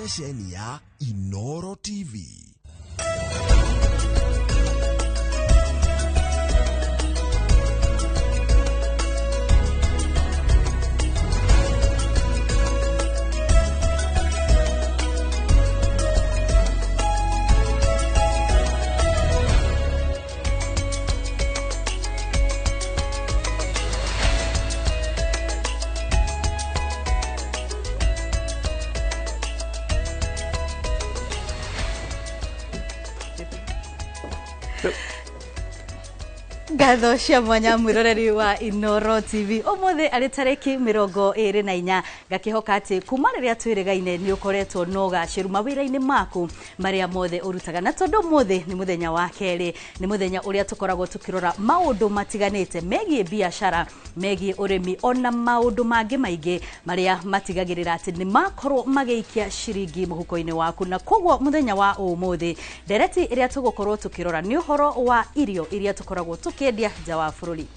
Ceceni ya Inoro TV. Ngatho cia mwanya mwiroreri wa Inoro TV umuthi ari tariki 24 ngakihoka ati kuma riria twirigaine ni ukoretwo na ugaciru mawira-ini maku maria mothe urutaga na tondu umuthi ni muthenya wa keri ni muthenya uria tukoragwo tukirora maundu matiganite megie biashara megie urimi ona maundu mangi maingi maria matigagirira ati ni makorwo magiikia ciringi muhuko-ini waku na koguo muthenya wa umuthi ndereti iria tugukorwo tukirora ni uhoro wa irio iria tukoragwo tukiendia nja wa bururi.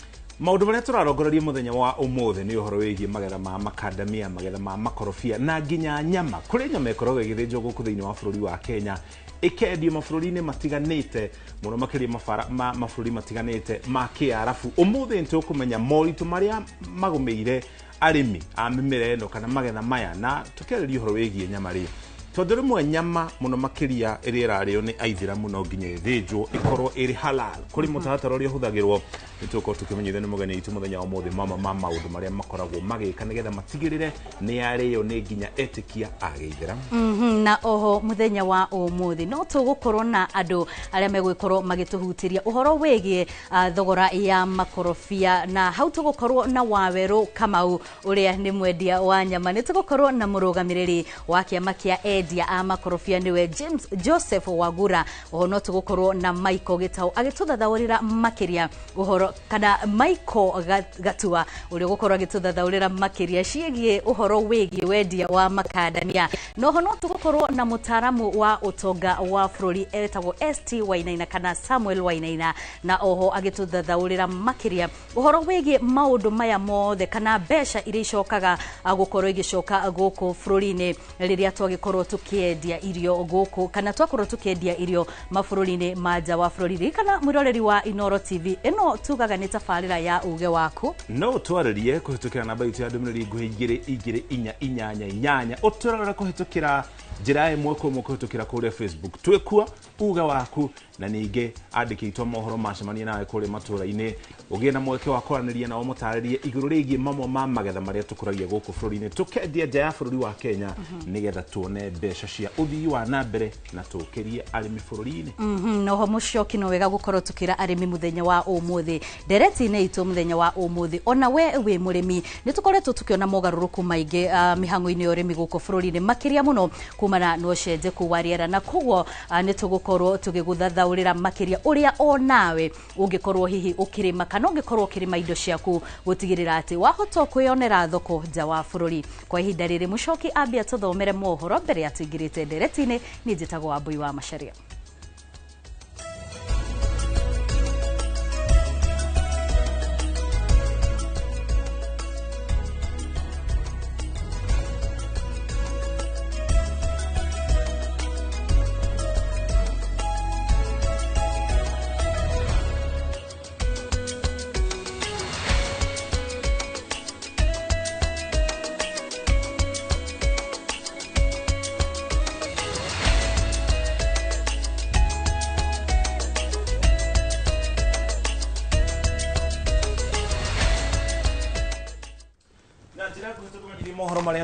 Maundu maria turarongoreria muthenya wa umuthi ni uhoro wigie magetha ma makadamia, magetha ma makorobia na nginya nyama. Kuri nyama ikoragwo igithinjwo guku thiini wa bururi wa Kenya ikendio mabũrũri-inĩ matiganĩte mũno makĩria mabũrũri matiganĩte ma kĩarabu. Ũmũthĩ nĩtũkũmenya moritũ marĩa magũmĩire arĩmi a mĩmera ĩno kana magetha maya na tũkĩarĩria ũhoro wĩgiĩ nyama rĩ, tondũ rĩmwe nyama mũno makĩria ĩrĩa ĩrarĩo nĩ aithĩramu no nginya ĩthĩnjwo ĩkorwo ĩrĩ halal. Kũrĩ mũtaratara ũrĩa ũhũthagĩrwo nĩtũgũkorwo tũkĩmenyithio nĩ mũgeni witũ mũthenya wa ũmũthĩ mama ma maũndũ marĩa makoragwo magĩka nĩgetha matigĩrĩre nĩ yarĩo nĩ nginya etĩkia a gĩithĩramu. Na oho mũthenya wa ũmũthĩ no tũgũkorwo na andũ arĩa megũgĩkorwo magĩtũhutĩria ũhoro wĩgiĩ thogora ya makorobia na hau tũgũkorwo na Wawerũ Kamau ũrĩa nĩ mwendia wa nyama. Nĩ tũgũkorwo na mũrũgamĩrĩri wa kĩama kĩa endia a makorobia niwe James Joseph Wagura. Oho no tũgũkorwo na Michael Gitau agĩtũthathaũrĩra makĩria ũhoro kana Michael Gatua ũrĩa ũgũkorwo agĩtũthathaũrĩra makĩria ciĩgiĩ ũhoro wĩgiĩ wendia wa makadamia. Noho no tũgũkorwo na mũtaaramu wa ũtonga wa bũrũri etagwo ST Wainaina kana Samuel Wainaina na oho agĩtũthathaũrĩra makĩria ũhoro wĩgiĩ maũndũ maya mothe kana mbeca iria icokaga gũkorwo igĩcoka gũkũ bũrũri-inĩ rĩrĩa twagĩkorwo tukiendia irio gũkũ kana twakorwo tukiendia irio mabũrũri-inĩ ma nja wa bũrũri. Kana mwĩroreri wa Inoro TV ĩno tugaga nĩ tabarĩra ya uge waku no twarĩrie kũhĩtũkĩra namba itũ ya ndũmĩrĩri nguhĩ 2 2 4 8 8 ũtũrore kũhĩtũkĩra njĩra ĩmwe kwa ĩmwe kũhĩtũkĩra kũrĩa Facebook twĩkuo uge waku na ningĩ andĩki aitũ a mohoro macemanie nawe kũrĩa matũra-inĩ ũgĩe na mweke wa kwaranĩria nao mũtarĩrie igũrũ rĩgiĩ mamwe ma magetha marĩa tũkũragia gũkũ bũrũri-inĩ tũkendia nja ya bũrũri wa Kenya nĩgetha tuone mbeca cia ũthii wa na mbere na tũkĩrie arĩmi bũrũri-inĩ. Noho mũcoki no wega gũkorwo tũkĩra arĩmi mũthenya wa ũmũthĩ ndereti-inĩ itũ mũthenya wa ũmũthĩ ona we wĩ mũrĩmi nĩ tũkoretwo tũkĩona mogarũrũku maingĩ mĩhang'o-inĩ ya ũrĩmi gũkũ bũrũri-inĩ makĩria mũno kumana na ũcenjeku wa rĩera na koguo nĩ tũgũkorwo tũgĩgũthathaũrĩra makĩria ũrĩa onawe ũngĩkorwo hihi ũkĩrĩma kana ũngĩkorwo ũkĩrĩma indo ciaku gũtigĩrĩra atĩ wahota kwĩyonera thoko nja wa bũrũri. Kwa ihinda rĩrĩ mũcoki ambia tũthomere mohoro mbere ya tũingĩrĩte ndereti-inĩ. Niĩ njĩtagwo Wambui wa Macharia.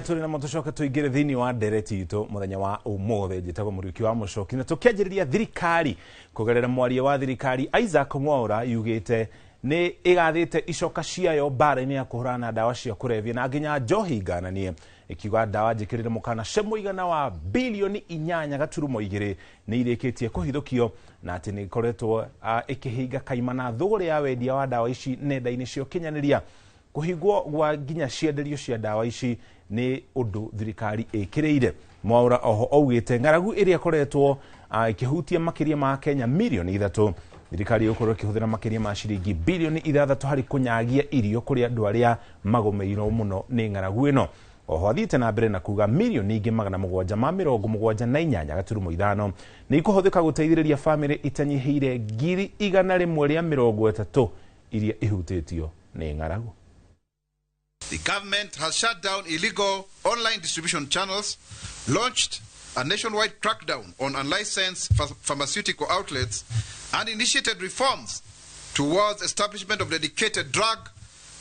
Tũrĩ na tũcoke tũingĩre thĩinĩ wa ndereti itũ mũthenya wa ũmũthĩ. Njĩtagwo Mũriũki wa Mũcoki na tũkĩanjĩrĩria thirikari kũgerera mwaria wa thirikari Isaac Mwaura yugĩte nĩ ĩgathĩte icoka ciayo mbara-inĩ ya kũhũrana na ndawa cia kũrebia na nginya njohi ngananie ikiuga ndawa njĩkĩrĩre mũkana cia mũigana wa bilioni 8.2 nĩ irĩkĩtie kũhithũkio na atĩ nĩ ĩkoretwo ĩkĩhinga kaimana thũgũrĩ ya wendia wa ndawa ici nenda-inĩ cia ũkinyanĩria. Kũhingwo gwa nginya cienderio cia ndawa ici nĩ ũndũ thirikari ĩkĩrĩire. Mwaura oho augĩte ng'aragu ĩrĩa ĩkoretwo ĩkĩhutia makĩria ma Kenya milioni 3 thirikari ĩgũkorwo ĩkĩhũthĩra makĩria ma ciringi bilioni 6 harĩ kũnyagia irio kũrĩ andũ arĩa magũmĩirwo mũno nĩ ng'aragu ĩno. Oho athiĩte na mbere na kuga mirioni ingĩ 778.5 nĩ ikũhũthĩka gũteithĩrĩria bamĩrĩ itanyihĩire 130,000 iria ihutĩtio nĩ ng'aragu. The government has shut down illegal online distribution channels, launched a nationwide crackdown on unlicensed pharmaceutical outlets, and initiated reforms towards establishment of dedicated drug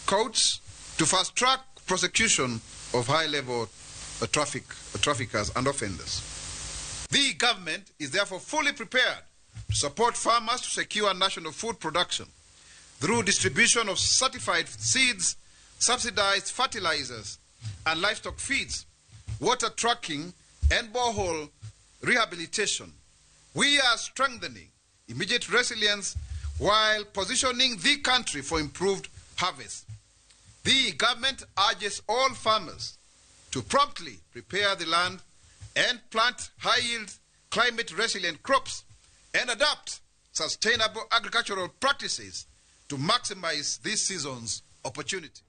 courts to fast-track prosecution of high-level traffickers and offenders. The government is therefore fully prepared to support farmers to secure national food production through distribution of certified seeds, subsidized fertilizers and livestock feeds, water tracking and borehole rehabilitation. We are strengthening immediate resilience while positioning the country for improved harvest. The government urges all farmers to promptly prepare the land and plant high-yield, climate-resilient crops and adopt sustainable agricultural practices to maximize this season's opportunity.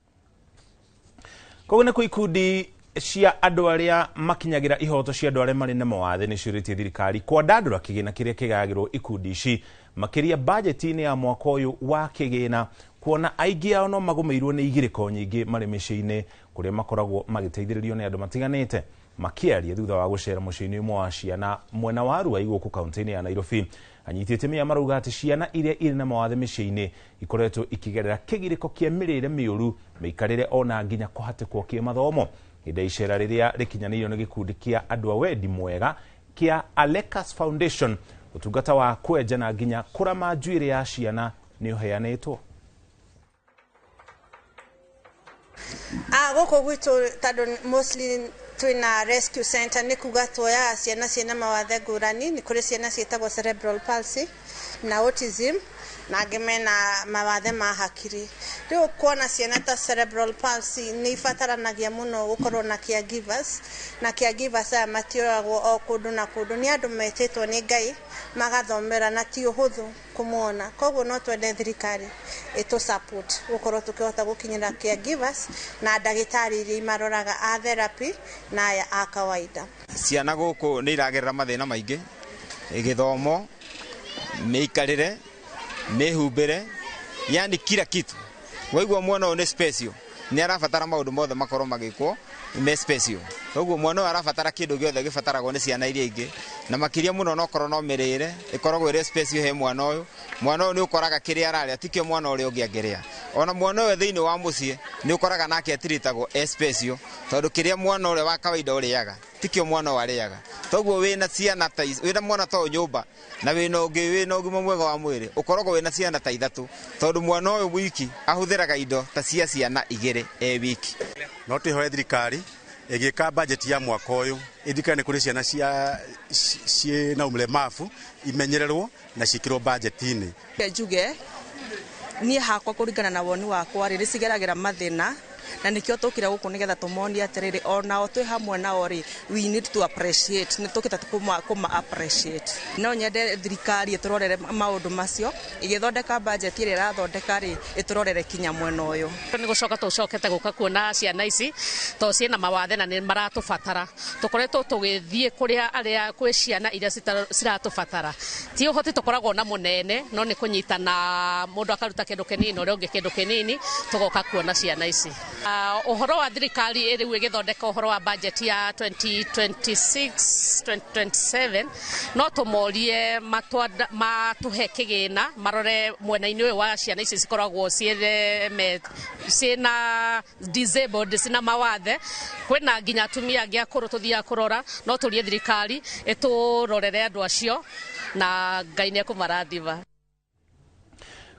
Koguo nĩ ikundi cia andũ arĩa makinyagĩra ihoto cia andũ arĩa marĩ na mawathe nĩ ciũrĩtie thirikari kwandandũra kĩgĩna kĩrĩa kĩgayagĩrwo ikundi ici makĩria bajeti-inĩ ya mwaka ũyũ wa kĩgĩna, kuona aingĩ ao no magũmĩirwo nĩ igĩrĩko nyingĩ marĩ mĩciĩ-inĩ kũrĩa makoragwo magĩteithĩrĩrio nĩ andũ matiganĩte. Makĩaria thutha wa gũcera mũciĩ-inĩ ũmwe wa ciana mwena wa Ruai gũkũ kaunti-inĩ ya Nairobi, anyiti itemi marauga atĩ ciana iria irĩ na mawathe mĩciĩ-inĩ ikoretwo ikĩgerera kĩgirĩko kĩa mĩrĩre mĩũru, mĩikarĩre ona nginya kũhatĩkwo kĩmathomo. Hĩndĩ ya icera rĩrĩa rĩkinyanĩirio nĩ gĩkundi kĩa andũ a wendi mwega kĩa Alekas Foundation, ũtungata wa kwenja na nginya kũrama njuĩrĩ ya ciana nĩ ũheanĩtwo. Gũkũ gwitũ tondũ mostly twĩna rescue center, nĩ kuga tuoyaga ciana ciĩna mawathe ngũrani. Nĩ kũrĩ ciana ciĩtagwo cerebral palsy na autism, na angĩ mena mawathe ma hakiri. Rĩu kuona ciana ta cerebral palsy nĩ ibataranagia mũno gũkorwo na caregivers, na caregivers aya matioragwo o kũndũ na kũndũ, nĩ andũ metĩtwo nĩ Ngai magathomera na ti ũhũthũ kũmona. Koguo no twende thirikari ĩtũ support gũkorwo tũkĩhota gũkinyĩra caregivers na ndagĩtarĩ iria imaroraga a therapy na aya a kawaida. Ciana gũkũ nĩ iragerera mathĩna maingĩ, gĩthomo, mĩikarĩre, mĩhumbĩre, yani kila kitu. Waigua mwana ũyũ nĩ special, nĩ arabatara maũndũ mothe makorwo magĩkwo me special. Koguo mwana ũyũ arabatara kĩndũ gĩothe gĩbataragwo nĩ ciana iria ingĩ, na makĩria mũno no korwo no mĩrĩre ĩkoragwo ĩrĩ special he mwana ũyũ. Mwana ũyũ nĩ ũkoraga kĩrĩa ararĩa tikĩo mwana ũrĩa ũngĩ angĩrĩa. Ona mwana ũyũ thĩinĩ wa mũciĩ nĩ ũkoraga nake atiritagwo e special, tondũ kĩrĩa mwana ũrĩa wa kawaida ũrĩaga tikĩo mwana ũyũ arĩaga. Toguo wĩna ciana ta ici, wĩna mwana ta ũyũ nyũmba na wĩna ũngĩ wĩna ũgima mwega wa mwĩrĩ, ũkoragwo wĩna ciana ta ithatũ, tondũ mwana ũyũ wiki ahũthĩraga indo ta cia ciana igĩrĩ e wiki. No twĩhoe thirikari ĩgĩka bajeti ya mwaka ũyũ ĩthikane kũrĩ ciana cia ciĩna ũlemavu imenyererwo na ciĩkĩrwo bajeti-inĩ. Njuge niĩ hakwa kũringana na woni wakwa rĩ, nĩcigeragĩra mathĩna, na nĩkĩo tũkire gũkũ nĩgetha tũmonie atĩrĩrĩ, onao twĩ hamwe nao rĩ, we need to appreciate, nĩ tũkĩte kũma appreciate. No nyende thirikari ĩtũrorere maũndũ macio, ĩgĩthondeka budget ĩrĩa ĩrathondeka rĩ, ĩtũrorere kinya mwena ũyũ. Nĩ gũcoka tũcokete gũka kuona ciana ici tondũ ciĩna mawathe na nĩ maratũbatara. Tũkoretwo tũgĩthiĩ kũrĩa arĩa kwĩ ciana iria ciratũbatara. Ti ũhoti tũkoragwo na mũnene, no nĩ kũnyitana, mũndũ akaruta kĩndũ kĩnini na ũrĩa ũngĩ kĩndũ kĩnini, tũgoka kuona ciana ici. Ũhoro wa thirikari rĩu ĩgĩthondeka ũhoro wa budget ya 2026 2027, no tũmorie matũhe kĩgĩna, marore mwena-inĩ ũyũ wa ciana ici cikoragwo ciĩna disabled, ciĩna mawathe. Kwĩna nginya atumia angĩ akũrũ tũthiaga kũrora, no tũrie thirikari ĩtũrorere andũ acio na Ngai nĩ ekũmarathima.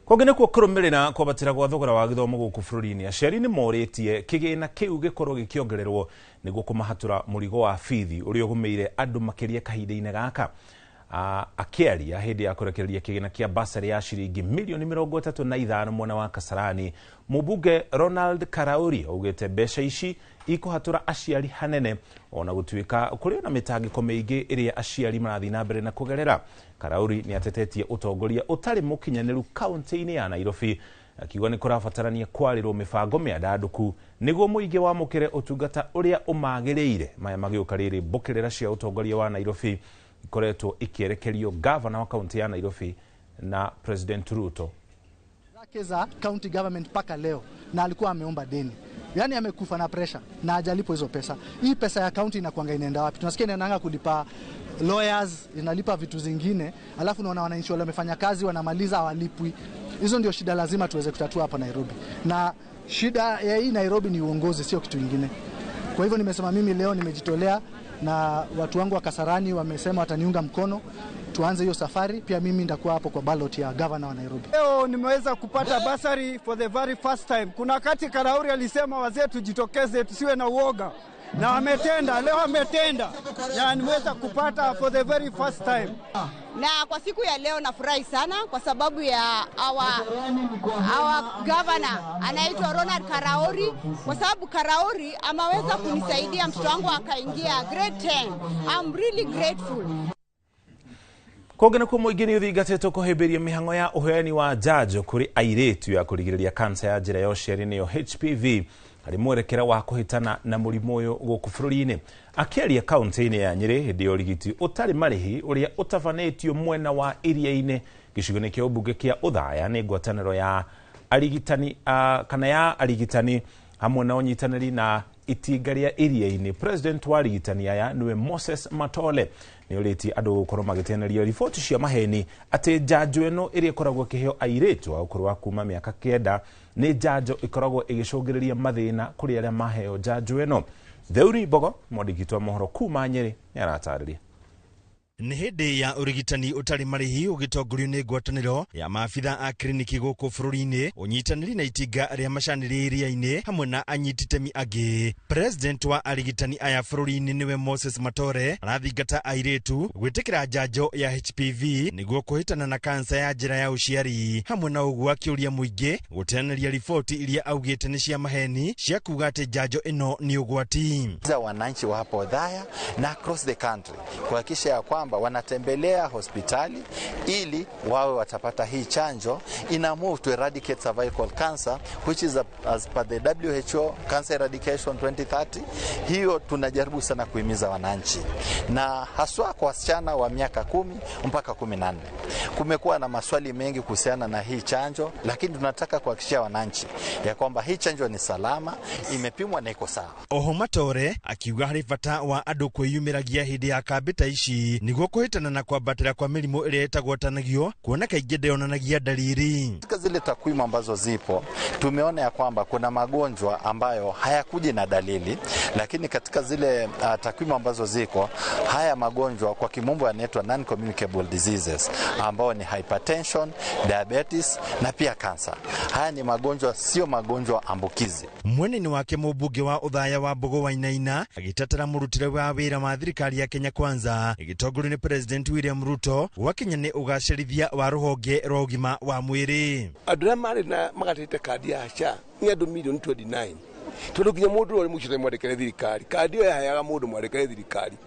Kũngĩ nĩkuo kũrũmĩrĩra kwambatĩra gwa thogora wa gĩthomo gũkũ bũrũri-inĩ, aciari nĩ morĩtie kĩgĩna kĩu gĩkorwo gĩkĩongererwo nĩguo kũmahatũra mũrigo wa bithi ũrĩa ũgũmĩire andũ makĩria kahinda-inĩ gaka. Akĩaria hĩndĩ ya kũrekereria kĩgĩna kĩa basarĩ ya ciringi mirioni 35 mwena wa Kasarani, mũmbunge Ronald Karauri augĩte mbeca ici ikũhatũra aciari hanene, ona gũtuĩka kũrĩ na mĩtangĩko mĩingĩ ĩrĩa aciari marathiĩ na mbere na kũgerera. Karauri nĩ atetetie ũtongoria ũtarĩ mũkinyanĩru kaunti-inĩ ya Nairobi Akiuga nĩ kũrabatarania kwarĩrwo mĩbango mĩandandũku nĩguo mũingĩ wamũkĩre ũtungata ũrĩa ũmagĩrĩire. Maya magĩũka rĩrĩ mbũkĩrĩra cia ũtongoria wa Nairobi ikoretwo ikĩerekerio gavana wa kaunti ya Nairobi na President Ruto zake za county government mpaka leo, na alikuwa ameomba deni, yaani amekufa na pressure na hajalipwa hizo pesa. Hii pesa ya county inakuanga inaenda wapi? Tunasikia inaendanga kulipa lawyers, inalipa vitu zingine, alafu unaona wananchi wale wamefanya kazi wanamaliza hawalipwi. Hizo ndio shida lazima tuweze kutatua hapa Nairobi, na shida ya hii Nairobi ni uongozi, sio kitu kingine. Kwa hivyo nimesema mimi leo nimejitolea na watu wangu wa Kasarani wamesema wataniunga mkono tuanze hiyo safari. Pia mimi nitakuwa hapo kwa ballot ya governor wa Nairobi. Leo nimeweza kupata basari for the very first time. Kuna wakati Karauri alisema wazee tujitokeze tusiwe na uoga, na ametenda, leo ametenda. Na nimeweza kupata for the very first time. Na kwa siku ya leo nafurahi sana kwa sababu ya our governor anaitwa Ronald Karauri, kwa sababu Karauri ameweza kunisaidia mtoto wangu akaingia grade 10. I'm really grateful. Kũngĩ nakuo mũingĩ nĩ ũthingatĩtwo kũhĩmbĩria mĩhang'o ya ũheani wa njanjo kũrĩ airĩtu ya kũrigĩrĩria kansa ya njĩra ya ũciari nĩyo HPV harĩ mwerekera wa kũhĩtana na mũrimũ ũyũ gũkũ bũrũri-inĩ. Akĩaria kaunti-inĩ ya Nyĩrĩ hĩndĩ ya ũrigiti ũtarĩ marĩhi ũrĩa ũtabanĩtio mwena wa iria-inĩ gĩcigo-inĩ kĩa ũmbunge kĩa Othaya nĩ ngwatanĩro ya arigitani kana ya arigitani hamwe na ũnyitanĩri na itinga rĩa iria-inĩ. President wa arigitani aya nĩwe Moses Matole nĩ ũrĩtie andũ gũkorwo magĩteanĩria riboti cia maheni atĩ njanjo ĩno ĩrĩa ĩkoragwo ĩkĩheo airĩtu a ũkũrũ wa kuma mĩaka 9 nĩ njanjo ĩkoragwo ĩgĩcũngĩrĩria mathĩna kũrĩ arĩa maheo njanjo ĩno. Theuri Mbogo mwandĩki wa mohoro kuma Nyĩrĩ nĩ aratarĩria. Nĩ hĩndĩ ya ũrigitani ũtarĩ marĩhi ũgĩtongorio nĩ ngwatanĩro ya maabitha a kliniki gũkũ bũrũri-inĩ, ũnyitanĩri na itinga rĩa macanĩri iria-inĩ hamwe na anyiti itemi angĩ. President wa arigitani aya bũrũri-inĩ nĩwe Moses Matore arathingata airĩtu gwĩtĩkĩra njanjo ya HPV nĩguo kũhĩtana na kansa ya njĩra ya ũciari, hamwe na ũguo akĩũria mũingĩ gũteanĩria riboti iria augĩte nĩ cia maheni cia kuga atĩ njanjo ĩno nĩ ũgwati. Wananchi wa hapo Othaya na across the country kuhakikisha ya kwamba wanatembelea hospitali ili wawe watapata hii chanjo. Ina move to eradicate cervical cancer, which is as per the WHO cancer eradication 2030. Hiyo tunajaribu sana kuhimiza wananchi, na haswa kwa wasichana wa miaka 10 mpaka 14. Kumekuwa na maswali mengi kuhusiana na hii chanjo, lakini tunataka kuhakikishia wananchi ya kwamba hii chanjo ni salama, imepimwa na iko sawa. Oho Matore akiuga harĩ bata wa andũ kwĩyumĩragia hĩndĩ ya kambĩ ta ici nĩguo kũhĩtana na kwambatĩra kwa mĩrimũ ĩrĩa ĩtagwatanagio, kuona kaingĩ ndĩonanagia dalili. Katika zile takwimu ambazo zipo, tumeona ya kwamba kuna magonjwa ambayo hayakuji na dalili, lakini katika zile takwimu ambazo ziko, haya magonjwa kwa kimombo yanaitwa non-communicable diseases, ambao ni hypertension, diabetes na pia cancer. Haya ni magonjwa, sio magonjwa ambukizi. Mwenene wake mũmbunge wa Othaya wa Mbogo Wainaina agĩtetera mũrutĩre wa wĩra wa thirikari ya Kenya Kwanza ĩgĩtongorio nĩ President William Ruto gwakinya nĩ ũgacĩrithia wa rũhonge rwa ũgima wa mwĩrĩ. Andũ arĩa marĩ na magatĩte kandi ya SHA nĩ andũ milioni 29, tondũ nginya mũndũ ũrĩa mũcio mwandĩkĩre thirikari kandi ĩyo yaheaga mũndũ mwandĩkĩre thirikari,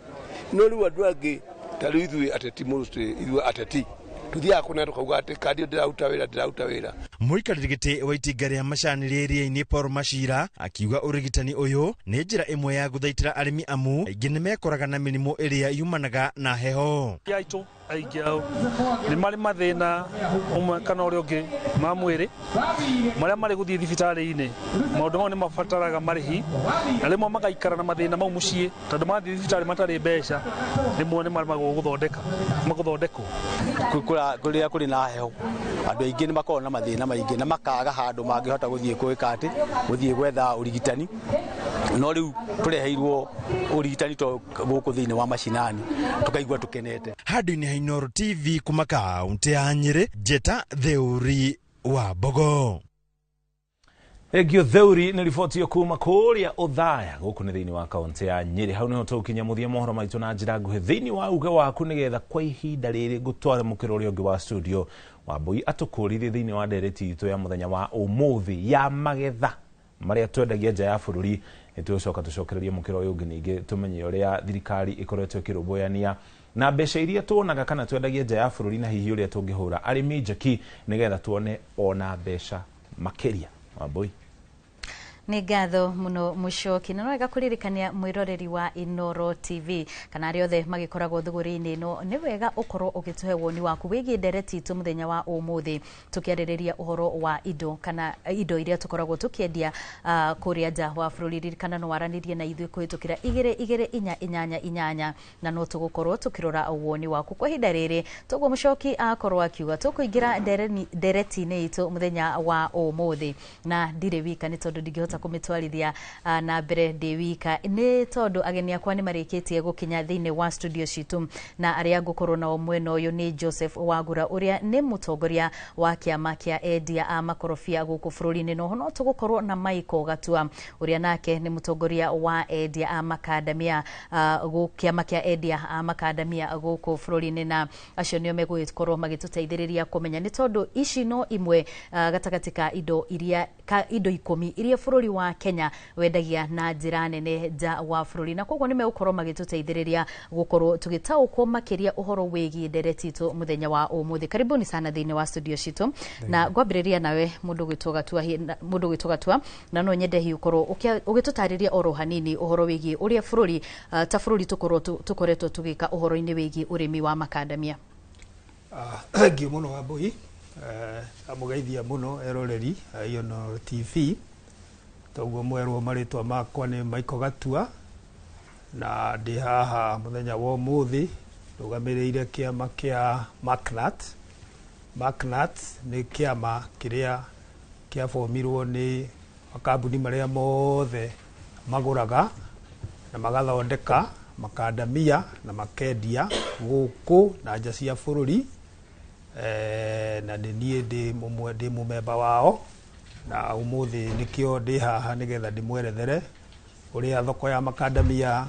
no rĩu andũ angĩ ta rĩu ithuĩ ateti mũrutĩ ithuĩ ateti tuthiaga kũnena tũkauga atĩ kandi ĩyo ndĩraruta wĩra ndĩraruta wĩra. Mũikarĩri gĩtĩ wa itinga rĩa macani rĩa iria-inĩ Paul Machira akiuga ũrigitani ũyũ nĩ njĩra ĩmwe ya gũthaitĩra arĩmi amu aingĩ nĩmekoraga na mĩrimũ ĩrĩa yumanaga na heho. Aitũ aingĩ ao nĩ marĩ mathĩna ũmwe kana ũrĩa ũngĩ ma mwĩrĩ marĩa marĩ gũthiĩ thibitarĩ-inĩ, maũndũ mau nĩ mabataraga marĩhi na rĩmwe magaikara na mathĩna mau mũciĩ tondũ mathiĩ thibitarĩ matarĩ mbeca, rĩmwe nĩ maremagwo gũthondekwo. Kũrĩa kũrĩ na heho andũ aingĩ nĩ makoragwo na mathĩna maingĩ na makaga handũ mangĩhota gũthiĩ gwĩka atĩ gũthiĩ gwetha ũrigitani, no rĩu tũreheirwo ũrigitani to gũkũ thĩinĩ wa macinani tũkaigua tũkenete. Handũ-inĩ ha Inooro TV kuma kaunti ya Nyĩrĩ, Njeta Theuri wa Mbogo. Thengio Theuri nĩ riboti ĩyo kuma kũrĩa Othaya gũkũ nĩ thĩinĩ wa kaunti ya Nyĩrĩ. Hau nĩho tũgũkinyia mũthia mohoro maitũ na njĩra nguhĩ thĩinĩ wa uge waku, nĩgetha kwa ihinda rĩrĩ ngũtware mũkĩra ũrĩa ũngĩ wa studio Wambui atũkũrithie thĩinĩ wa ndereti itũ ya mũthenya wa ũmũthĩ ya magetha marĩa twendagia nja ya bũrũri. Nĩ tũgũcoka tũcokererie mũkĩra ũyũ ũngĩ ningĩ tũmenye ũrĩa thirikari ĩkoretwo ĩkĩrũmbũyania na mbeca iria tuonaga kana twendagia nja ya bũrũri, na hihi ũrĩa tũngĩhũra arĩmi njeki nĩgetha tuone ona mbeca Makĩria. Wambui. Nĩ ngatho mũno Mũcoki, na no wega kũririkania mwĩroreri wa Inooro TV kana arĩa othe magĩkoragwo thũgũrĩ-inĩ ĩno, nĩ wega ũkorwo ũgĩtũhe woni waku wĩgiĩ ndereti itũ mũthenya wa ũmũthĩ, tũkĩarĩrĩria ũhoro wa indo kana indo iria tũkoragwo tũkĩendia kũrĩa nja wa bũrũri. Ririkana no waranĩrie na ithuĩ kũhĩtũkĩra 22488, na no tũgũkorwo tũkĩrora woni waku kwa ihinda rĩrĩ. Toguo Mũcoki akorwo akiuga, tũkũingĩra ndereti-inĩ itũ mũthenya wa ũmũthĩ, na ndirĩ wika nĩ tondũ ndingĩhota kũmĩtwarithia na mbere ndĩ wika, nĩ tondũ ageni akwa nĩ marĩkĩtie gũkinya thĩinĩ wa studio citũ, na arĩa ngũkorwo nao mwena ũyũ nĩ Joseph Wagura ũrĩa nĩ mũtongoria wa kĩama kĩa endia a makorobia gũkũ bũrũri-inĩ, no no tũgũkorwo na Michael Gatua ũrĩa nake nĩ mũtongoria wa endia a makandamia, kĩama kĩa endia a makandamia gũkũ bũrũri-inĩ, na acio nĩo megũgĩkorwo magĩtũteithĩrĩria kũmenya, nĩ tondũ ici no imwe gatagatĩ ka indo iria ka indo 10 iria bũrũri wa Kenya wendagia na njĩra nene nja wa bũrũri, na koguo nĩ megũkorwo magĩtũteithĩrĩria gũkorwo tũgĩtaũkwo makĩria ũhoro wĩgiĩ ndereti itũ mũthenya wa ũmũthĩ. Karibuni sana thĩinĩ wa studio citũ, na ngwambĩrĩria nawe mũndũ ũgwĩtwo Gatua, na no nyende hihi ũkorwo ũgĩtũtarĩria oro hanini ũhoro wĩgiĩ ũrĩa bũrũri ta bũrũri tũkoretwo tũgĩka ũhoro-inĩ wĩgiĩ ũrĩmi wa makandamia. Thengiũ mũno Wambui, amũgeithia mũno eroreri a Inooro TV. Toguo mwerwo marĩtwa makwa nĩ Michael Gatua, na ndĩ haha mũthenya wa ũmũthĩ ndũgamĩrĩire kĩama kĩa MACNAT. MACNAT nĩ kĩama kĩrĩa kĩabomirwo nĩ makambuni marĩa mothe magũraga na magathondeka makandamia na makendia gũkũ na nja cia bũrũri, na nĩ niĩ ndĩ mũmemba wao, na ũmũthĩ nĩkĩo ndĩ haha nĩgetha ndĩmwerethere ũrĩa thoko ya makandamia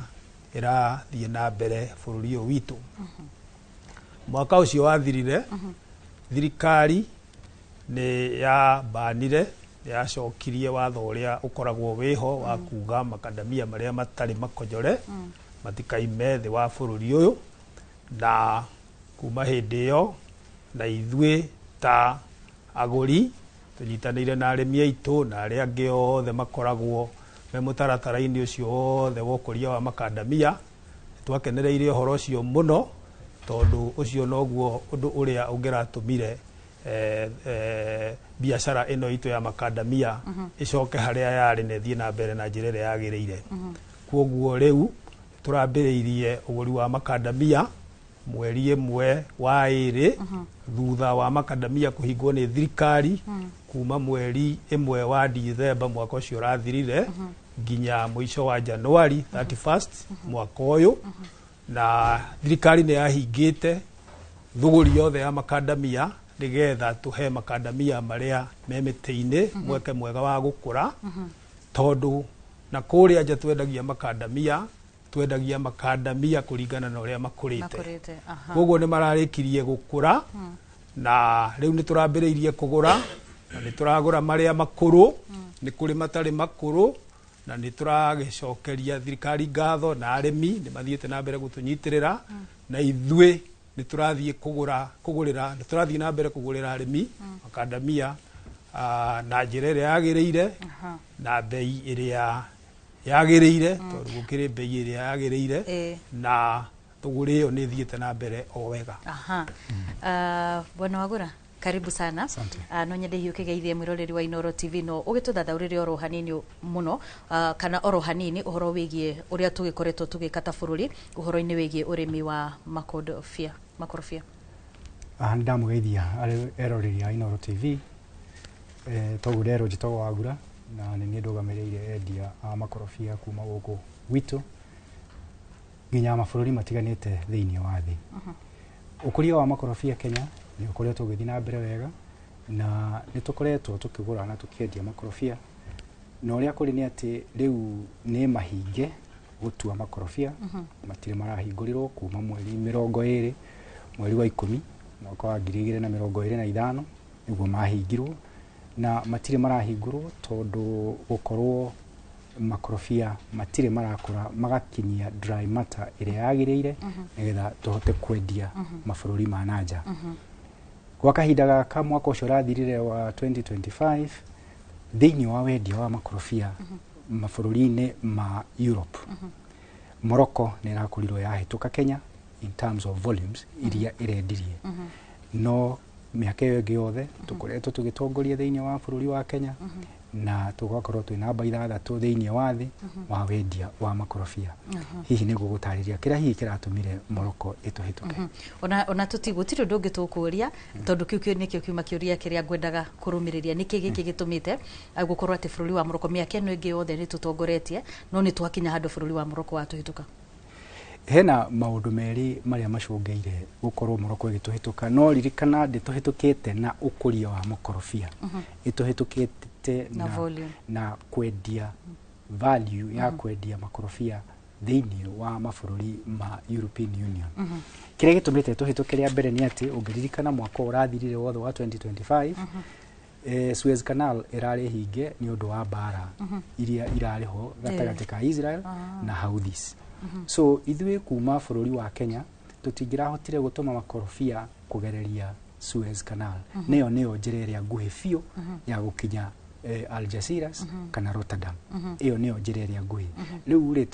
ĩrathiĩ na mbere bũrũri ũyũ witũ. Mwaka ũcio wathirire, thirikari nĩ yabanire, yacokirie watho ũrĩa ũkoragwo wĩho wa kuga makandamia marĩa matarĩ makonyore matikaime thĩ wa bũrũri ũyũ, na kuma hĩndĩ ĩyo na ithuĩ ta agũri tũnyitanĩire na arĩmi aitũ na arĩa angĩ othe makoragwo me mũtaratara-inĩ ũcio wothe wa ũkũria wa makandamia, twakenereire ũhoro ũcio mũno, tondũ ũcio noguo ũndũ ũrĩa ũngĩratũmire biacara ĩno itũ ya makandamia ĩcoke harĩa yarĩ na ĩthiĩ na mbere na njĩra ĩrĩa yagĩrĩire. Kwoguo rĩu tũrambĩrĩirie ũgũri wa makandamia mweri 1 wa 2 thutha wa makandamia kũhingwo nĩ thirikari kuma mweri 1 wa Dithemba mwaka ũcio ũrathirire nginya mũico wa Januari 31st mwaka ũyũ, na thirikari nĩ yahingĩte thũgũri yothe ya makandamia nĩgetha tũhe makandamia marĩa me mĩtĩ-inĩ mweke mwega wa gũkũra, tondũ na kũrĩa nja twendagia makandamia kũringana na ũrĩa makũrĩte. Koguo nĩ mararĩkirie gũkũra, na rĩu nĩ tũrambĩrĩirie kũgũra, na nĩ tũragũra marĩa makũrũ, nĩ kũrĩ matarĩ makũrũ, na nĩ tũragĩcokeria thirikari ngatho na arĩmi nĩ mathiĩte na mbere gũtũnyitĩrĩra, na ithuĩ nĩ tũrathiĩ kũgũrĩra nĩ tũrathiĩ na mbere kũgũrĩra arĩmi makandamia na njĩra ĩrĩa yagĩrĩire na bei ĩrĩa yagĩrĩire, tondũ gũkĩrĩ bei ĩrĩa yagĩrĩire, na thũgũrĩ ĩyo nĩ ĩthiĩte na mbere o wega. Bwana Wagura, karibu sana. No nyende hihi ũkĩgeithie mwĩroreri wa Inooro TV, no ũgĩtũthathaũrĩre oro hanini mũno, kana oro hanini ũhoro wĩgiĩ ũrĩa tũgĩkoretwo tũgĩka ta bũrũri ũhoro-inĩ wĩgiĩ ũrĩmi wa makorobia. Nĩ ndamũgeithia eroreri a Inooro TV. Toguo nderwo njĩtagwo Wagura, na nĩ niĩ ndũgamĩrĩire endia a makorobia kuma gũkũ gwitũ nginya mabũrũri matiganĩte thĩinĩ wa thĩ. Ũkũria wa makorobia Kenya nĩ ũkoretwo ũgĩthiĩ na mbere wega, na nĩ tũkoretwo tũkĩgũra na tũkĩendia makorobia, na ũrĩa kũrĩ nĩ atĩ rĩu nĩ mahinge gũtua makorobia, matirĩ marahingũrĩrwo kuma mweri 20 mweri wa 10 mwaka wa 2025 nĩguo mahingirwo, na matirĩ marahingũrwo tondũ gũkorwo makorobia matirĩ marakũra magakinyia dry matter ĩrĩa yagĩrĩire nĩgetha tũhote kwendia mabũrũri ma nanja. Gwa kahinda gaka, mwaka ũcio ũrathirire wa 2025, thĩinĩ wa wendia wa makorobia mabũrũri-inĩ ma Europe, Morocco nĩ ĩrakorirwo yahĩtũka Kenya in terms of volumes iria ĩrendirie. No mĩaka ĩyo ĩngĩ yothe tũkoretwo tũgĩtongoria thĩinĩ wa bũrũri wa Kenya, na tũgakorwo twĩ namba 6 thĩinĩ wa thĩ wa wendia wa makorobia. Hihi nĩguo gũtarĩria kĩrĩa hihi kĩratũmire Morocco ĩtũhĩtũke. Ona gũtirĩ ũndũ ũngĩ tũkũria, tondũ kĩu nĩkĩo kiuma kĩũria kĩrĩa ngwendaga kũrũmĩrĩria. Nĩkĩ gĩkĩ gĩtũmĩte gũkorwo atĩ bũrũri wa Morocco, mĩaka ĩno ĩngĩ yothe nĩ tũtongoretie, no nĩ twakinya handũ bũrũri wa Morocco watũhĩtũka? Hena maũndũ merĩ marĩa macũngĩire gũkorwo Morocco ĩgĩtũhĩtũka. No ririkana, ndĩtũhĩtũkĩte na ũkũria wa makorobia, ĩtũhĩtũkĩte na volume. Na kwendia, value ya kwendia makorobia thĩinĩ wa mabũrũri ma European Union. Kĩrĩa gĩtũmĩte tũhĩtũke rĩa mbere nĩ atĩ, ũngĩririkana, mwaka ũyũ ũrathirire wothe wa 2025, Suez Canal ĩrarĩ hinge nĩ ũndũ wa mbara iria irarĩ ho gatagatĩ ka Israel na Houthis. So ithuĩ kuma bũrũri wa Kenya tũtingĩrahotire gũtũma makorobia kũgereria Suez Canal. Nĩyo njĩra ĩrĩa nguhĩ biũ ya gũkinya Algeciras kana Rotterdam. Ĩyo nĩyo njĩra ĩrĩa nguhĩ. Rĩu rĩ,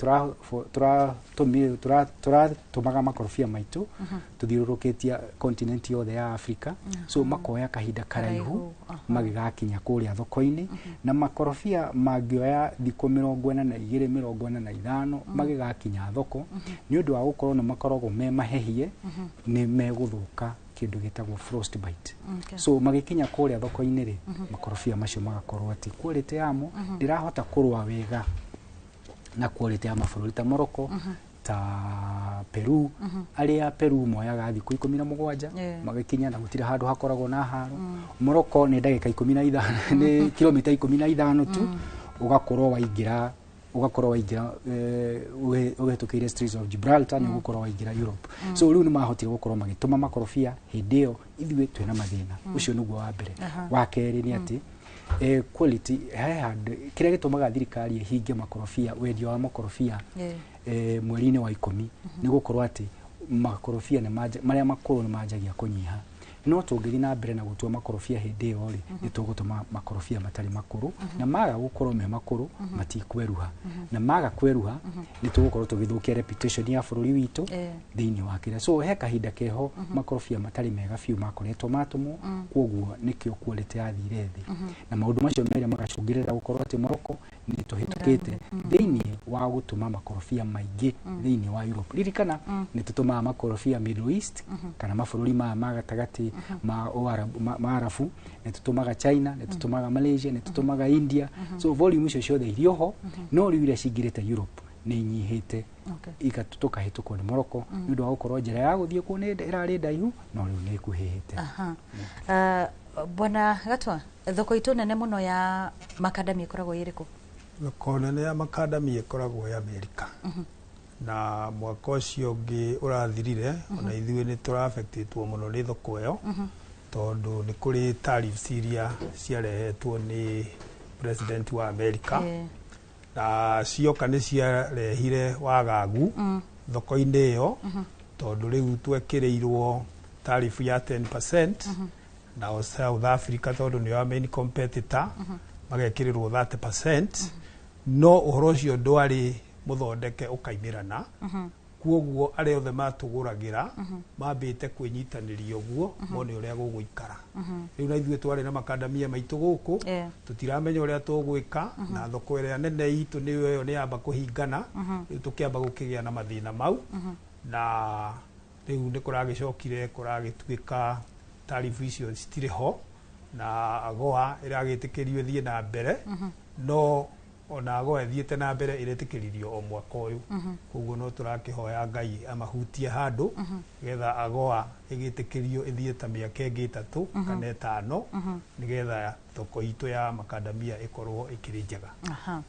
tũratũmaga makorobia maitũ tũthiũrũrũkĩtie continent yothe ya Africa, so makoya kahinda karaihu Karaihu, magĩgakinya kũrĩa thoko-inĩ. Na makorobia mangĩoya thikũ 42, 45 magĩgakinya thoko, nĩ ũndũ wa gũkorwo nĩ makoragwo me mahehie, nĩ megũthũka, kĩndũ gĩtagwo frostbite. So magĩkinya kũrĩa thoko-inĩ rĩ, makorobia macio magakorwo atĩ quality yamo ndĩrahota kũrũa wega na quality ya mabũrũri ta Morocco, ta Peru, arĩa Peru moyaga thikũ 17 magĩkinya, na gũtirĩ handũ hakoragwo na haro. Morocco nĩ ndagĩka 15, nĩ kilomita 15 tu, ũgakorwo waingĩra ũhĩtũkĩire Straits of Gibraltar, nĩ ũgũkorwo waingĩra Europe. So rĩu nĩ mahotire gũkorwo magĩtũma makorobia hĩndĩ ĩyo ithuĩ twĩna mathĩna. Ũcio nĩguo wa mbere. Wa kerĩ nĩ atĩ quality he handũ, kĩrĩa gĩtũmaga thirikari ĩhinge makorobia, wendia wa makorobia mweri-inĩ wa 10, nĩ gũkorwo atĩ makorobia nĩ marĩa makũrũ nĩ manjagia kũnyiha. No tũngĩthiĩ na mbere na gũtua makorobia hĩndĩ ĩyo rĩ, nĩ tũgũtũma makorobia matarĩ makũrũ, na maga gũkorwo me makũrũ matikweruha, na maga kweruha nĩ tũgũkorwo tũgĩthũkia reputation ya bũrũri witũ thĩinĩ wa kĩrĩa. So he kahinda keho makorobia matarĩ mega biũ makoretwo matũmwo, kwoguo nĩkĩo quality yathire thĩ. Na maũndũ macio merĩ magacũngĩrĩra gũkorwo atĩ Morocco nĩ tũhĩtũkĩte thĩinĩ wa gũtũma makorobia maingĩ thĩinĩ wa Europe. Ririkana, nĩ tũtũmaga makorobia Middle East kana mabũrũri maya ma gatagatĩ ma Ũarabu- ma Arabu, nĩ tũtũmaga China, nĩ tũtũmaga Malaysia, nĩ tũtũmaga India. So volume icio ciothe irĩ ho, no rĩu iria cingĩrĩte Europe nĩ inyihĩte, tũkahĩtũkwo nĩ Morocco nĩ ũndũ wa gũkorwo njĩra ya gũthiĩ kuo nĩ ĩrarĩ ndaihu, no rĩu nĩ ĩkuhĩhĩte. Aha. Bwana Gatwa, thoko itũ nene mũno ya makadamia ĩkoragwo ĩrĩkũ? Thoko nene ya makadamia ĩkoragwo ya Amerika. Na mwaka ũcio ũngĩ ũrathirire, ona ithuĩ nĩ tũrafectĩtwo mũno nĩ thoko ĩyo, tondũ nĩ kũrĩ tariffs iria ciarehetwo nĩ president wa Amerika, na cioka nĩ ciarehire wagagu thoko-inĩ ĩyo, tondũ rĩu twekĩrĩirwo tariff ya 10%, nao South Africa, tondũ nĩo main competitor, magekĩrĩrwo 30%. No ũhoro ũcio ndwarĩ mũthondeke ũkaimĩrana, kuoguo arĩa othe matũgũragĩra mambĩte kwĩnyitanĩria ũguo mone ũrĩa gũgũikara. Rĩu na ithuĩ twarĩ na makandamia maitũ gũkũ, tũtiramenya ũrĩa tũgwĩka, na thoko ĩrĩa nene itũ nĩyo ĩyo nĩ yamba kũhingana. Rĩu tũkĩamba gũkĩgĩa na mathĩna mau, na rĩu nĩ kũragĩcokire kũragĩtuĩka tarifu icio citirĩ ho, na AGOA ĩragĩtĩkĩrio ĩthiĩ na mbere. No ona AGOA ĩthiĩte na mbere, ĩretĩkĩririo o mwaka ũyũ. Koguo no tũrakĩhoya Ngai amahutie handũ nĩgetha AGOA ĩgĩtĩkĩrio ĩthiĩ ta mĩaka ĩngĩ 3 kana 5, nĩgetha thoko itũ ya makandamia ĩkorwo ĩkĩrĩ njega. Aha.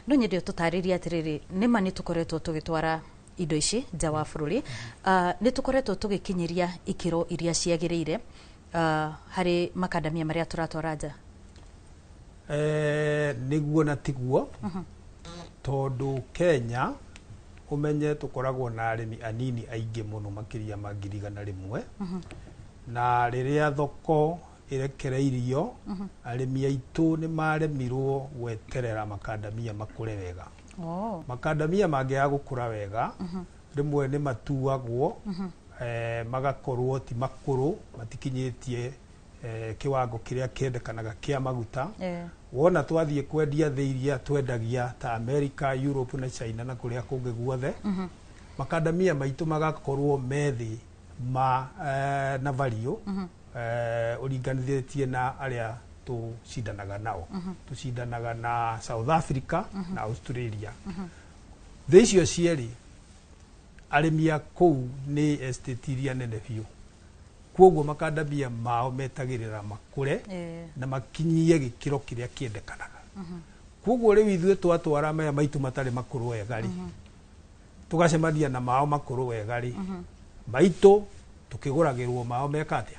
No nyende ũtũtarĩrie atĩrĩrĩ, nĩma nĩ tũkoretwo tũgĩtwara indo ici nja wa bũrũri, nĩ tũkoretwo tũgĩkinyĩria ikĩro iria ciagĩrĩire harĩ makandamia marĩa tũratwara nja? Nĩguo na tiguo, tondũ Kenya ũmenye tũkoragwo na arĩmi anini aingĩ mũno, makĩria ma 100,000. Na rĩrĩa thoko ĩrekereirio, arĩmi aitũ nĩ maremirwo gweterera makandamia makũre wega. Makandamia mangĩaga gũkũra wega, rĩmwe nĩ matuagwo, magakorwo ti makũrũ, matikinyĩtie kiwango kĩrĩa kĩendekanaga kĩa maguta. Wona twathiĩ kwendia thĩ iria twendagia ta America, Europe na China na kũrĩa kũngĩ guothe, makandamia maitũ magakorwo me thĩ ma na value, ũringanithĩtie na arĩa tũcindanaga nao. Tũcindanaga na South Africa na Australia. Thĩ icio cierĩ, arĩmi a kũu nĩ estate iria nene biũ, koguo makandamia mao metagĩrĩra makũre na makinyie gĩkĩro kĩrĩa kĩendekanaga. Koguo rĩu ithuĩ twatwara maya maitũ matarĩ makũrũ wega rĩ, tũgacemania na mao makũrũ wega rĩ, maitũ tukĩgũragĩrwo mao meka atĩa,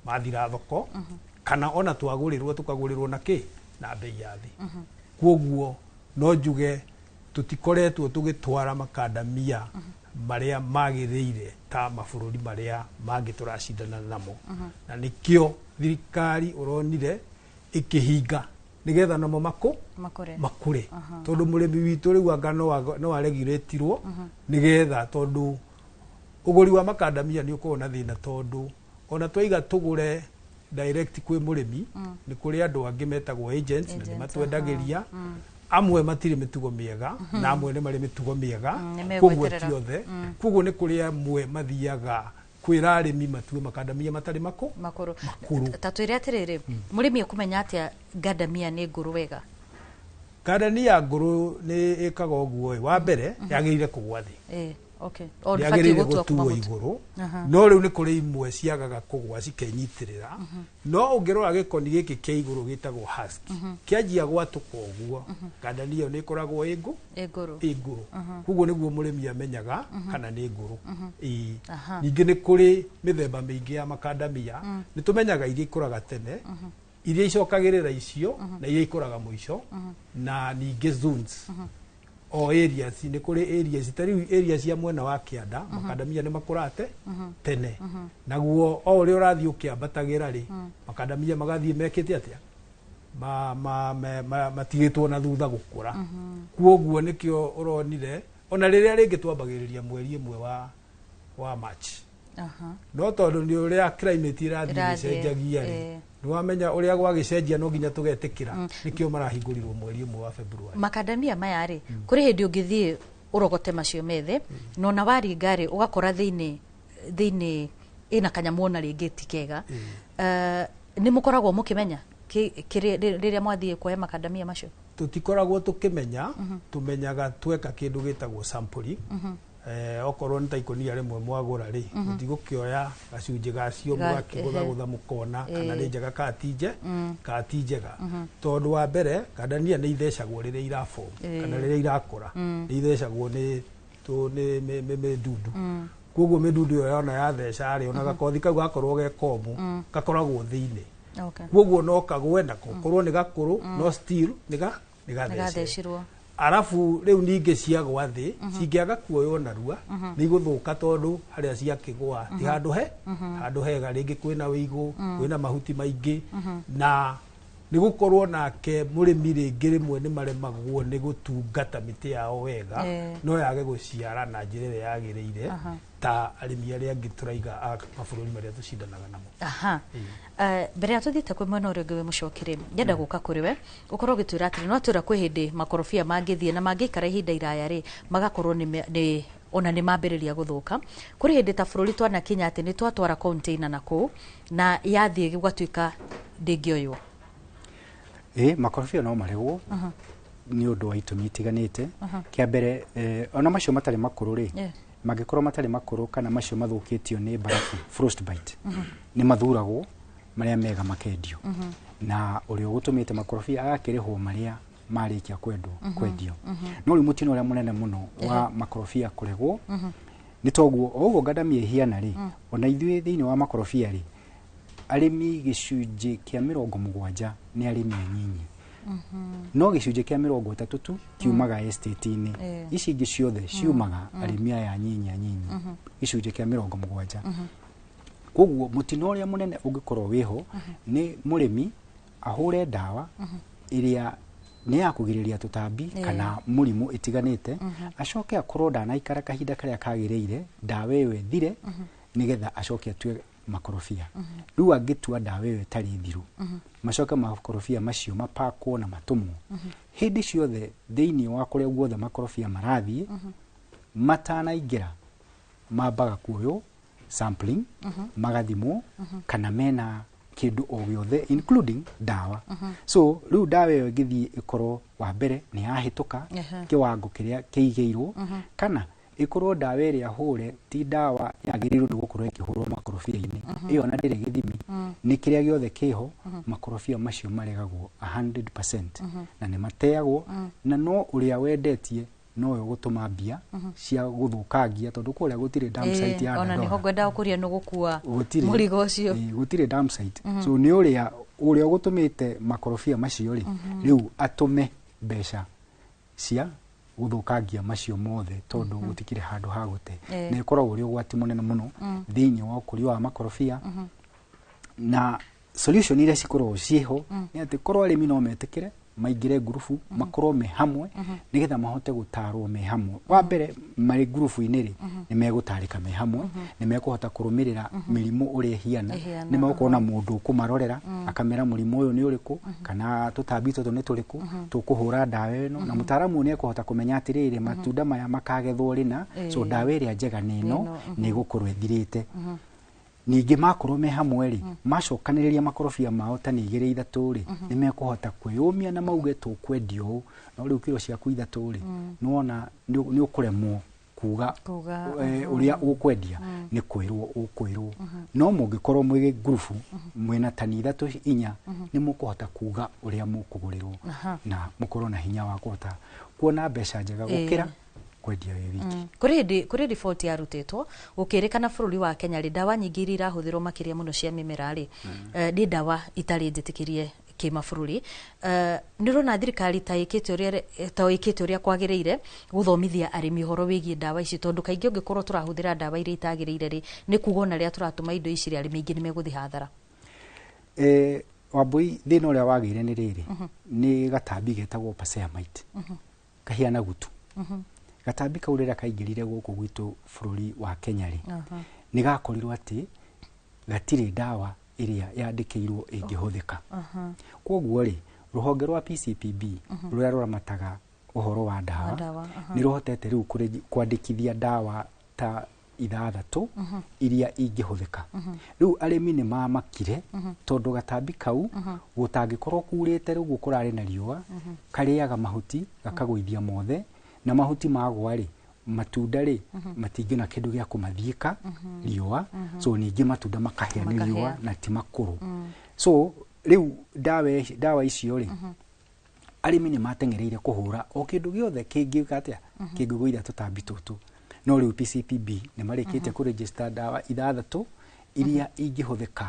mathira thoko, kana ona twagũrĩrwo tukagũrĩrwo na kĩ na bei ya thĩ. Koguo no njuge tũtikoretwo tũgĩtwara makandamia marĩa magĩrĩire ta mabũrũri marĩa mangĩ tũracindana namo. Na nĩkĩo thirikari ũronire ĩkĩhinga nĩgetha namo makũre. Makũre, tondũ mũrĩmi witũ rĩu anga no areguletirwo nĩgetha, tondũ ũgũri wa makandamia nĩ ũkoragwo na thĩna, tondũ ona twaiga tũgũre direct kwĩ mũrĩmi, nĩ kũrĩ andũ angĩ metagwo agents, na nĩ Agents, matwendagĩria. Amwe matirĩ mĩtugo mĩega na amwe nĩ marĩ mĩtugo mĩega. Nĩ Koguo megweterera. ti othe. Koguo nĩ kũrĩ amwe mathiaga kwĩra arĩmi matue makandamia matarĩ makũ makũrũ. Makũrũ. Ta twĩre atĩrĩrĩ, mũrĩmi ekũmenya atĩa ngandamia nĩ ngũrũ wega? Kandania ngũrũ nĩ ĩkaga ũguo ĩ, wa mbere yagĩrĩire kũgwa thĩ. Okay, o ndũbatiĩ Ndĩagĩrĩire gũtua kuma gũtuo mũtĩ. igũrũ. No rĩu nĩ kũrĩ imwe ciagaga kũgwa cikenyitĩrĩra. No ũngĩrora gĩkoni gĩkĩ kĩa igũrũ gĩtagwo husk, kĩanjia gwatũka ũguo, kandania ĩyo nĩ ĩkoragwo ĩ ngũ ĩ ngũrũ. Ĩ ngũrũ. Koguo nĩguo mũrĩmi amenyaga kana nĩ ngũrũ. Ĩĩ. Ningĩ nĩ kũrĩ mĩthemba mĩingĩ ya makandamia. Nĩ tũmenyaga iria ikũraga tene, iria icokagĩrĩra icio, na iria ikũraga mũico. Na ningĩ zones o areas, nĩ kũrĩ areas, ta rĩu area cia mwena wa kĩanda, makandamia nĩ makũrate tene. Naguo o ũrĩa ũrathiĩ ũkĩambatagĩra rĩ, makandamia magathiĩ mekĩte atĩa, matigĩtwo na thutha gũkũra. Kuoguo nĩkĩo ũronire ona rĩrĩa rĩngĩ twambagĩrĩria mweri ĩmwe wa March. No tondũ nĩ ũrĩa climate ĩrathiĩ Ĩrathiĩ, ĩgĩcenjagia rĩ, nĩ wamenya ũrĩa gwagĩcenjia, no nginya tũgetĩkĩra. Nĩkĩo marahingũrirwo mweri ũmwe wa February. Makandamia maya rĩ, kũrĩ hĩndĩ ũngĩthiĩ ũrogote macio methe, na ona waringa rĩ, ũgakora thĩinĩ ĩna kanyamũ ona rĩngĩ ti kega. Nĩ mũkoragwo mũkĩmenya rĩrĩa mwathiĩ kuoya makandamia macio? Tũtikoragwo tũkĩmenya. Tũmenyaga tweka kĩndũ gĩtagwo sampling. Okorwo nĩ ta ikũnia rĩmwe mwagũra rĩ, mũtigũkĩoya gacunjĩ gacio mũgakĩgũthagũtha mũkona kana nĩ njega kana ti nje kana ti njega. Tondũ wa mbere, kandania nĩ ithecagwo rĩrĩa iraform kana rĩrĩa irakũra. Nĩ ithecagwo nĩ nĩ mĩndundu. Koguo mĩndundu ĩyo yona yatheca rĩ, ona gakothi kau gakorwo ge komũ, gakoragwo thĩinĩ. Koguo no kagwe nako korwo nĩ gakũrũ, no still nĩ gathece. Nĩgathecirwo. Arabu rĩu ningĩ ciagwa thĩ, cingĩaga kuoywo narua, nĩ igũthũka, tondũ harĩa ciakĩgwa ti handũ he handũ hega, rĩngĩ kwĩna wĩigũ, kwĩna mahuti maingĩ. Na nĩ gũkorwo nake mũrĩmi rĩngĩ rĩmwe nĩ maremagwo nĩ gũtungata mĩtĩ yao wega, no yage gũciara na njĩra ĩrĩa yagĩrĩire ta arĩmi arĩa angĩ tũraiga a mabũrũri marĩa tũcindanaga namo. Aha. Mbere ya tuthiĩte kwĩ mwena ũrĩa ũngĩ wĩ mũcoki rĩ, ngenda gũka kũrĩ we ũkorwo ũgĩtwĩra atĩrĩ, no atwĩra kwĩ hĩndĩ makorobia mangĩthiĩ na mangĩikara ihinda iraya rĩ, magakorwo nĩ ona nĩ mambĩrĩria gũthũka. Kũrĩ hĩndĩ ta bũrũri twanakinya atĩ nĩ twatwara container na kũu na yathiĩ gũgatuĩka ndĩngĩoywo? Ĩ, makorobia no maregwo nĩ ũndũ wa itũmi itiganĩte. Kĩa mbere, ona macio matarĩ makũrũ rĩ, mangĩkorwo matarĩ makũrũ kana macio mathũkĩtio nĩ mbarabu, frostbite, nĩ mathuragwo marĩa mega makendio, na ũrĩa ũgũtũmĩte makorobia agakĩrĩhwo marĩa marĩkia kwendwo kwendio. No rĩu mũtino ũrĩa mũnene mũno wa makorobia kũregwo nĩ toguo o ũguo ngandamia ĩhiana rĩ, ona ithuĩ thĩinĩ wa makorobia rĩ, arĩmi gĩcunjĩ kĩa 70 nĩ arĩmi anyinyi, no gĩcunjĩ kĩa 30 tu kiumaga estate-inĩ. Ici ingĩ ciothe ciumaga arĩmi aya anyinyi anyinyi, gĩcunjĩ kĩa 70. Koguo mũtino ũrĩa mũnene ũngĩkorwo wĩho nĩ mũrĩmi ahũre ndawa ĩrĩa nĩ ya kũgirĩrĩria tũtambi kana mũrimũ ĩtiganĩte, acoke akorwo ndanaikara kahinda karĩa kagĩrĩire ndawa ĩyo ĩthire, nĩgetha acoke atue makorobia. Rĩu angĩtua ndawa ĩyo ĩtarĩ thiru, macoke makorobia macio mapakwo na matũmwo hĩndĩ ciothe thĩinĩ wa kũrĩa guothe makorobia marathiĩ, matanaingĩra mambaga kuoywo sampling, magathimwo kana mena kĩndũ o gĩothe, including ndawa. So rĩu ndawa ĩyo ĩngĩthiĩ ĩkorwo wa mbere nĩ yahĩtũka kĩwango kĩrĩa kĩigĩirwo, kana ĩkorwo ndawa ĩrĩa hũre ti ndawa yagĩrĩirwo nĩ gũkorwo ĩkĩhũrwo makorobia-inĩ, ĩyo ona ndĩrĩ gĩthimi, nĩ kĩrĩa gĩothe kĩho, makorobia macio maregagwo 100% na nĩ mateagwo, na no ũrĩa wendetie nowe ũgũtũma mbia cia gũthũkangia, tondũ kũrĩa gũtirĩ dump site ya Ona nĩho Dandora. ngwendaga kũria nũ gũkua Gũtirĩ. mũrigo ũcio. Gũtirĩ dump site. So nĩ ũrĩa ũrĩa ũgũtũmĩte makorobia macio rĩ, rĩu atũme mbeca cia gũthũkangia macio mothe, tondũ gũtikĩrĩ handũ ha gũte. Na ĩkoragwo ũrĩ ũgwati mũnene mũno thĩinĩ wa ũkũria wa makorobia. Na solution iria cikoragwo ciĩho nĩ atĩ korwo arĩmi no metĩkĩre maingĩre ngurubu, makorwo me hamwe, nĩgetha mahote gũtarwo me hamwe. Wa mbere, marĩ ngurubu-inĩ rĩ, nĩ megũtarĩka me hamwe, nĩ mekũhota kũrũmĩrĩra mĩrimũ ũrĩa ĩhiana, Ĩhiana, nĩ megũkorwo na mũndũ ũkũmarorera, akamera mũrimũ ũyũ nĩ ũrĩkũ, kana tũtambi tũtũ nĩ tũrĩkũ, tũkũhũra ndawa ĩno, na mũtaaramu nĩ ekũhota kũmenya atĩrĩrĩ, matunda maya makagethwo rĩna, so ndawa ĩrĩa njega nĩ ĩno, Nĩ ĩno, nĩ ĩgũkorwo ĩthirĩte. Ningĩ makorwo me hamwe rĩ, macokanĩrĩria makorobia mao ta nĩ igĩrĩ ithatũ rĩ, nĩ mekũhota kwĩyũmia na mauge tũkwendia ũũ. No rĩu kiro ciaku ithatũ rĩ, nĩwona nĩ ũkũremwo kuga Kuga, ũrĩa ũkwendia, nĩ kwĩrwo ũkwĩrwo. No mũngĩkorwo mwĩ ngurubu, mwĩna tani ithatũ inya, nĩ mũkũhota kuga ũrĩa mũkũgũrĩrwo na mũkorwo na hinya wa kũhota kuona mbeca njega gũkĩra kwendia wĩ wiki. Kũrĩ hĩndĩ kũrĩ riboti yarutĩtwo gũkĩrĩkana bũrũri wa Kenya rĩ, ndawa nyingĩ iria irahũthĩrwo makĩria mũno cia mĩmera rĩ, nĩ ndawa itarĩ njĩtĩkĩrie kĩmabũrũri. Nĩ ũrona thirikari ta ĩkĩte ũrĩa ta ĩkĩte ũrĩa kwagĩrĩire gũthomithia arĩmi ũhoro wĩgiĩ ndawa ici? Tondũ kaingĩ ũngĩkorwo tũrahũthĩra ndawa iria itagĩrĩire rĩ, nĩ kuga ona rĩrĩa tũratũma indo ici rĩ, arĩmi aingĩ nĩ megũthiĩ hathara. Wambui, thĩna ũrĩa wagĩire nĩ rĩrĩ, nĩ gatambi getagwo Persea mite, kahiana gutu. Gatambi kau rĩrĩa kaingĩrire gũkũ gwitũ bũrũri wa Kenya rĩ, nĩ gakorirwo atĩ gatirĩ ndawa ĩrĩa yandĩkĩirwo ĩngĩhũthĩka. Koguo rĩ, rũhonge rwa PCPB rũrĩa rũramataga ũhoro wa ndawa ndawa, nĩ rũhotete rĩu kwandĩkithia ndawa ta ithathatũ iria ingĩhũthĩka. Rĩu arĩmi nĩ mamakire, tondũ gatambi kau gũtangĩkorwo kurĩte rĩu kũrarĩ na riũa, karĩaga mahuti gakagũithia mothe, na mahuti magwa rĩ, matunda rĩ, matingĩona kĩndũ gĩa kũmathiĩka riũa. So ningĩ matunda makahĩa nĩ riũa Makahĩa. na ti makũrũ. So rĩu ndawa icio rĩ, arĩmi nĩ mateng'ereire kũhũra o kĩndũ gĩothe kĩngĩka atĩa, kĩngĩgũithia tũtambi tũtũ. No rĩu PCPB nĩ marĩkĩtie kũregister ndawa ithathatũ iria ingĩhũthĩka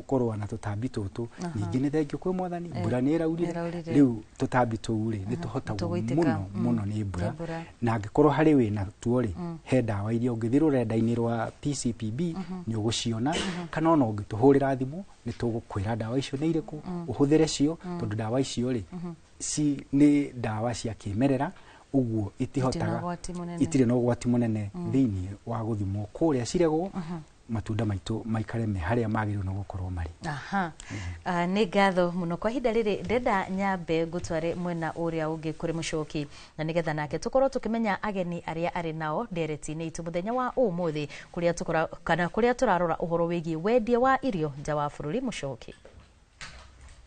kũrũa na tũtambi tũtũ. Ningĩ nĩ thengiũ kwĩ Mwathani, mbura nĩ ĩraurire. Ĩraurire. Rĩu tũtambi tũu rĩ, nĩ tũhotagwo Tũgũitĩka. mũno mũno nĩ mbura. Nĩ mbura. Na angĩkorwo harĩ wĩna tuo rĩ, he ndawa iria ũngĩthiĩ rũrenda-inĩ rwa PCPB nĩ ũgũciona, kana ona ũngĩtũhũrĩra thimũ nĩ tũgũkwĩra ndawa icio nĩ irĩkũ, ũhũthĩre cio, tondũ ndawa icio rĩ, nĩ ndawa cia kĩmerera, ũguo itihotaga ũgwati mũnene. Itirĩ na ũgwati mũnene thĩinĩ wa gũthimwo kũrĩa ciregwo, matunda maitũ maikare me harĩa magĩrĩirwo nĩ gũkorwo marĩ. Aha. Nĩ ngatho mũno. Kwa ihinda rĩrĩ ndenda nyambe ngũtware mwena ũrĩa ũngĩ kũrĩ Mũcoki, na nĩgetha nake tũkorwo tũkĩmenya ageni arĩa arĩ nao ndereti-inĩ itũ mũthenya wa ũmũthĩ, kũrĩa tũkora kana kũrĩa tũrarora ũhoro wĩgiĩ wendia wa irio nja wa bũrũri. Mũcoki.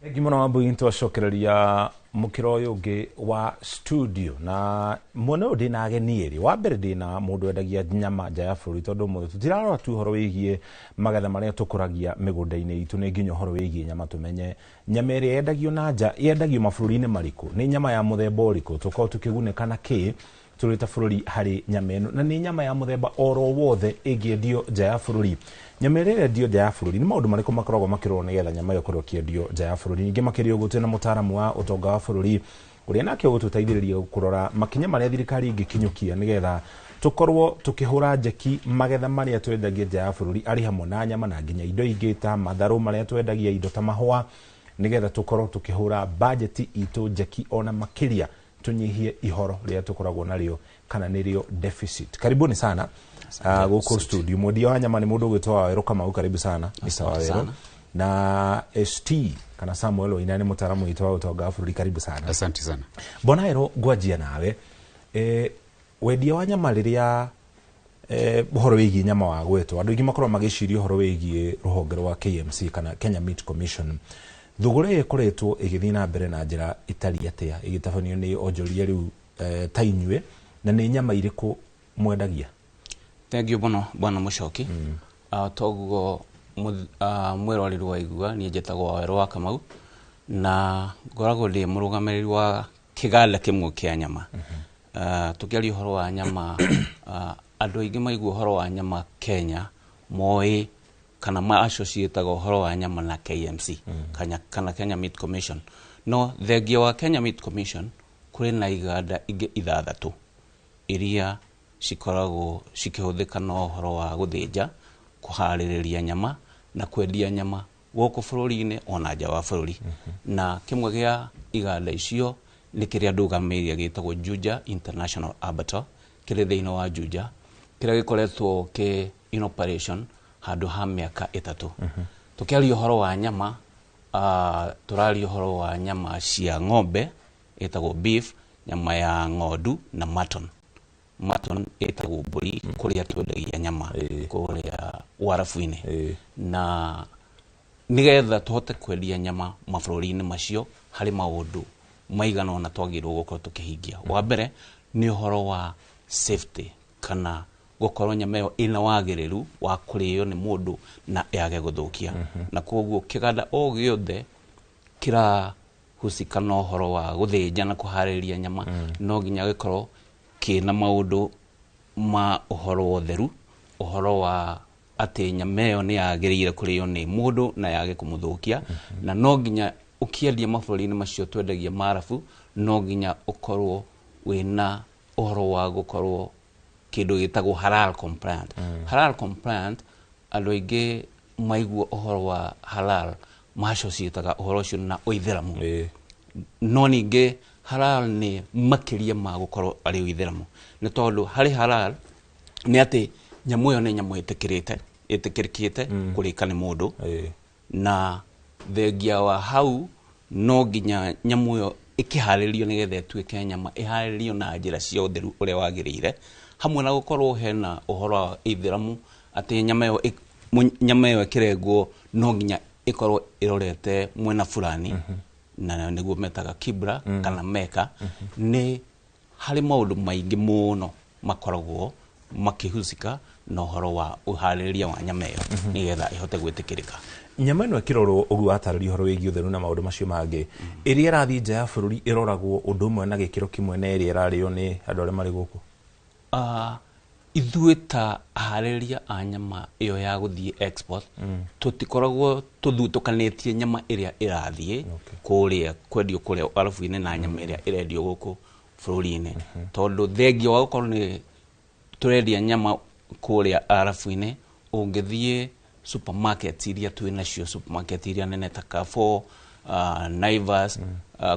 Thengi mũno Wambui, nĩtwacokereria mũkĩra ũyũ ũngĩ wa studio, na mwena ũyũ ndĩna ageni erĩ. Wa mbere, ndĩna mũndũ wendagia nyama nja ya bũrũri, tondũ ũmũthĩ tũtirarora tu ũhoro wĩgiĩ magetha marĩa tũkũragia mĩgũnda-inĩ itũ, nĩ nginya ũhoro wĩgiĩ nyama, tũmenye nyama ĩrĩa yendagio na nja yendagio mabũrũri-inĩ marĩkũ, nĩ nyama ya mũthemba ũrĩkũ, tũkorwo tũkĩgunĩka na kĩ tũrĩ ta bũrũri harĩ nyama ĩno, na nĩ nyama ya mũthemba oro wothe ĩngĩendio nja ya bũrũri. Nyama ĩrĩa ĩrendio nja ya bũrũri, nĩ maũndũ marĩkũ makoragwo makĩrorwo nĩgetha nyama ĩyo ĩkorwo ĩkĩendio nja ya bũrũri? Ningĩ makĩria ũguo, twĩna mũtaaramu wa ũtonga wa bũrũri. Ũrĩa nake ũgũtũteithĩrĩria kũrora makinya marĩa thirikari ĩngĩkinyũkia nĩgetha tũkorwo tũkĩhũra njeki magetha marĩa twendagia nja ya bũrũri arĩ hamwe na nyama na nginya indo ingĩ ta matharũ marĩa twendagia, indo ta mahũa, nĩgetha tũkorwo tũkĩhũra bajeti itũ njeki ona makĩria tũnyihie ihoro rĩrĩa tũkoragwo narĩo kana nĩrĩo deficit. Karibuni sana gũkũ studio. Mwendia wa nyama nĩ mũndũ ũgwĩtwo Wawerũ Kamau, karibu sana Mr. Wawerũ. Na ST kana Samuel Waina nĩ mũtaaramu witũ wa ũtonga wa bũrũri, karibu sana. Asante sana. Bwana Wawerũ, ngwanjia nawe. Wendia wa nyama rĩrĩa ũhoro wĩgiĩ nyama wa gwetwo, andũ aingĩ makoragwo magĩciria ũhoro wĩgiĩ rũhonge rwa KMC kana Kenya Meat Commission. Thũgũrĩ ĩyo ĩkoretwo ĩgĩthiĩ na mbere na njĩra ĩtariĩ atĩa ĩgĩtabanio nĩ onjoria rĩu ta inyuĩ, na nĩ nyama irĩkũ mwendagia? Thank you mũno bwana Mũcoki. Toguo mwĩroreri wa igua, niĩ njĩtagwo Wawerũ wa Kamau na ngoragwo ndĩ mũrũgamĩrĩri wa kĩganda kĩmwe kĩa nyama. Tũkĩaria ũhoro wa nyama, andũ aingĩ maigua ũhoro wa nyama Kenya moĩ kana ma associataga ũhoro wa nyama na KMC kana Kenya Meat Commission. No thengia wa Kenya Meat Commission kũrĩ na iganda ingĩ 6 iria cikoragwo cikĩhũthĩka na ũhoro wa gũthĩnja, kũharĩrĩria nyama na kwendia nyama gũkũ bũrũri-inĩ ona nja wa bũrũri. Na kĩmwe gĩa iganda icio nĩ kĩrĩa ndũgamĩrĩire gĩtagwo Juja International Abattoir, kĩrĩ thĩinĩ wa Juja, kĩrĩa gĩkoretwo kĩ in operation handũ ha mĩaka 3. Tũkĩaria ũhoro wa nyama, tũraria ũhoro wa nyama cia ng'ombe ĩtagwo beef, nyama ya ng'ondu na mutton. Mutton ĩtagwo mbũri kũrĩa twendagia nyama kũrĩa Warabu-inĩ. Na nĩgetha tũhote kwendia nyama mabũrũri-inĩ macio harĩ maũndũ maigana ũna twagĩrĩirwo gũkorwo tũkĩhingia. Wa mbere nĩ ũhoro wa safety kana gũkorwo nyama ĩyo ĩna wagĩrĩru wa kũrĩo nĩ mũndũ na yage gũthũkia. Na koguo kĩganda o gĩothe kĩrahusika na ũhoro wa gũthĩnja na kũharĩrĩria nyama no nginya gĩkorwo kĩna maũndũ ma ũhoro wa ũtheru, ũhoro wa atĩ nyama ĩyo nĩ yagĩrĩire kũrĩo nĩ mũndũ na yage kũmũthũkia. Na no nginya ũkĩendia mabũrũri-inĩ macio twendagia marabu, no nginya ũkorwo wĩna ũhoro wa gũkorwo kĩndũ gĩtagwo halal compliant. Halal compliant, andũ aingĩ maigua ũhoro wa halal massociataga ũhoro ũcio na ũithĩramu. No ningĩ halal nĩ makĩria ma gũkorwo arĩ ũithĩramu, nĩ tondũ harĩ halal nĩ atĩ nyamũ ĩyo nĩ nyamũ ĩtĩkĩrĩkĩte kũrĩka nĩ mũndũ, na thengia wa hau no nginya nyamũ ĩyo ĩkĩharĩrio nĩgetha ĩtuĩke nyama, ĩharĩrio na njĩra cia ũtheru ũrĩa wagĩrĩire, hamwe na gũkorwo hena ũhoro wa ithĩramu atĩ nyama ĩyo ĩkĩrengwo no nginya ĩkorwo ĩrorete mwena fulani, na nĩguo metaga kibra kana meka. Nĩ harĩ maũndũ maingĩ mũno makoragwo makĩhusika na ũhoro wa ũharĩrĩria wa nyama ĩyo nĩgetha ĩhote gwĩtĩkĩrĩka. Nyama ĩno ĩkĩrorwo ũguo watarĩria ũhoro wĩgiĩ ũtheru na maũndũ macio mangĩ, ĩrĩa ĩrathiĩ nja ya bũrũri ĩroragwo ũndũ ũmwe na gĩkĩro kĩmwe na ĩrĩa ĩrarĩo nĩ andũ arĩa marĩ gũkũ? Ithuĩ ta aharĩrĩria a nyama ĩyo ya gũthiĩ export tũtikoragwo tũthutũkanĩtie nyama ĩrĩa ĩrathiĩ kũrĩa kwendio kũrĩa arabu-inĩ na nyama ĩrĩa ĩrendio gũkũ bũrũri-inĩ, tondũ thengia wa gũkorwo nĩ tũrendia nyama kũrĩa arabu-inĩ, ũngĩthiĩ supermarket iria twĩ nacio, supermarket iria nene ta Carrefour, Naivas,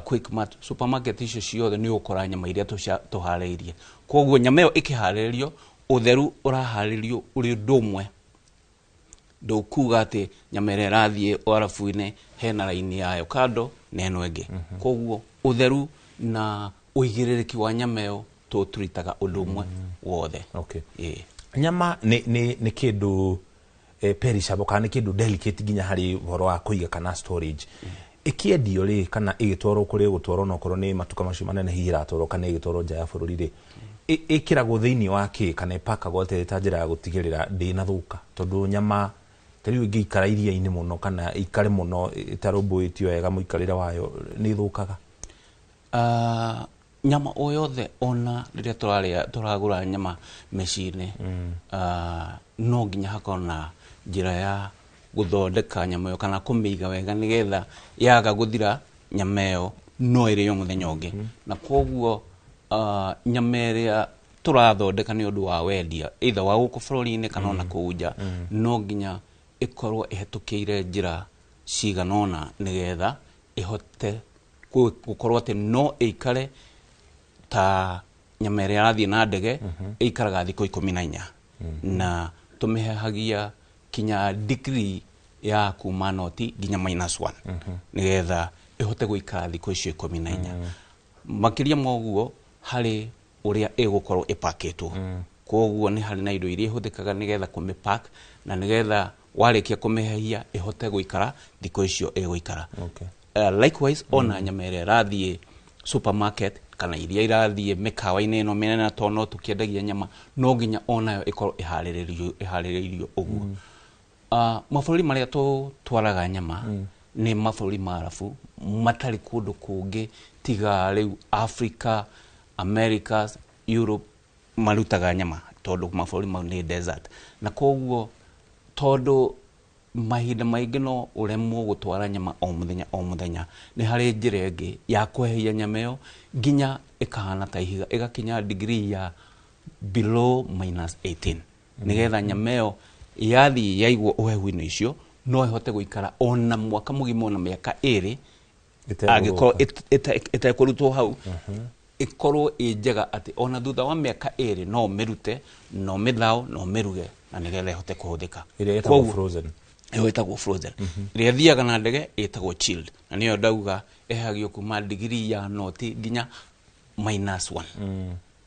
Quickmart, supermarket icio ciothe nĩ ũgũkora nyama iria tũharĩirie. Koguo nyama ĩyo ĩkĩharĩrĩrio, ũtheru ũraharĩrĩrio ũrĩ ũndũ ũmwe. Ndũkuga atĩ nyama ĩrĩa ĩrathiĩ arabu-inĩ hena raini yayo kando na ĩno ĩngĩ. Koguo ũtheru na ũigĩrĩrĩki wa nyama ĩyo tũtũritaga ũndũ ũmwe wothe. Nyama nĩ kĩndũ perishable kana nĩ kĩndũ delicate nginya harĩ ũhoro wa kũiga kana storage. Ĩkĩendio rĩ kana ĩgĩtwarwo kũrĩa ĩgũtwarwo, na okorwo nĩ matuka macio manene hihi ĩratwarwo kana ĩgĩtwarwo nja ya bũrũri rĩ, ĩkĩragwo thĩinĩ wa kĩ kana ĩpakagwo atĩa ta njĩra ya gũtigĩrĩra ndĩnathũka? Tondũ nyama ta rĩu ĩngĩikara iria-inĩ mũno kana ĩikare mũno ĩtarũmbũĩtio wega mũikarĩre wayo nĩ ĩthũkaga. Nyama o yothe ona rĩrĩa tũragũra nyama mĩciĩ-inĩ, no nginya hakorwo na njĩra ya gũthondeka nyama ĩyo kana kũmĩiga wega nĩgetha yaga gũthira nyama ĩyo No ĩrĩo mũthenya ũngĩ. Na koguo nyama ĩrĩa tũrathondeka nĩ ũndũ wa wendia, either wa gũkũ bũrũri-inĩ kana ona kũu nja, no nginya ĩkorwo ĩhetũkĩire njĩra cigana ũna nĩgetha ĩhote gũkorwo atĩ no ĩikare. Ta nyama ĩrĩa ĩrathiĩ na ndege ĩikaraga thikũ 14, na tũmĩhehagia kinya degree ya kuma noti nginya -1, nĩgetha ĩhote gũikara thikũ icio 14. Makĩria ma ũguo, harĩ ũrĩa ĩgũkorwo ĩpakĩtwo. Koguo nĩ harĩ na indo iria ihũthĩkaga nĩgetha kũmĩpack na nĩgetha warĩkia kũmĩhehia ĩhote gũikara thikũ icio ĩgũikara. Likewise ona nyama ĩrĩa ĩrathiĩ supermarket kana iria irathiĩ mĩkawa-inĩ ĩno mĩnene, tondũ no tũkĩendagia nyama, no nginya onayo ĩkorwo ĩharĩrĩirio ũguo. Mabũrũri marĩa tũtwaraga nyama nĩ mabũrũri ma Arabu, matarĩ kũndũ kũngĩ tiga rĩu Africa, Americas, Europe marutaga nyama, tondũ mabũrũri mau nĩ desert. Na koguo tondũ mahinda maingĩ no ũremwo gũtwara nyama o mũthenya o mũthenya, nĩ harĩ njĩra ĩngĩ ya kũhehia nyama ĩyo nginya ĩkahana ta ihiga, ĩgakinya degree ya below -18, nĩgetha nyama ĩyo yathiĩ yaigwo ũhehu-inĩ icio no ĩhote gũikara ona mwaka mũgima, ona mĩaka 2, angĩkorwo ĩtekũrutwo hau, ĩkorwo ĩ njega atĩ ona thutha wa mĩaka 2 no ũmĩrute, no ũmĩthao, no ũmĩruge, na nĩgetha ĩhote kũhũthĩka. Ĩrĩa ĩtagwo frozen. Ĩyo ĩtagwo frozen. Ĩrĩa ĩthiaga na ndege ĩtagwo chilled, na nĩyo ndauga ĩhehagio kuma degree ya noti nginya -1.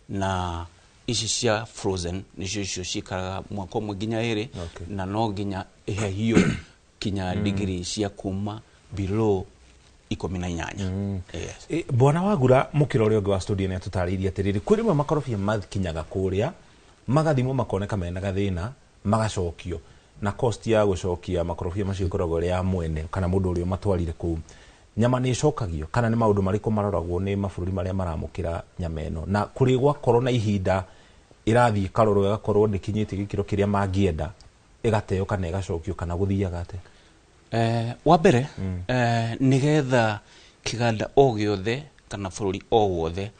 Na ici cia frozen nĩcio icio cikaraga mwaka ũmwe nginya 2, na no nginya ĩhehio kinya degree cia kuma below 18. Yes. Bwana Wagura, mũkĩra ũrĩa ũngĩ wa studio nĩ atũtarĩirie atĩrĩrĩ, kwĩ rĩmwe makorobia makinyaga kũrĩa magathimwo makoneka mena gathĩna, magacokio, na cost ya gũcokia makorobia macio ĩkoragwo ĩrĩ ya mwene kana mũndũ ũrĩa ũmatwarire kũu. Nyama nĩ ĩcokagio kana nĩ maũndũ marĩkũ maroragwo nĩ mabũrũri marĩa maramũkĩra nyama ĩno, na kũrĩ gwakorwo na ihinda ĩrathiĩ ĩkarorwo ĩgakorwo ndĩkinyĩtie gĩkĩro kĩrĩa mangĩenda, ĩgateo kana ĩgacokio, kana gũthiaga atĩa? Wa mbere, nĩgetha kĩganda o gĩothe kana bũrũri o wothe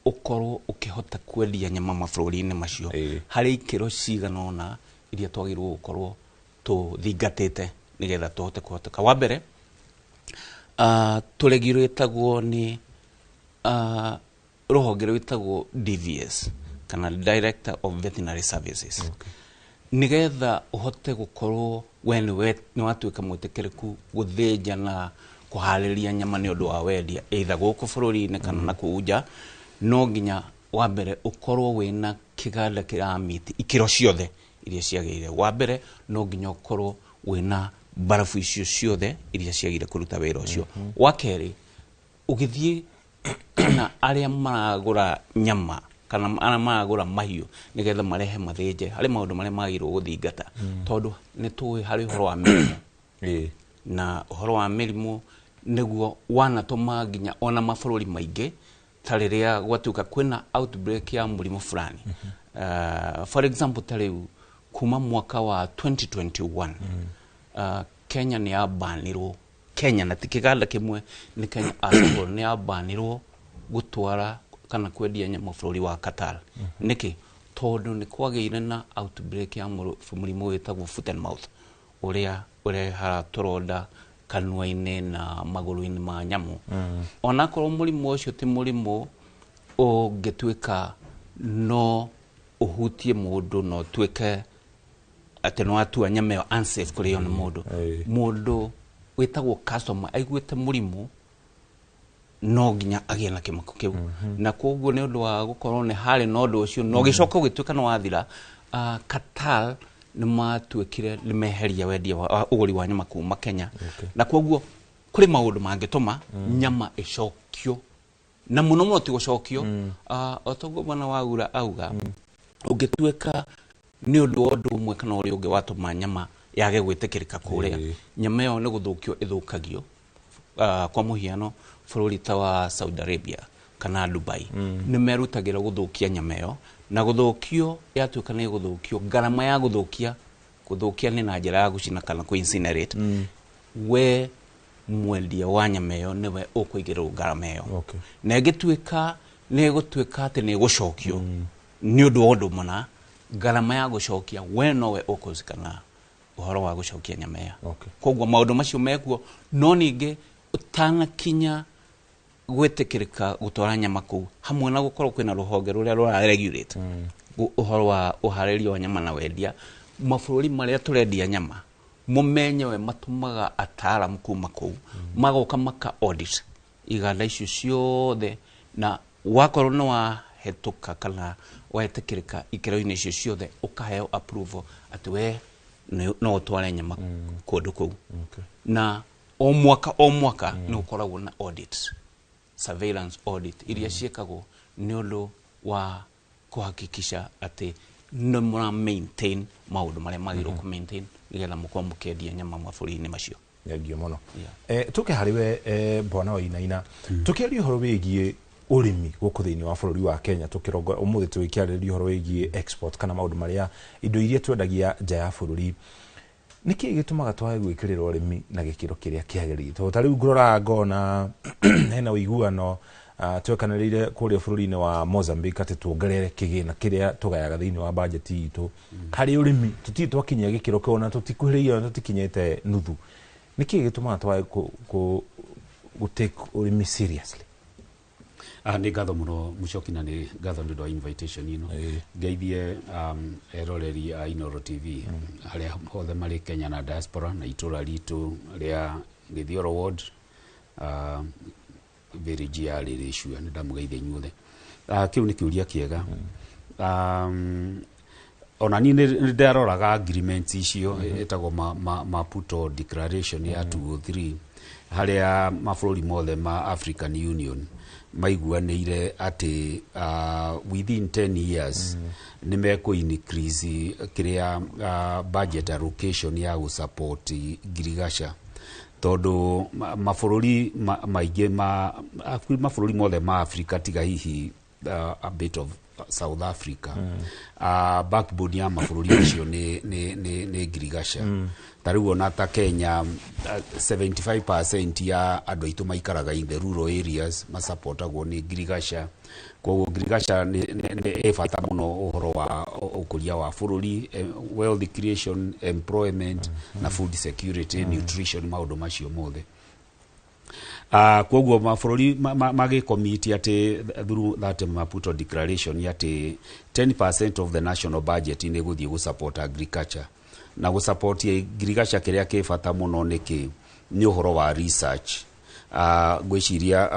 ũkorwo ũkĩhota kwendia nyama mabũrũri-inĩ macio, harĩ ikĩro cigana ũna iria twagĩrĩirwo gũkorwo tũthingatĩte nĩgetha tũhote kũhoteka. Wa mbere, tũregirĩtagwo nĩ rũhonge rwĩtagwo DVS kana Director of Veterinary Services. Nĩgetha ũhote gũkorwo we nĩ watuĩka mwĩtĩkĩrĩku gũthĩnja na kũharĩria nyama nĩ ũndũ wa wendia, either gũkũ bũrũri-inĩ kana na kũu nja, no nginya wa mbere ũkorwo wĩna kĩganda kĩramiti ikĩro ciothe iria ciagĩrĩire. Wa mbere, no nginya ũkorwo wĩna barafu icio ciothe iria ciagĩrĩire kũruta wĩra ũcio. Wa kerĩ, ũgĩthiĩ kana arĩa maragũra nyama kana arĩa maragũra mahiũ nĩgetha marehe mathĩnje, harĩ maũndũ marĩa magĩrĩirwo gũthingata, tondũ nĩ tũĩ harĩ ũhoro wa mĩrimũ, na ũhoro wa mĩrimũ nĩguo wanatũma nginya ona mabũrũri maingĩ, ta rĩrĩa gwatuĩka kwĩna outbreak ya mũrimũ fulani. For example, ta rĩu kuma mwaka wa 2021, Kenya nĩ yabanirwo, Kenya na ti kĩganda kĩmwe, nĩ Kenya as a whole, nĩ yabanirwo gũtwara kana kwendia nyama bũrũri wa Qatar. Nĩkĩ? Tondũ nĩ kwagĩire na outbreak ya mũrimũ wĩtagwo foot and mouth, ũrĩa ũrehaga tũronda kanua-inĩ na magũrũ-inĩ ma nyamũ. Onakorwo mũrimũ ũcio ti mũrimũ ũngĩtuĩka no ũhutie mũndũ na ũtuĩke atĩ nĩ watua nyama ĩyo unsafe kũrĩo nĩ mũndũ, mũndũ wĩtagwo customer aiguĩte mũrimũ no nginya agĩe na kĩmako kĩu. Na koguo nĩ ũndũ wa gũkorwo nĩ harĩ na ũndũ ũcio na ũgĩcoka ũgĩtuĩka nĩ wathira, Qatar nĩ matuĩkire nĩ meheria wendia wa ũgũri wa nyama kuma Kenya. Na koguo kũrĩ maũndũ mangĩtũma nyama ĩcokio, na mũno mũno ti gũcokio, o toguo bwana Wagura auga, ũngĩtuĩka nĩ ũndũ wa ũndũ ũmwe kana ũrĩa ũngĩ watũma nyama yage gwĩtĩkĩrĩka kũrĩa, nyama ĩyo nĩ gũthũkio ĩthũkagio. Kwa mũhiano, bũrũri ta wa Saudi Arabia kana Dubai nĩ merutagĩra gũthũkia nyama ĩyo, na gũthũkio yatuĩka nĩ gũthũkio, ngarama ya gũthũkia nĩ na njĩra ya gũcina kana kũ incinerate, we Mwendia wa nyama ĩyo nĩwe ũkũigĩrĩrwo ngarama ĩyo. Na ĩngĩtuĩka nĩ ĩgũtuĩka atĩ nĩ ĩgũcokio nĩ ũndũ wa ũndũ mũna, ngarama ya gũcokia we nowe ũkũhusika ũhoro wa gũcokia nyama ĩyo. Koguo maũndũ macio mekuo, no ningĩ ũtanakinya gwĩtĩkĩrĩka gũtwara nyama kũu, hamwe na gũkorwo kwĩna rũhonge rũrĩa rũra regulate ũhoro wa ũharĩria wa nyama na wendia, mabũrũri marĩa tũrendia nyama mo menyewe matũmaga ataaramu kuma kũu, magoka maka audit iganda icio ciothe, na wakorwo nĩ wahetũka kana wetĩkĩrĩka ikĩro-inĩ icio ciothe, ũkaheo approval atĩ we no ũtware nyama kũndũ kũu. Na o mwaka o mwaka nĩ gũkoragwo na audit, surveillance audit iria ciĩkagwo nĩ ũndũ wa kuhakikisha atĩ nĩ mũra maintain maũndũ marĩa magĩrĩirwo ku maintain nĩgetha mũkorwo mũkĩendia nyama mabũrũri-inĩ macio. Thengio mũno. Tũke harĩ we, bwana Wainaina, tũkĩaria ũhoro wĩgiĩ ũrĩmi gũkũ thĩinĩ wa bũrũri wa Kenya, tũkĩrongo ũmũthĩ tũgĩkĩarĩrĩria ũhoro wĩgiĩ export kana maũndũ marĩa indo iria twendagia nja ya bũrũri, nĩkĩ gĩtũmaga twage gwĩkĩrĩra ũrĩmi na gĩkĩro kĩrĩa kĩagĩrĩire? Tondũ ta rĩu ngũrora ngona hena ũiguano twekanĩrĩire kũrĩa bũrũri-inĩ wa Mozambique atĩ tuongerere kĩgĩna kĩrĩa tũgayaga thĩinĩ wa bajeti itũ harĩ ũrĩmi, tũtirĩ twakinyia gĩkĩro kĩu na tũtikuhĩrĩirie na tũtikinyĩte nuthu. Nĩkĩ gĩtũmaga twage kũ take ũrĩmi seriously? Nĩ ngatho mũno Mũcoki, na nĩ ngatho nĩ ũndũ wa invitation ĩno. Ngeithie eroreri a Inooro TV harĩa hothe marĩ Kenya na diaspora, na itũra ritũ rĩa Gĩthioro ward, village ya Rĩrĩcua, nĩ ndamũgeithia inyuothe. Kĩu nĩ kĩũria kĩega. Ona niĩ nĩ ndaroraga agreements icio ĩtagwo Maputo Declaration ya 2003, harĩa mabũrũri mothe ma African Union maiguanĩire atĩ within 10 years nĩ mekũ increase kĩrĩa budget allocation ya gũsupport ngirigaca, tondũ mabũrũri maingĩ ma mabũrũri mothe ma Africa, tiga hihi a bit of South Africa, backbone ya mabũrũri macio nĩ ngirigaca. Ta rĩu ona ta Kenya, 75% ya andũ aitũ maikaraga in the rural areas, masupportagwo nĩ ngirigaca. Koguo ngirigaca nĩ ĩ bata mũno ũhoro wa ũkũria wa bũrũri, wealth creation, employment na food security, nutrition, maũndũ macio mothe. Koguo mabũrũri magĩkomiti atĩ through that Maputo Declaration atĩ 10% of the national budget nĩ gũthiĩ gũsupport agriculture na gũsupport ngirigaca. Kĩrĩa kĩ bata mũno nĩ kĩ nĩ ũhoro wa research. Ngwĩciria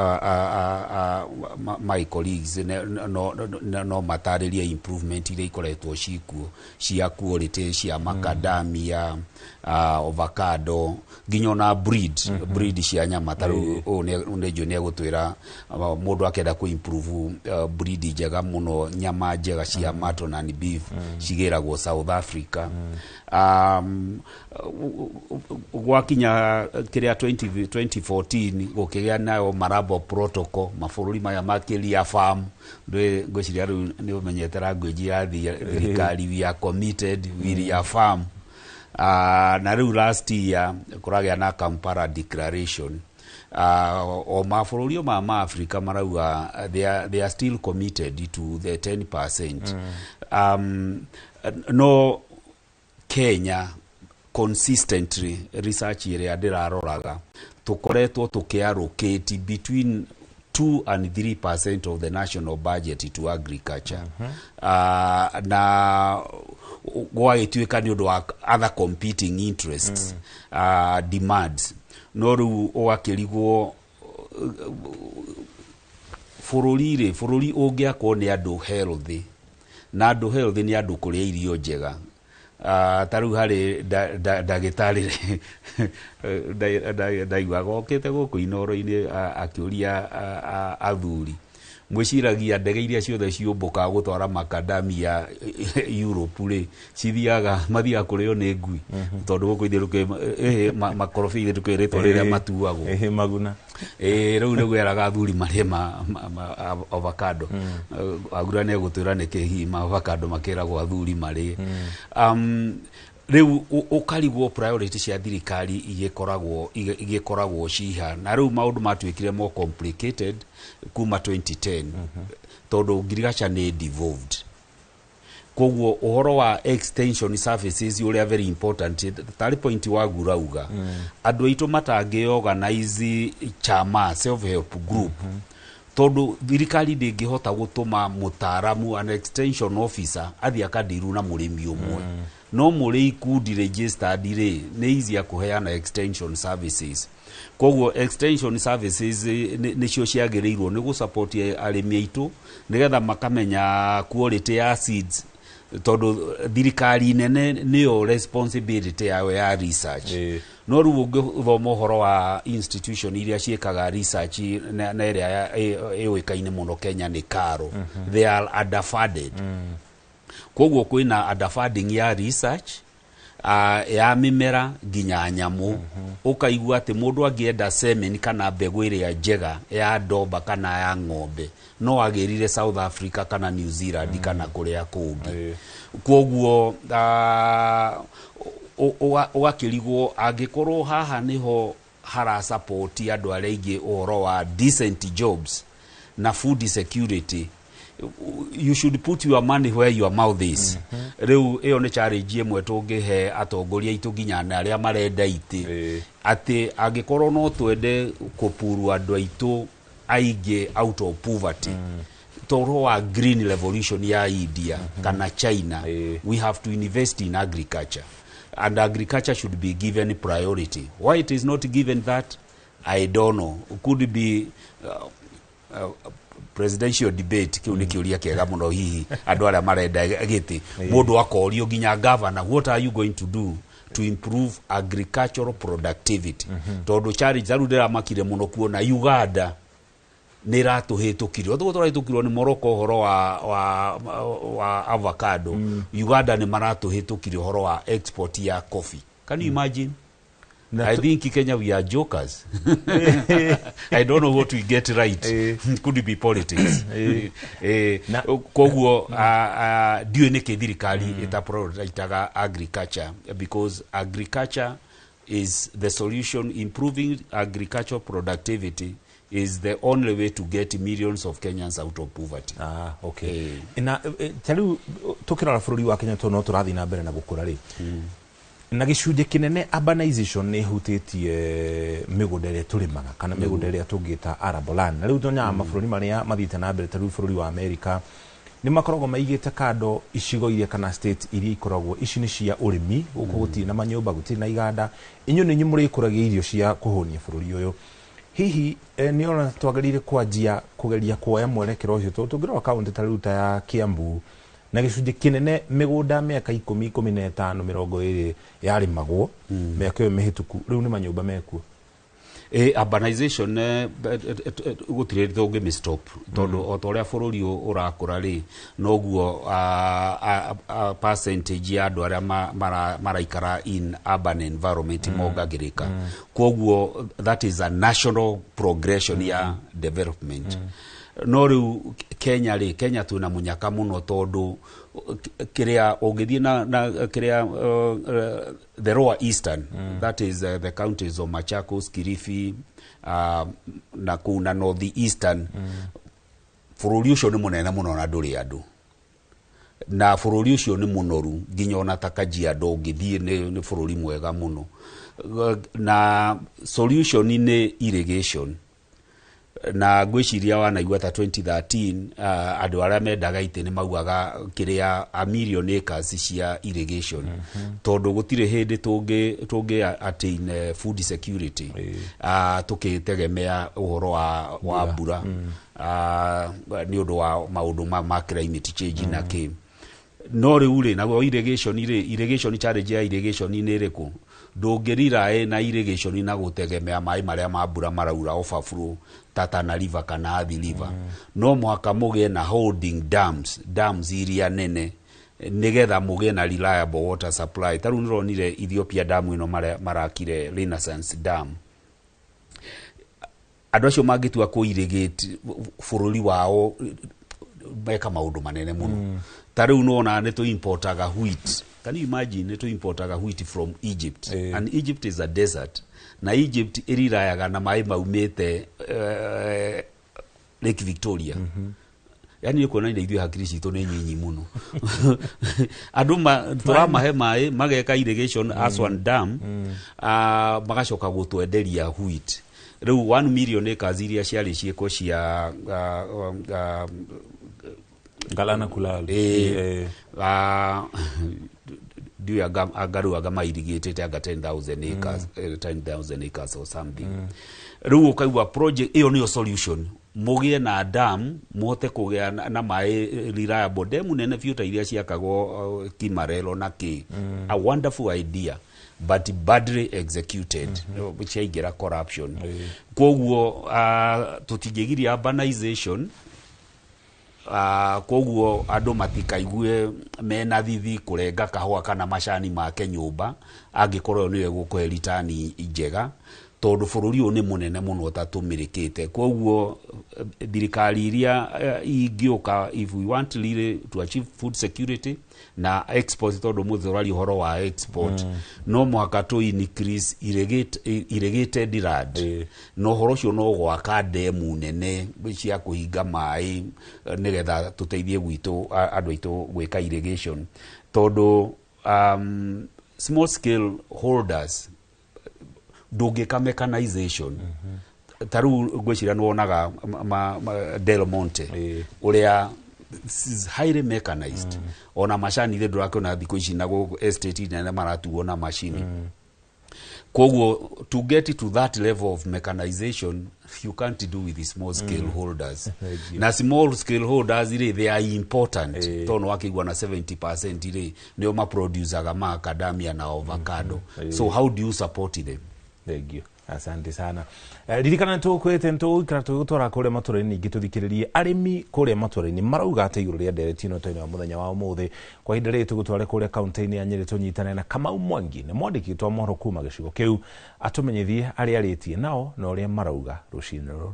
my colleagues no matarĩrie improvement iria ikoretwo cikuo cia quality cia macadamia, avocado, nginya ona breed cia nyama. Ta rĩu ũyũ nĩ njũĩ nĩ egũtwĩra mũndũ akĩenda kũ improve breed njega mũno, nyama njega cia mutton and beef cigĩragwo South Africa. Gwakinya kĩrĩa 20 2014 gũkĩgĩa nayo Malabo Protocol, mabũrũri maya makĩria farm. Ngwĩciria rĩu nĩ ũmenyete language ya thirikari, we are committed, we are farm. Na rĩu last year kũragĩa na Kampala Declaration. O mabũrũri o ma Africa marauga they are still committed to the 10%. No Kenya, consistently, research ĩrĩa ndĩraroraga, tũkoretwo tũkĩallocate between 2 and 3% of the national budget to agriculture. Na gwagĩtuĩka nĩ ũndũ wa other competing interests, demands, no rĩu ũgakĩrigwo bũrũri rĩ, bũrũri ũngĩakwo nĩ andũ healthy, na andũ healthy nĩ andũ kũrĩa irio njega. Ta rĩu harĩ ndagĩtarĩ ndaiguaga okĩte gũkũ Inooro-inĩ akĩũria athuri, mwĩciragia ndege iria ciothe ciũmbũkaga gũtwara macadamia Europe rĩ, cithiaga mathiaga kũrĩo nĩ ngui? Tondũ gũkũ ithuĩ makorobia ithuĩ tũkĩũĩ rĩtwa rĩrĩa matuagwo. Ĩhĩ, maguna. Ĩĩ, rĩu nĩguo eraga athuri marĩe ma avocado. Agura nĩ egũtwĩra nĩkĩ hihi ma avocado makĩragwo athuri marĩe. Rĩu ũkarigwo priority cia thirikari igĩkoragwo ciha, na rĩu maũndũ matuĩkire more complicated kuma 2010 tondũ ngirigaca nĩ devolved. Koguo ũhoro wa extension services ũrĩa very important, tarĩ point wa gurauga, andũ aitũ matangĩ organize chama, self help group, tondũ thirikari ndĩngĩhota gũtũma mũtaaramu, an extension officer, athiĩ akandiru na mũrĩmi ũmwe. No mũrĩ ikundi registered rĩ, nĩ easy ya kũheana extension services. Koguo extension services nĩcio ciagĩrĩirwo nĩ gũsupport arĩmi aitũ nĩgetha makamenya quality ya seeds, tondũ thirikari nene nĩyo responsibility yayo ya research. No rĩu ũngĩthoma ũhoro wa institution iria ciĩkaga research na ĩrĩa ĩũĩkaine mũno Kenya nĩ KALRO, they are underfunded. Koguo kwĩna underfunding ya research ya mĩmera nginya nyamũ. Ũkaigua atĩ mũndũ angĩenda semen kana mbegũ ĩrĩa njega ya ndomba kana ya ng'ombe, no agĩrire South Africa kana New Zealand kana kũrĩa kũngĩ. Koguo ũgakĩrigwo angĩkorwo haha nĩho harasupport andũ arĩa aingĩ ũhoro wa decent jobs na food security, you should put your money where your mouth is. Rĩu ĩyo nĩ challenge ĩmwe tũngĩhe atongoria aitũ nginya na arĩa marenda itĩ, atĩ angĩkorwo no twende kũpuru andũ aitũ aingĩ out of poverty, toro wa green revolution ya India kana China, we have to invest in agriculture, and agriculture should be given priority. Why it is not given that, I don't know. Could be presidential debate. Kiu nĩ kĩũria kĩega mũno, hihi andũ arĩa marenda gĩtĩ, mũndũ akorio nginya governor, what are you going to do to improve agricultural productivity? Tondũ challenge rĩu ndĩramakire mũno kuona Uganda nĩ ĩratũhĩtũkire. Otugo tũrahĩtũkirwo nĩ Morocco ũhoro wa avocado, Uganda nĩ maratũhĩtũkire ũhoro wa export ya coffee. Can you imagine? I think Kenya, we are jokers. I don't know what we get right. Could be politics. Koguo ndiũĩ nĩkĩ thirikari ĩtaprioritaga agriculture, because agriculture is the solution. Improving agricultural productivity is the only way to get millions of Kenyans out of poverty. Ah, okay. Na ta rĩu tũkĩrora bũrũri wa Kenya, tondũ no tũrathiĩ na mbere na gũkũra rĩ, na gĩcunjĩ kĩnene urbanization nĩ ĩhutĩtie mĩgũnda ĩrĩa tũrĩmaga kana mĩgũnda ĩrĩa tũngĩta arable land. Na rĩu tonyaga mabũrũri marĩa mathiĩte na mbere, ta rĩu bũrũri wa Amerika, nĩ makoragwo maigĩte kando icigo iria kana state iria ikoragwo ici nĩ cia ũrĩmi, gũkũ gũtirĩ na manyũmba, gũtirĩ na iganda, inyuĩ nĩ inyuĩ mũrĩkũragia irio cia kũhũnia bũrũri ũyũ. Hihi nĩ ona twagĩrĩire kwanjia kũgeria kuoya mwerekero ũcio? Tondũ tũngĩrora kaũntĩ ta rĩu ta ya Kiambu, na gĩcunjĩ kĩnene mĩgũnda mĩaka 10, 15, 20 yarĩmagwo mĩaka ĩyo mĩhĩtũku, rĩu nĩ manyũmba mekuo. Urbanization gũtirĩ tũngĩmĩ stop, tondũ o ta ũrĩa bũrũri ũrakũra rĩ, noguo percentage ya andũ arĩa maraikara in urban environment mongagĩrĩka. Koguo that is a national progression ya development. No rĩu Kenya rĩ, Kenya twĩna mũnyaka mũno, tondũ kĩrĩa ũngĩthiĩ na kĩrĩa the lower eastern, that is the counties of Machakos, Kilifi, na kũu na north eastern, bũrũri ũcio nĩ mũnene mũno na ndũrĩ andũ, na bũrũri ũcio nĩ mũnoru nginya ona ta Kajiado ũngĩthiĩ nĩ bũrũri mwega mũno. Na solution nĩ irrigation, na ngwĩciria wanaigua ta 2013 andũ arĩa mendaga itĩ nĩ maugaga kĩrĩa a million acres cia irrigation, tondũ gũtirĩ hĩndĩ tũngĩ attain food security tũkĩtegemea ũhoro wa mbura nĩ ũndũ wa maũndũ ma climate change na kĩ. No rĩu rĩ, naguo irrigation rĩ, irrigation challenge ya irrigation nĩ ĩrĩkũ? Ndũngĩrirae na irrigation na gũtegemea maĩ marĩa ma mbura maraura overflow ta Tana River kana Athi River. No mũhaka mũgĩe na holding dams, dams iria nene, nĩgetha mũgĩe na reliable water supply. Ta rĩu nĩronire Ethiopia dam ĩno marakire, Renaissance Dam. Andũ acio mangĩtua kũ irrigate bũrũri wao, meka maũndũ manene mũno. Ta rĩu nĩwona nĩ tũ importaga wheat. Can you imagine, nĩ importaga wheat from Egypt, and Egypt is a desert, na Egypt ĩrirayaga na maĩ maumĩte Lake Victoria. Yani nĩ kuonania ithuĩ hakiri citũ nĩ nyinyi mũno. Andũ tũramahe maĩ mageka irrigation, Aswan Dam, magacoka gũtwenderia wheat. Rĩu 1 million acres iria ciarĩ ciĩko cia Galana Kulalu. Ndiũĩ anga rĩu anga mairigĩtĩte anga 10,000 acres, 10,000 acres or something. Rĩu ũkaigua project ĩyo nĩyo solution, mũgĩe na dam, mũhote kũgĩa na maĩ reliable, demu nene biũ ta iria ciakagwo Kimarelo na kĩ. A wonderful idea but badly executed, ciaingĩra corruption. Koguo tũtingĩgiria urbanization, koguo andũ matikaigue mena thithi kũrenga kahũa kana macani make nyũmba angĩkorwo nĩyo ĩgũkũhe ritani njega, tondũ bũrũri ũyũ nĩ mũnene mũno ũtatũmĩrĩkĩte. Koguo thirikari iria ingĩũka, if we want really to achieve food security na export, tondũ mũthĩ ũraria ũhoro wa export, no mũhaka tũ increase irrigated land, na ũhoro ũcio no gwaka ndemu nene cia kũhinga maĩ, nĩgetha tũteithie gwitũ andũ aitũ gwĩka irrigation, tondũ small scale holders ndũngĩka mechanization. Ta rĩu ngwĩciria nĩ wonaga Del Monte ũrĩa is highly mechanized. Ona macani ithe ndũrakĩona thikũ ici na gũkũ estate nene maratuo na macini. Koguo to get to that level of mechanization, you can't do with the small scale holders. Thank you. Na small scale holders rĩ, they are important, tondũ wakĩigua na 70% rĩ, nĩo maproducaga macadamia na avocado. So how do you support them? Thank you. Asante sana. Ririkana nĩtũkwĩte nĩtũgũikara tũgĩgũtwara kũrĩa matũra-inĩ ningĩ tũthikĩrĩrie arĩmi kũrĩa matũra-inĩ marauga atĩ igũrũ rĩa ndereti ĩno tũrĩ nayo mũthenya wa ũmũthĩ. Kwa ihinda rĩrĩ tũgũtware kũrĩa kaunti-inĩ ya Nyĩrĩ, tũnyitane na Kamau Mwangi, nĩ mwandĩki witũ wa mohoro kuma gĩcigo kĩu, atũmenyithie arĩa arĩtie nao na ũrĩa marauga rũcinĩ rũrũ.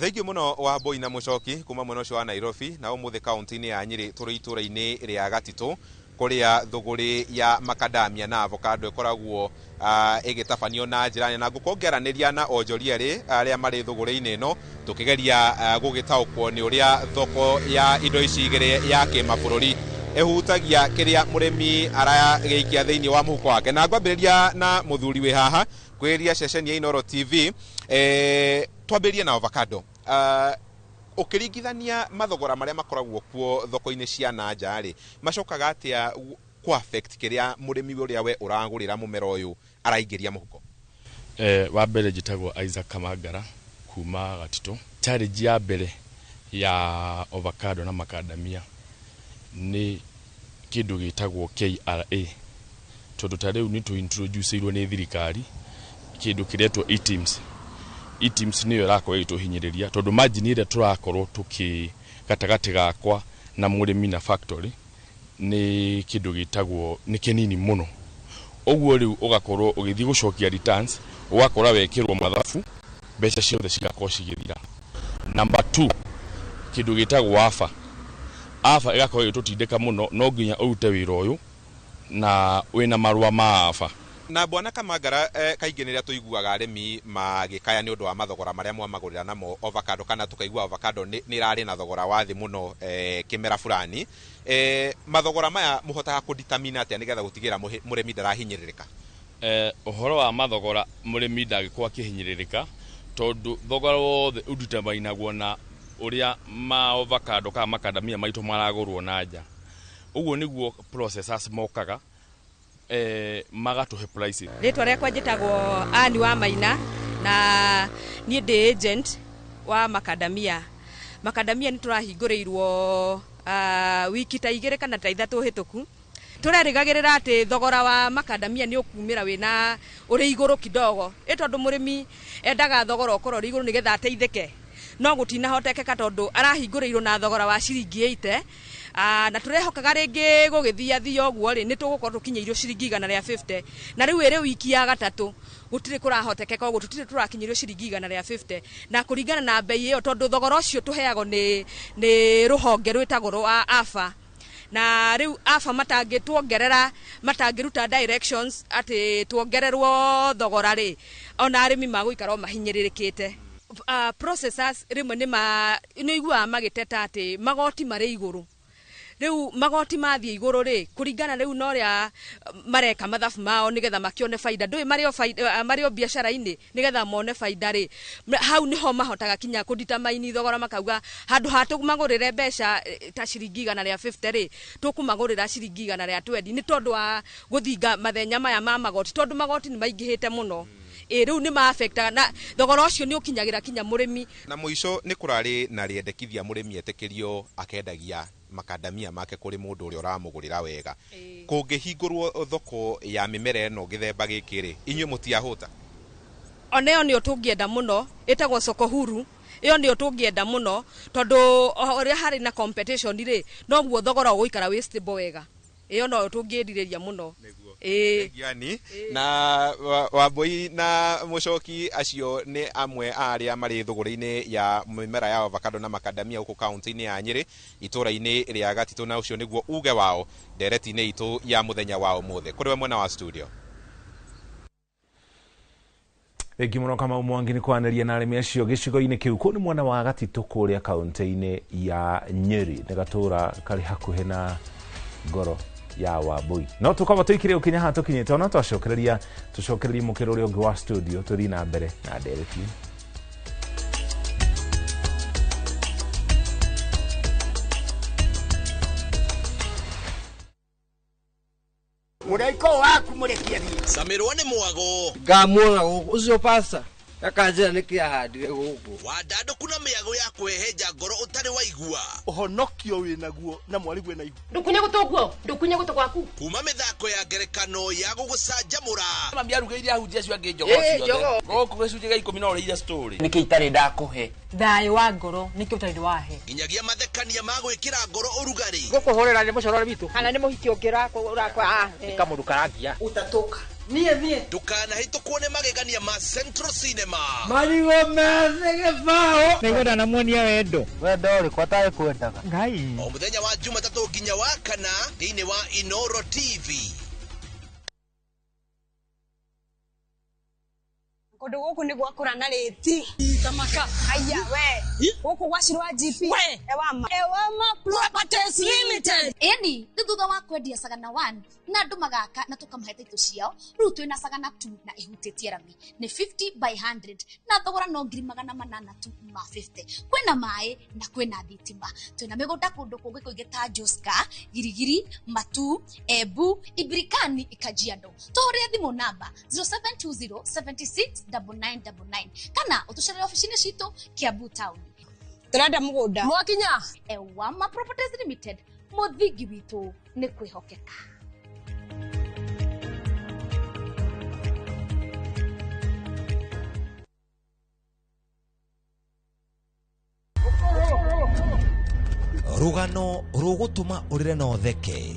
Thengiũ mũno wa Mbui na Mũcoki kuma mwena ũcio wa Nairobi. Na ũmũthĩ kaunti-inĩ ya Nyĩrĩ tũrĩ itũra-inĩ rĩa Gatitũ, kũrĩa thũgũrĩ ya makadamia na avocado ĩkoragwo ĩgĩtabanio na njĩra nene, na ngũkorwo ngĩaranĩria na onjoria erĩ arĩa marĩ thũgũrĩ-inĩ ĩno, tũkĩgeria gũgĩtaũkwo nĩ ũrĩa thoko ya indo ici igĩrĩ ya kĩmabũrũri ĩhutagia kĩrĩa mũrĩmi aragĩikia thĩinĩ wa mũhuko wake. Na ngwambĩrĩria na mũthuri wĩ haha kwĩria ceceni ya Inooro TV. Twambĩrĩrie na avocado. Ũkĩringithania mathogora marĩa makoragwo kuo thoko-inĩ cia na nja rĩ, macokaga atĩa ku affect kĩrĩa mũrĩmi ũrĩa we ũragũrĩra mũmera ũyũ araingĩria mũhuko? Wa mbere njĩtagwo Isaac Kamangara kuma Gatitũ. Challenge ya mbere ya avocado na macadamia nĩ kĩndũ gĩtagwo KRA, tondũ ta rĩu nĩ tũ-introduce-irwo nĩ thirikari kĩndũ kĩretwo eTIMS. eTIMS nĩyo ĩrakorwo ĩgĩtũhinyĩrĩria, tondũ margin ĩrĩa tũrakorwo tũkĩ gatagatĩ gakwa na mũrĩmi na factory nĩ kĩndũ gĩtagwo nĩ kĩnini mũno. Ũguo rĩu ũgakorwo ũgĩthiĩ gũcokia returns, ũgakora wekĩrwo mathabu, mbeca ciothe cigakorwo cigĩthira. Number 2, kĩndũ gĩtagwo AFA. AFA ĩgakorwo ĩgĩtũtindĩka mũno, no nginya ũrute wĩra ũyũ na wĩna marũa ma AFA. Na bwana Kamangara, kaingĩ nĩrĩa tũiguaga arĩmi magĩkaya nĩ ũndũ wa mathogora marĩa mwamagũrĩra namo avocado, kana tũkaigua avocado nĩ ĩrarĩ na thogora wa thĩ mũno kĩmera fulani. Mathogora maya mũhotaga kũdetermine atĩa nĩgetha gũtigĩrĩra mũrĩmi ndarahinyĩrĩrĩka? Ũhoro wa mathogora, mũrĩmi ndangĩkorwo akĩhinyĩrĩrĩka, tondũ thogora wothe ũdeterminagwo na ũrĩa ma avocado kana macadamia maitũ maragũrwo na nja. Ũguo nĩguo processors mokaga, magatũhe prices. Rĩtwa rĩakwa njĩtagwo Ann wa Maina, na niĩ ndĩ agent wa macadamia. Macadamia nĩ tũrahingũrĩirwo wiki ta 2 kana ta 3 hĩtũku. Tũrerĩgagĩrĩra atĩ thogora wa macadamia nĩ ũkumĩra wĩna ũrĩ igũrũ kidogo, ĩ tondũ mũrĩmi endaga thogora ũkorwo ũrĩ igũrũ nĩgetha ateithĩke, no gũtinahotekeka tondũ arahingũrĩirwo na thogora wa ciringi 80. Na tũrehokaga rĩngĩ gũgĩthiathia ũguo rĩ, nĩ tũgũkorwo tũkinyĩirio ciringi 150, na rĩu ĩrĩ wiki ya gatatũ gũtirĩ kũrahotekeka ũguo, tũtirĩ tũrakinyĩrio ciringi 150 na kũringana na bei ĩyo, tondũ thogora ũcio tũheagwo nĩ rũhonge rwĩtagwo rwa AFA, na rĩu AFA matangĩtuongerera, matangĩruta directions atĩ tuongererwo thogora rĩ, ona arĩmi magũikara o mahinyĩrĩrĩkĩte. Processors rĩmwe nĩ iguaga magĩteta atĩ magoti marĩ igũrũ. Rĩu magoti mathiĩ igũrũ rĩ, kũringana rĩu na ũrĩa mareka mathabu mao nĩgetha makĩone baida, ndũĩ marĩ o biacara-inĩ nĩgetha mone baida rĩ, hau nĩho mahotaga kinya kũdetermine thogora, makauga handũ ha tũmagũrĩre mbeca ta ciringi 150 rĩ, tũkũmagũrĩra ciringi 120, nĩ tondũ wa gũthinga mathenya maya ma magoti, tondũ magoti nĩ maingĩhĩte mũno. Rĩu nĩ ma-affectaga na thogora ũcio nĩ ũkinyagĩra kinya mũrĩmi. Na mũico nĩ kũrarĩ na rĩendekithia mũrĩmi etĩkĩrio akendagia makandamia make kũrĩ mũndũ ũrĩa ũramũgũrĩra wega. Kũngĩhingũrwo thoko ya mĩmera ĩno gĩthemba gĩkĩ rĩ, inyuĩ mũtiahũta? Ona ĩyo nĩyo tũngĩenda mũno, ĩtagwo soko huru, ĩyo nĩyo tũngĩenda mũno, tondũ ũrĩa harĩ na competition rĩ, noguo thogora ũgũikara wĩ stable wega. Ĩyo noyo tũngĩrirĩria mũno. Giani na Wambui na Mũcoki, acio nĩ amwe a arĩa marĩ thũgũrĩ-inĩ ya mĩmera ya avocado na makandamia gũkũ kaunti-inĩ ya Nyĩrĩ, itũũra-inĩ rĩa Gatitũ, na ũcio nĩguo uge wao ndereti-inĩ itũ ya mũthenya wa ũmũthĩ. Kũrĩ we mwena wa studio. Thengi mũno Kamau Mwangi nĩ kwaranĩria na arĩmi acio gĩcigo-inĩ kĩu. Kũu nĩ mwena wa Gatitũ kũrĩa kaunti-inĩ ya Nyĩrĩ, nĩ gatũra karĩ hakuhĩ na ngoro ya Wambui. No tũkorwo tũikire ũkinya haha tũkinyĩte, ona twacokereria tũcokererie mũkĩra ũrĩa ũngĩ wa studio tũthiĩ na mbere na ndereti. Mũraika waku mũrekie thiĩ. Camirwo nĩ mwago. Ngamuona gũkũ ũcio pasta akanjĩra nĩkĩ ahandire gũkũ. Wandandũku na mĩago ya kwĩhenja ngoro ũtarĩ waigua. Ũhonokio wĩnaguo na mwarigwe na ihu. Ndũkunye gũtũ guo, ndũkunye gũtũ gwaku. Kuma mĩthako ya ngerekano ya gũgũcanjamũra. Mami arugĩire ahunjia acio angĩ njogoo ciothe. Gũkũ gĩcunjĩ gĩa 10 no ũrĩire story. Nĩkĩ itarĩ ndakũhe? Thayũ wa ngoro nĩkĩ ũtarĩ wahe? Nginyagia mathekania ma gwĩkĩra ngoro ũrugarĩ. Gũkũhũrĩra nĩ mũcororo witũ. Kana nĩ mũhiki ũngĩ ũrakwa. Nĩ kamũndũ karangia. Ũtatũka. Niĩ niĩ. Ndũkanahĩtũkwo nĩ magegania ma Central Cinema. Marigũ methĩ gĩbaũ. Nĩngwenda namuonia wendo. Wendo ũrĩkũ atarĩ kwendaga? Ngai. O mũthenya wa Jumatatũ nginya wa kana thĩinĩ wa Inoro TV. Kũndũ gũkũ nĩ gwakũra na rĩti. Tamaka. Aya we. Gũkũ gwacirwa GP. Ewama. Ewama Properties Limited. Ĩni, nĩ thutha wa kwendia Sagana 1 na andũ magaka na tũkamahe taitũ ciao, rĩu twĩna Sagana 2 na ĩhutĩtie rami. Nĩ 50 by 100 na thogora no 800,000 tu ma 50. Kwĩna maĩ na kwĩna thitima. Twĩna mĩgũnda kũndũ kũngĩ kũingĩ ta Joska, Girigiri, Matu, Embu, Ibirikani, Kajiado. Tũhũrĩre thimũ namba 0720 76 9999 kana ũtũcerere ofici-inĩ citũ Kiambu town. Tũrenda mũgũnda. Mwakinya. Ewama Properties Limited, mũthingi witũ nĩ kwĩhokeka. Rũgano rũgũtũma ũrĩre na ũtheke.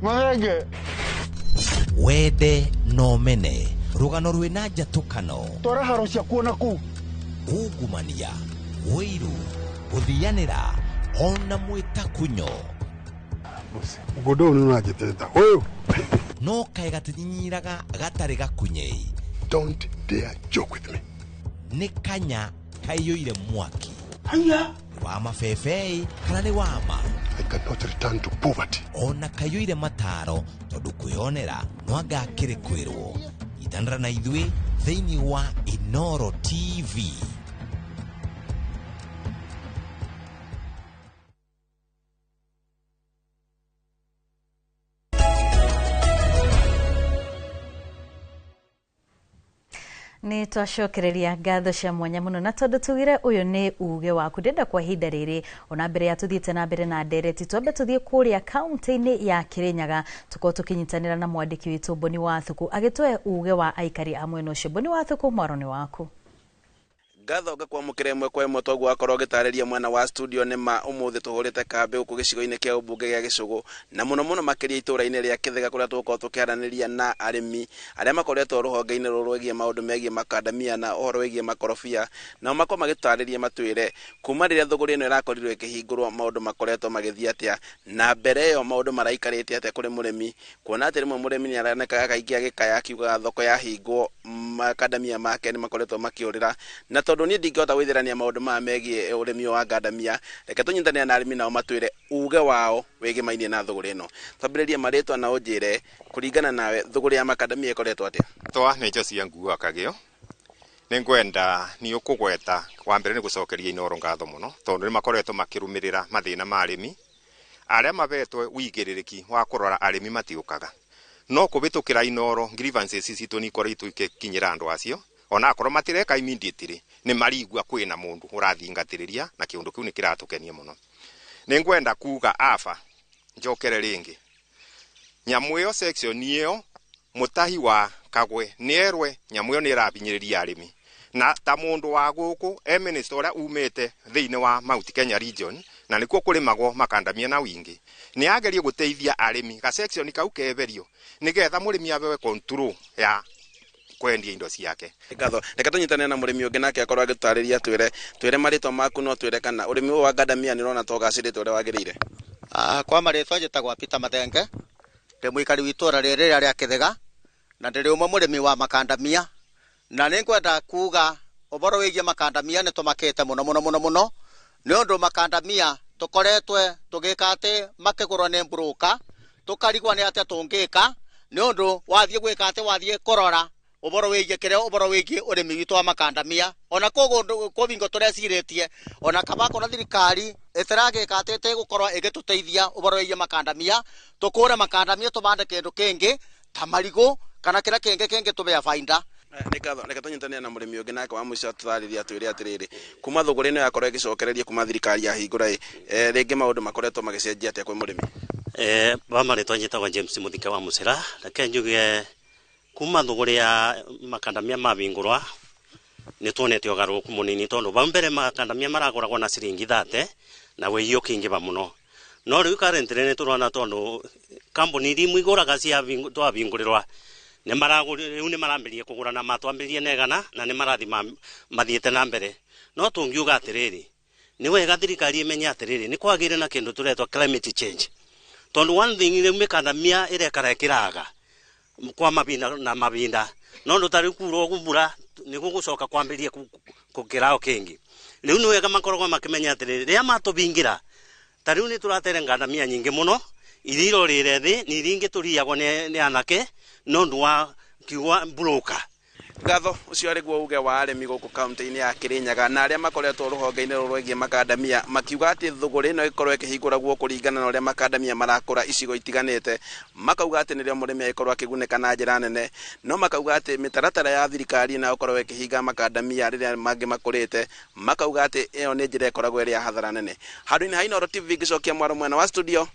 Mahenge. Wende na ũmene. Rũgano rwĩna njatũkano. Twara haro ciakuo na kũu. Ungumania, ũiru, gũthianĩra, ona mwĩtakunyo. Mũgũnda ũyũ nĩ ũranjĩtĩrĩta. Ũyũ. No kaĩ gatinyinyiraga gatarĩ gakunyei. Don't dare joke with me. Nĩ kanya kaiyũire mwaki. Haya. Wa mabebei kana nĩ wama. I cannot return to poverty. Ona kaiyũire mataro tondũ kwĩonera no anga akĩrĩ kwĩrwo. Itanĩra na ithuĩ thĩinĩ wa Inoro TV. Nĩ twacokereria ngatho cia mwanya mũno na tondũ tugire ũyũ nĩ uge waku, ndĩrenda kwa ihinda rĩrĩ ona mbere ya tũthiĩte na mbere na ndereti twambe tũthiĩ kũrĩa kaunti-inĩ ya Kirinyaga tũkorwo tũkĩnyitanĩra na mwandĩki witũ Boni Wathuku agĩtũhe uge wa aikari a mwena ũcio. Boni Wathuku, mwaro nĩ waku. Ngatho ngakwamũkĩra ĩmwe kwa ĩmwe toguo wakorwo ũgĩtarĩria mwena wa studio. Nĩ ma ũmũthĩ tũhũrĩte kambĩ gũkũ gĩcigo-inĩ kĩa ũmbunge gĩa Gĩcũgũ, na mũno mũno makĩria itũũra-inĩ rĩa Kĩthĩga, kũrĩa tũgũkorwo tũkĩaranĩria na arĩmi arĩa makoretwo rũhonge-inĩ rũrũ rwĩgiĩ maũndũ megiĩ makandamia na ũhoro wĩgiĩ makorobia. Nao makorwo magĩtũtarĩria matwĩre kuma rĩrĩa thũgũrĩ ĩno ĩrakorirwo ĩkĩhingũrwo maũndũ makoretwo magĩthiĩ atĩa, na mbere ĩyo maũndũ maraikarĩte atĩa kũrĩ mũrĩmi, kuona atĩ rĩmwe mũrĩmi nĩ aronekaga kaingĩ agĩkaya akiugaga thoko yahingwo makandamia make nĩ makoretwo makĩũrĩra. Na tondũ niĩ ndingĩhota gwĩthĩrania maũndũ maya megiĩ ũrĩmi wa ngandamia, reke tũnyitanĩre na arĩmi nao matwĩre uge wao wĩgĩmainie na thũgũrĩ ĩno. Twambĩrĩrie marĩtwa na ũnjĩre kũringana nawe thũgũrĩ ya makandamia ĩkoretwo atĩa. Twa nĩ Josia Nguo Kagĩo. Nĩ ngwenda nĩ ũkũgweta wa mbere nĩ gũcokeria Inooro ngatho mũno, tondũ nĩ makoretwo makĩrũmĩrĩra mathĩna ma arĩmi arĩa mabetwe wĩigĩrĩrĩki wa kũrora arĩmi matiũkaga, no kũhĩtũkĩra Inooro grievances citũ nĩ ikoretwo igĩkinyĩra andũ acio, ona akorwo matireka immediately nĩ marigua kwĩna mũndũ ũrathingatĩrĩria, na kĩũndũ kĩu nĩ kĩratũkenia mũno. Nĩ ngwenda kuga aba njokere rĩngĩ nyamũ ĩyo section ĩyo mũtahi wa Kagwe nĩ erwe nyamũ ĩyo nĩ ĩrabinyĩrĩria arĩmi, na ta mũndũ wa gũkũ e minister ũrĩa umĩte thĩinĩ wa Mount Kenya region na nĩkuo kũrĩmagwo makandamia na wingi, nĩ agerie gũteithia arĩmi ga section kau keberio nĩgetha mũrĩmi abewe control ya kwendia indo ciake. Ngatho, reke tũnyitane na mũrĩmi ũngĩ nake akorwo agĩtũtarĩria. Twĩre marĩtwa maku, no twĩre kana ũrĩmi ũyũ wa ngandamia nĩ ũrona ta ũgacĩrĩte ũrĩa wagĩrĩire. Kwa marĩtwa njĩtagwo Peter Mathenge, ndĩ mũikari wa itũra rĩrĩ rĩa Kĩthĩga na ndĩrĩ ũmwe mũrĩmi wa makandamia, na nĩ ngwenda kuga ũhoro wĩgiĩ makandamia nĩ tũmakĩte mũno mũno mũno mũno, nĩ ũndũ makandamia tũkoretwe tũgĩka atĩ makĩgũrwo nĩ mburũka, tũkarigwo nĩ atĩa tũngĩka, nĩ ũndũ wathiĩ gwĩka atĩ wathiĩ kũrora ũhoro wĩgiĩ kĩrĩa ũhoro wĩgiĩ ũrĩmi witũ wa makandamia, ona kũguo bingo tũrecirĩtie ona kaba korwo thirikari ĩtĩragĩka atĩ ĩtĩgũkorwo ĩgĩtũteithia ũhoro wĩgiĩ makandamia, tũkũre makandamia tũbande kĩndũ kĩngĩ ta marigũ kana kĩrĩa kĩngĩ tũbea bainda. Nĩ ngatho, reke tũnyitanĩre na mũrĩmi ũngĩ nake wa mũico tũtarĩria twĩre atĩrĩrĩ, kuma thũgũrĩ ĩno yakorwo ĩgĩcokereria kuma thirikari yahingũra ĩ, rĩngĩ maũndũ makoretwo magĩcenjia atĩa kwĩ mũrĩmi? Wa marĩtwa njĩtagwo James Mũthike wa Mũcĩra. Reke njuge kuma thũgũrĩ ya makandamia mabingũrwa nĩ tuonete ũgarũrũku mũnini, tondũ bau mbere makandamia maragũragwo na ciringi 30 na wĩi ũkĩingĩba mũno, no rĩu currently nĩ tũrona tondũ kambuni iria imwe igũraga cia twabingũrĩrwa nĩ maragũrĩ rĩu nĩ marambĩrĩria kũgũra na matwambĩrĩrie na 100 na nĩ marathi mathiĩte na mbere. No tũngiuga atĩrĩrĩ, nĩ wega thirikari ĩmenye atĩrĩrĩ, nĩ kwagĩire na kĩndũ tũretwo climate change, tondũ one thing rĩu mĩkandamia ĩrekara ĩkĩraga kwa mabinda na mabinda, no ndũ tarĩu kura ũguo mbura nĩ gũgũcoka kwambĩrĩria kũkĩrao kĩngĩ. Rĩu nĩ wega makoragwo makĩmenya atĩrĩrĩ, rĩrĩa matũbingĩra ta rĩu nĩ tũratere ngandamia nyingĩ mũno iria irorĩre thĩ, nĩ iria ingĩ tũriagwo nĩ anake no ũndũ wa kiuga mburũka. Ngatho, ũcio arĩ guo uge wa arĩmi gũkũ kaunti-inĩ ya Kĩrĩnyaga na arĩa makoretwo rũhonge-inĩ rũrũ rwĩgiĩ makandamia, makiuga atĩ thũgũrĩ ĩno ĩkorwo ĩkĩhingũragwo kũringana na ũrĩa makandamia marakũra icigo itiganĩte. Makauga atĩ nĩrĩo mũrĩmi agĩkorwo akĩgunĩka na njĩra nene, no makauga atĩ mĩtaratara ya thirikari na gũkorwo ĩkĩhinga makandamia rĩrĩa mangĩ makũrĩte, makauga atĩ ĩyo nĩ njĩra ĩkoragwo ĩrĩ ya hathara nene. Handũ-inĩ ha Inooro TV ngĩcokia mwaro mwena wa studio,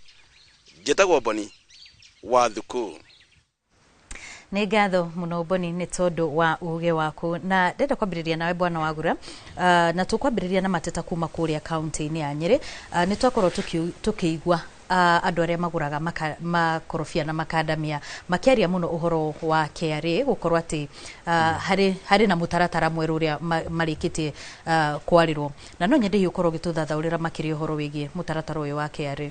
njĩtagwo Boni wa Thuku. Nĩ ngatho mũno Boni nĩ tondũ wa uge waku, na ndenda kwambĩrĩria nawe bwana Wagura, na tũkwambĩrĩria na mateta kuma kũrĩa kaunti-inĩ ya Nyĩrĩ. Nĩ twakorwo tũkĩigua andũ arĩa magũraga makorobia na makandamia makĩaria mũno ũhoro wa KRA gũkorwo atĩ harĩ na mũtaratara mwerũ ũrĩa marĩkĩtie kwarĩrwo, na no nyende hihi ũkorwo ũgĩtũthathaũrĩra makĩria ũhoro wĩgiĩ mũtaratara ũyũ wa KRA.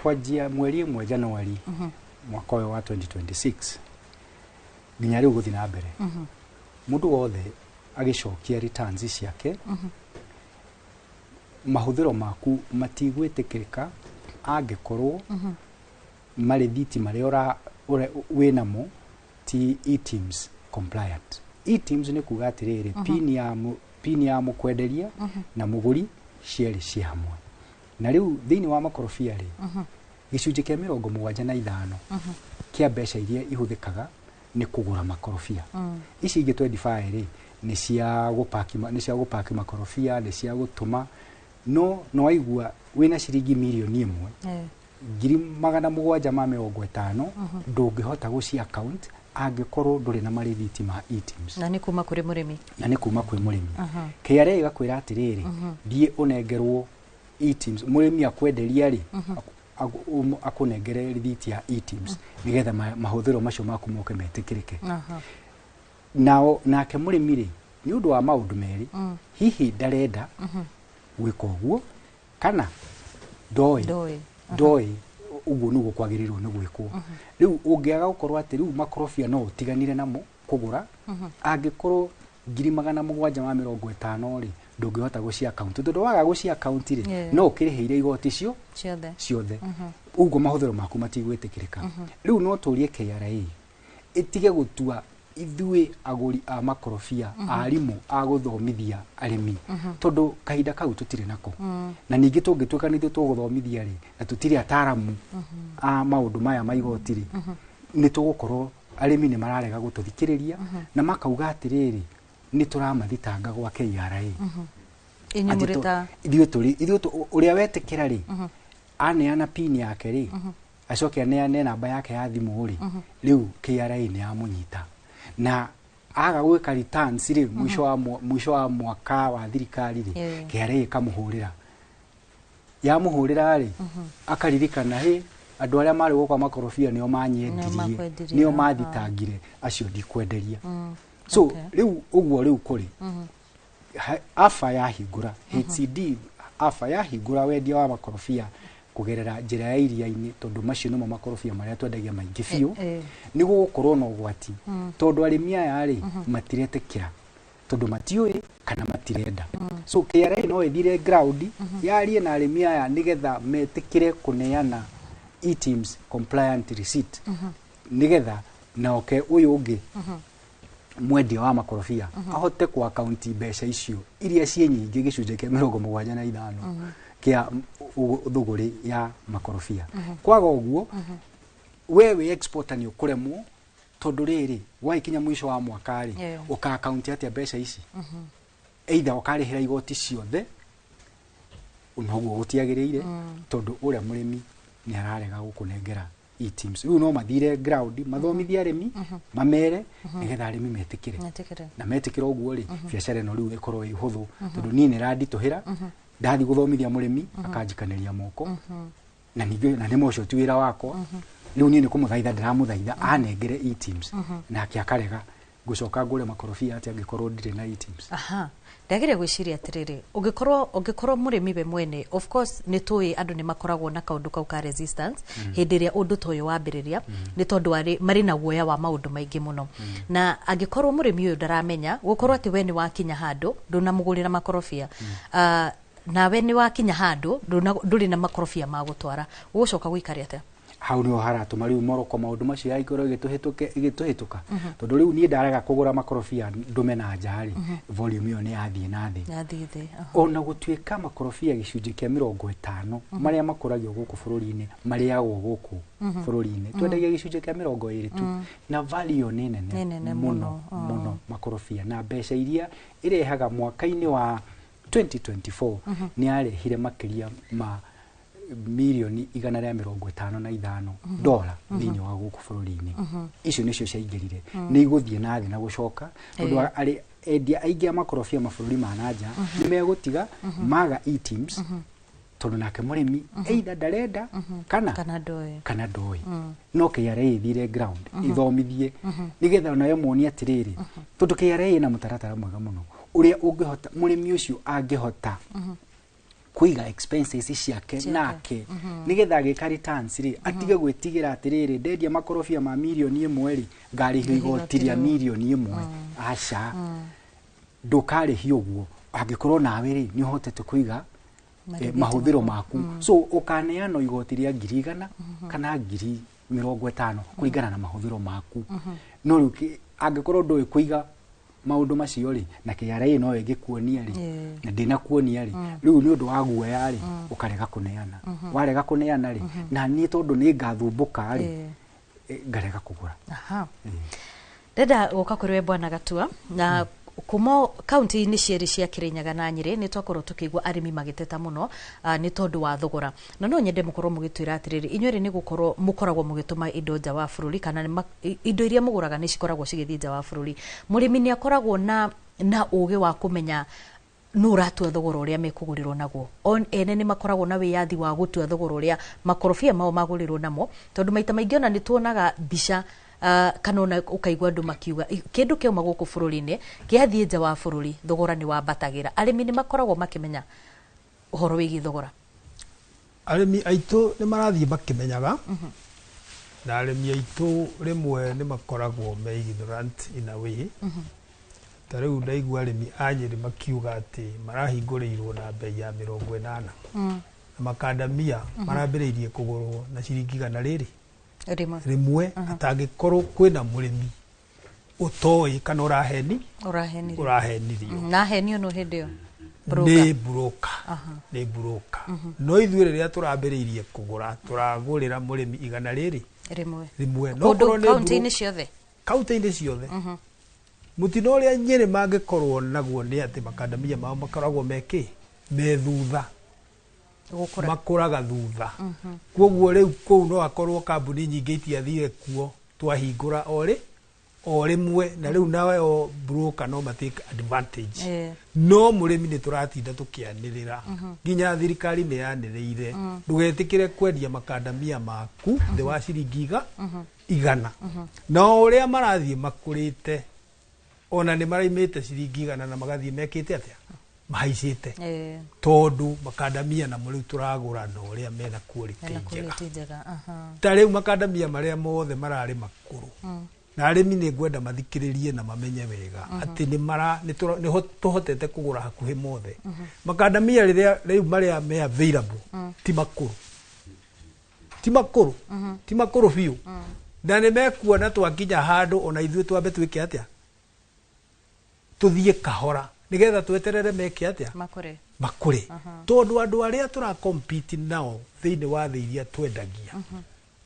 Kwanjia mweri 1 Januari mwaka ũyũ wa 2026 nginya rĩu gũthiĩ na mbere, mũndũ wothe agĩcokia returns ciake, mahũthĩro maku matigwĩtĩkĩrĩka angĩkorwo marĩthiti marĩa wĩnamo ti eTIMS compliant. eTIMS nĩ kuga atĩrĩrĩ, PIN ya mũkwenderia na mũgũri cierĩ ciĩ hamwe. Na rĩu thĩinĩ wa makorobia rĩ, gĩcunjĩ kĩa 75 kĩa mbeca iria ihũthĩkaga nĩ kũgũra makorobia. Ici ingĩ 25 rĩ, nĩ cia gũpaki makorobia, nĩ cia gũtũma. No no waigua wĩna ciringi 1,750,000 ndũngĩhota gũci account. Angĩkorwo ndũrĩ na marĩthiti ma eTIMS. Na nĩ kuma kũrĩ mũrĩmi. Na nĩ kuma kwĩ mũrĩmi. KRA ĩgakwĩra atĩrĩrĩ, thiĩ ũnengerwo eTIMS, mũrĩmi akwenderia rĩ, akũnengere rĩthiti ya eTIMS nĩgetha mahũthĩro macio maku moke metĩkĩrĩke. Nao nake mũrĩmi rĩ, nĩ ũndũ wa maũndũ merĩ, hihi ndarenda gwĩka ũguo kana ndoĩ. Ndoĩ. Ndoĩ ũguo nĩguo kwagĩrĩirwo nĩ gwĩkwo. Rĩu ũngĩaga gũkorwo atĩ rĩu makorobia no ũtiganire namo kũgũra, angĩkorwo 750,000 rĩ, ndũngĩhota gũcia akaunti, tondũ waga gũcia akaunti rĩ, no ũkĩrĩhĩire igoti cio ciothe. Ciothe. Ũguo mahũthĩro maku matigwĩtĩkĩrĩka. Rĩu no tũrie KRA ĩtige gũtua ithuĩ agũri a makorobia arimũ a gũthomithia arĩmi, tondũ kahinda kau tũtirĩ nako. Na ningĩ tũngĩtuĩka nĩ ithuĩ tũgũthomithia rĩ, na tũtirĩ ataramu a maũndũ maya ma igoti rĩ, nĩ tũgũkorwo arĩmi nĩ mararega gũtũthikĩrĩria na makauga atĩrĩrĩ, nĩ tũramathitanga gwa KRA. Inyuĩ Atĩ mũrĩ ta ithuĩ tũrĩ ithuĩ ũrĩa wetĩkĩra rĩ, aneana pin yake rĩ, acoke aneane namba yake ya thimũ rĩ, rĩu KRA nĩ yamũnyita na aga gwĩka returns rĩ, mũico wa mwaka wa thirikari rĩ, KRA ĩkamũhũrĩra. Yamũhũrĩra rĩ, akaririkana, hĩ, andũ arĩa marĩ gũkwa makorobia nĩo manyendirie, makwendirie, nĩo mathitangire, acio ndikwenderia. So rĩu ũguo rĩu kũrĩ AFA yahingũra HCD, AFA yahingũra wendia wa makorobia kũgerera njĩra ya iria-inĩ, tondũ macio nĩmo makorobia marĩa twendagia maingĩ biũ, nĩ gũgũkorwo na ũgwati, tondũ arĩmi aya rĩ, matiretĩkĩra tondũ matiũĩ kana matirenda. So KRA no ĩthire ground, yarie na arĩmi aya nĩgetha metĩkĩre kũneana eTIMS compliant receipt, nĩgetha naoke ũyũ ũngĩ mwendia wa makorobia ahote ku akaunti mbeca icio iria ciĩ nyingĩ, gĩcunjĩ kĩa 75 kĩa thũgũrĩ ya makorobia. Kwaga ũguo, we wĩ exporter nĩ ũkũremwo, tondũ rĩrĩ, wagĩkinya mũico wa mwaka rĩ, ũka akaunti atĩa mbeca ici? Either ũkarĩhĩra igoti ciothe, noguo gũtiagĩrĩire, tondũ ũrĩa mũrĩmi nĩ ararega gũkũnengera eTIMS. Rĩu no mathire ground, mathomithie arĩmi, mamere nĩgetha arĩmi metĩkĩre. Metĩkĩre. Na metĩkĩra ũguo rĩ, biacara ĩno rĩu ĩkorwo ĩ hũthũ, tondũ niĩ nĩ ĩranditũhĩra ndathiĩ gũthomithia mũrĩmi, akanjikanĩria moko, na ningĩ na nĩma ũcio ti wĩra wakwa. Rĩu niĩ nĩ kũmũthaitha ndĩramũthaitha anengere eTIMS, nake akarega. Ngũcoka ngũre makorobia atĩa angĩkorwo ndirĩ na eTIMS? Aha, ndageria gwĩciria atĩrĩrĩ, ũngĩkorwo mũrĩmi we mwene, of course nĩ tũĩ andũ nĩ makoragwo na kaũndũ kau ka resistance hĩndĩ ĩrĩa ũndũ ta ũyũ wambĩrĩria, nĩ tondũ marĩ na guoya wa maũndũ maingĩ mũno. Na angĩkorwo mũrĩmi ũyũ ndaramenya, gũkorwo atĩ we nĩ wakinya handũ ndũnamũgũrĩra makorobia, nawe nĩ wakinya handũ ndũrĩ na makorobia ma gũtwara, ũgũcoka gũikare atĩa? Hau nĩho haratũma rĩu moroko maũndũ macio yagĩkorwo ĩgĩtũhĩtũka, tondũ rĩu niĩ ndarega kũgũra makorobia ndũme na nja rĩ, volume ĩyo nĩ yathiĩ na thĩ. Yathiĩ thĩ, aha. Ona gũtuĩka makorobia gĩcunjĩ kĩa 50 marĩa makũragio gũkũ bũrũri-inĩ marĩagwo gũkũ bũrũri-inĩ, twendagia gĩcunjĩ kĩa 20 tu, na value nĩ nene Nĩ nene mũno mũno, mũno makorobia, na mbeca iria ĩrehaga mwaka-inĩ wa 2024 nĩ yarehire makĩria ma mirioni 155 dola thĩinĩ wa gũkũ bũrũri-inĩ. Icio nĩcio ciaingĩrire. Nĩ igũthiĩ na thĩ na gũcoka, tondũ arĩ endia aingĩ a makorobia mabũrũri ma na nja nĩ megũtiga maga eTIMS, tondũ nake mũrĩmi either ndarenda kana kana ndoĩ. Kana ndoĩ. No KRA ĩthire ground, ithomithie, nĩgetha onayo monie atĩrĩrĩ, tondũ KRA ĩna mũtaratara mwega mũno ũrĩa ũngĩhota mũrĩmi ũcio angĩhota kũiga expenses ciake Ciake. nake nĩgetha agĩka returns rĩ, atige gwĩtigĩra atĩrĩrĩ, ndendia makorobia ma 1 mirioni rĩ, ngarĩhio igoti rĩa 1 mirioni. Aca, ndũkarĩhio ũguo angĩkorwo nawe rĩ, nĩ ũhotete kũiga Marĩthiti mahũthĩro maku. maku. So ũkaneana igoti rĩa 100,000 kana 50,000 kũringana na mahũthĩro maku. No rĩu angĩkorwo ndũĩ kũiga maũndũ macio rĩ, na KRA no ĩngĩkuonia rĩ, na ndĩnakuonia rĩ, rĩu nĩ ũndũ wa guoya rĩ, ũkarega kũneana. Warega kũneana rĩ, na niĩ tondũ nĩ ngathumbũka rĩ, ngarega kũgũra. Aha. Ndenda gũka kũrĩ we Bwana Gatua, na Kuma kaunti-inĩ cierĩ cia Kirinyaga na Nyĩrĩ nĩ twakorwo tũkĩigua arĩmi magĩteta mũno nĩ tondũ wa thogora, na no nyende mũkorwo mũgĩtwĩra atĩrĩrĩ, inyuĩ erĩ nĩ gũkorwo mũkoragwo mũgĩtũma indo nja wa bũrũri, kana indo iria mũgũraga nĩ cikoragwo cigĩthiĩ nja wa bũrũri. Mũrĩmi nĩ akoragwo na ũgĩ wa kũmenya nũ ũratua thogora ũrĩa mekũgũrĩrwo naguo? Ene nĩ makoragwo na wĩyathi wa gũtua thogora ũrĩa makorobia mao magũrĩrwo namo? Tondũ maita maingĩ ona nĩ tuonaga mbica, kana ona ũkaigua andũ makiuga kĩndũ kĩauma gũkũ bũrũri-inĩ kĩathiĩ nja wa bũrũri thogora nĩ wambatagĩra. Arĩmi nĩ makoragwo makĩmenya ũhoro wĩgiĩ thogora? Arĩmi aitũ nĩ marathiĩ makĩmenyaga, na arĩmi aitũ rĩmwe nĩ makoragwo me ignorant in a way. Ta rĩu ndaigua arĩmi a Nyĩrĩ makiuga atĩ marahingũrĩirwo na mbei ya 80 na makandamia marambĩrĩirie kũgũrwo na ciringi igana rĩrĩ rĩmwe. Rĩmwe. Atangĩkorwo kwĩna mũrĩmi ũtoĩ kana ũraheni ũrahenirio. Ũrahenirio. Na ahenio no hĩndĩ ĩyo? Nĩ broker. Nĩ broker. No ithuĩ rĩrĩa tũrambĩrĩirie kũgũra, tũragũrĩra mũrĩmi igana rĩrĩ rĩmwe. Rĩmwe. No kũndũ korwo nĩ kaunti-inĩ ciothe? Kaunti-inĩ ciothe. Mũtino ũrĩa Nyĩrĩ mangĩkorwo naguo nĩ atĩ makandamia mao makoragwo me kĩ me thutha. Gũkũra. Makũraga thutha. Koguo rĩu kũu no akorwo kambuni nyingĩ itiathire kuo twahingũra o rĩ o rĩmwe, na rĩu nawe o broker no ma take advantage. No mũrĩmi nĩ tũratinda tũkĩanĩrĩra, nginya thirikari nĩ yanĩrĩire, ndũgetĩkĩre kwendia makandamia maku thĩ wa ciringi igana. Na o ũrĩa marathiĩ makũrĩte, ona nĩ maraimĩte ciringi 100 na magathiĩ mekĩte atĩa, mahaicĩte, tondũ makandamia namo rĩu tũragũra na ũrĩa mena quality mena njega. Quality njega, aha. Ta rĩu makandamia marĩa mothe mararĩ makũrũ, na arĩmi nĩ ngwenda mathikĩrĩrie na mamenye wega atĩ nĩ mara nĩ nĩho tũhotete kũgũra hakuhĩ mothe makandamia rĩrĩa rĩu marĩa me available. Ti makũrũ, ti makũrũ, ti makũrũ biũ, na nĩ mekuona twakinya handũ ona ithuĩ twambe twĩke atĩa, tũthiĩ kahora nĩgetha tweterere meke atĩa? Makũre. Makũre, tondũ andũ arĩa tũra compete nao thĩinĩ wa thĩ iria twendagia,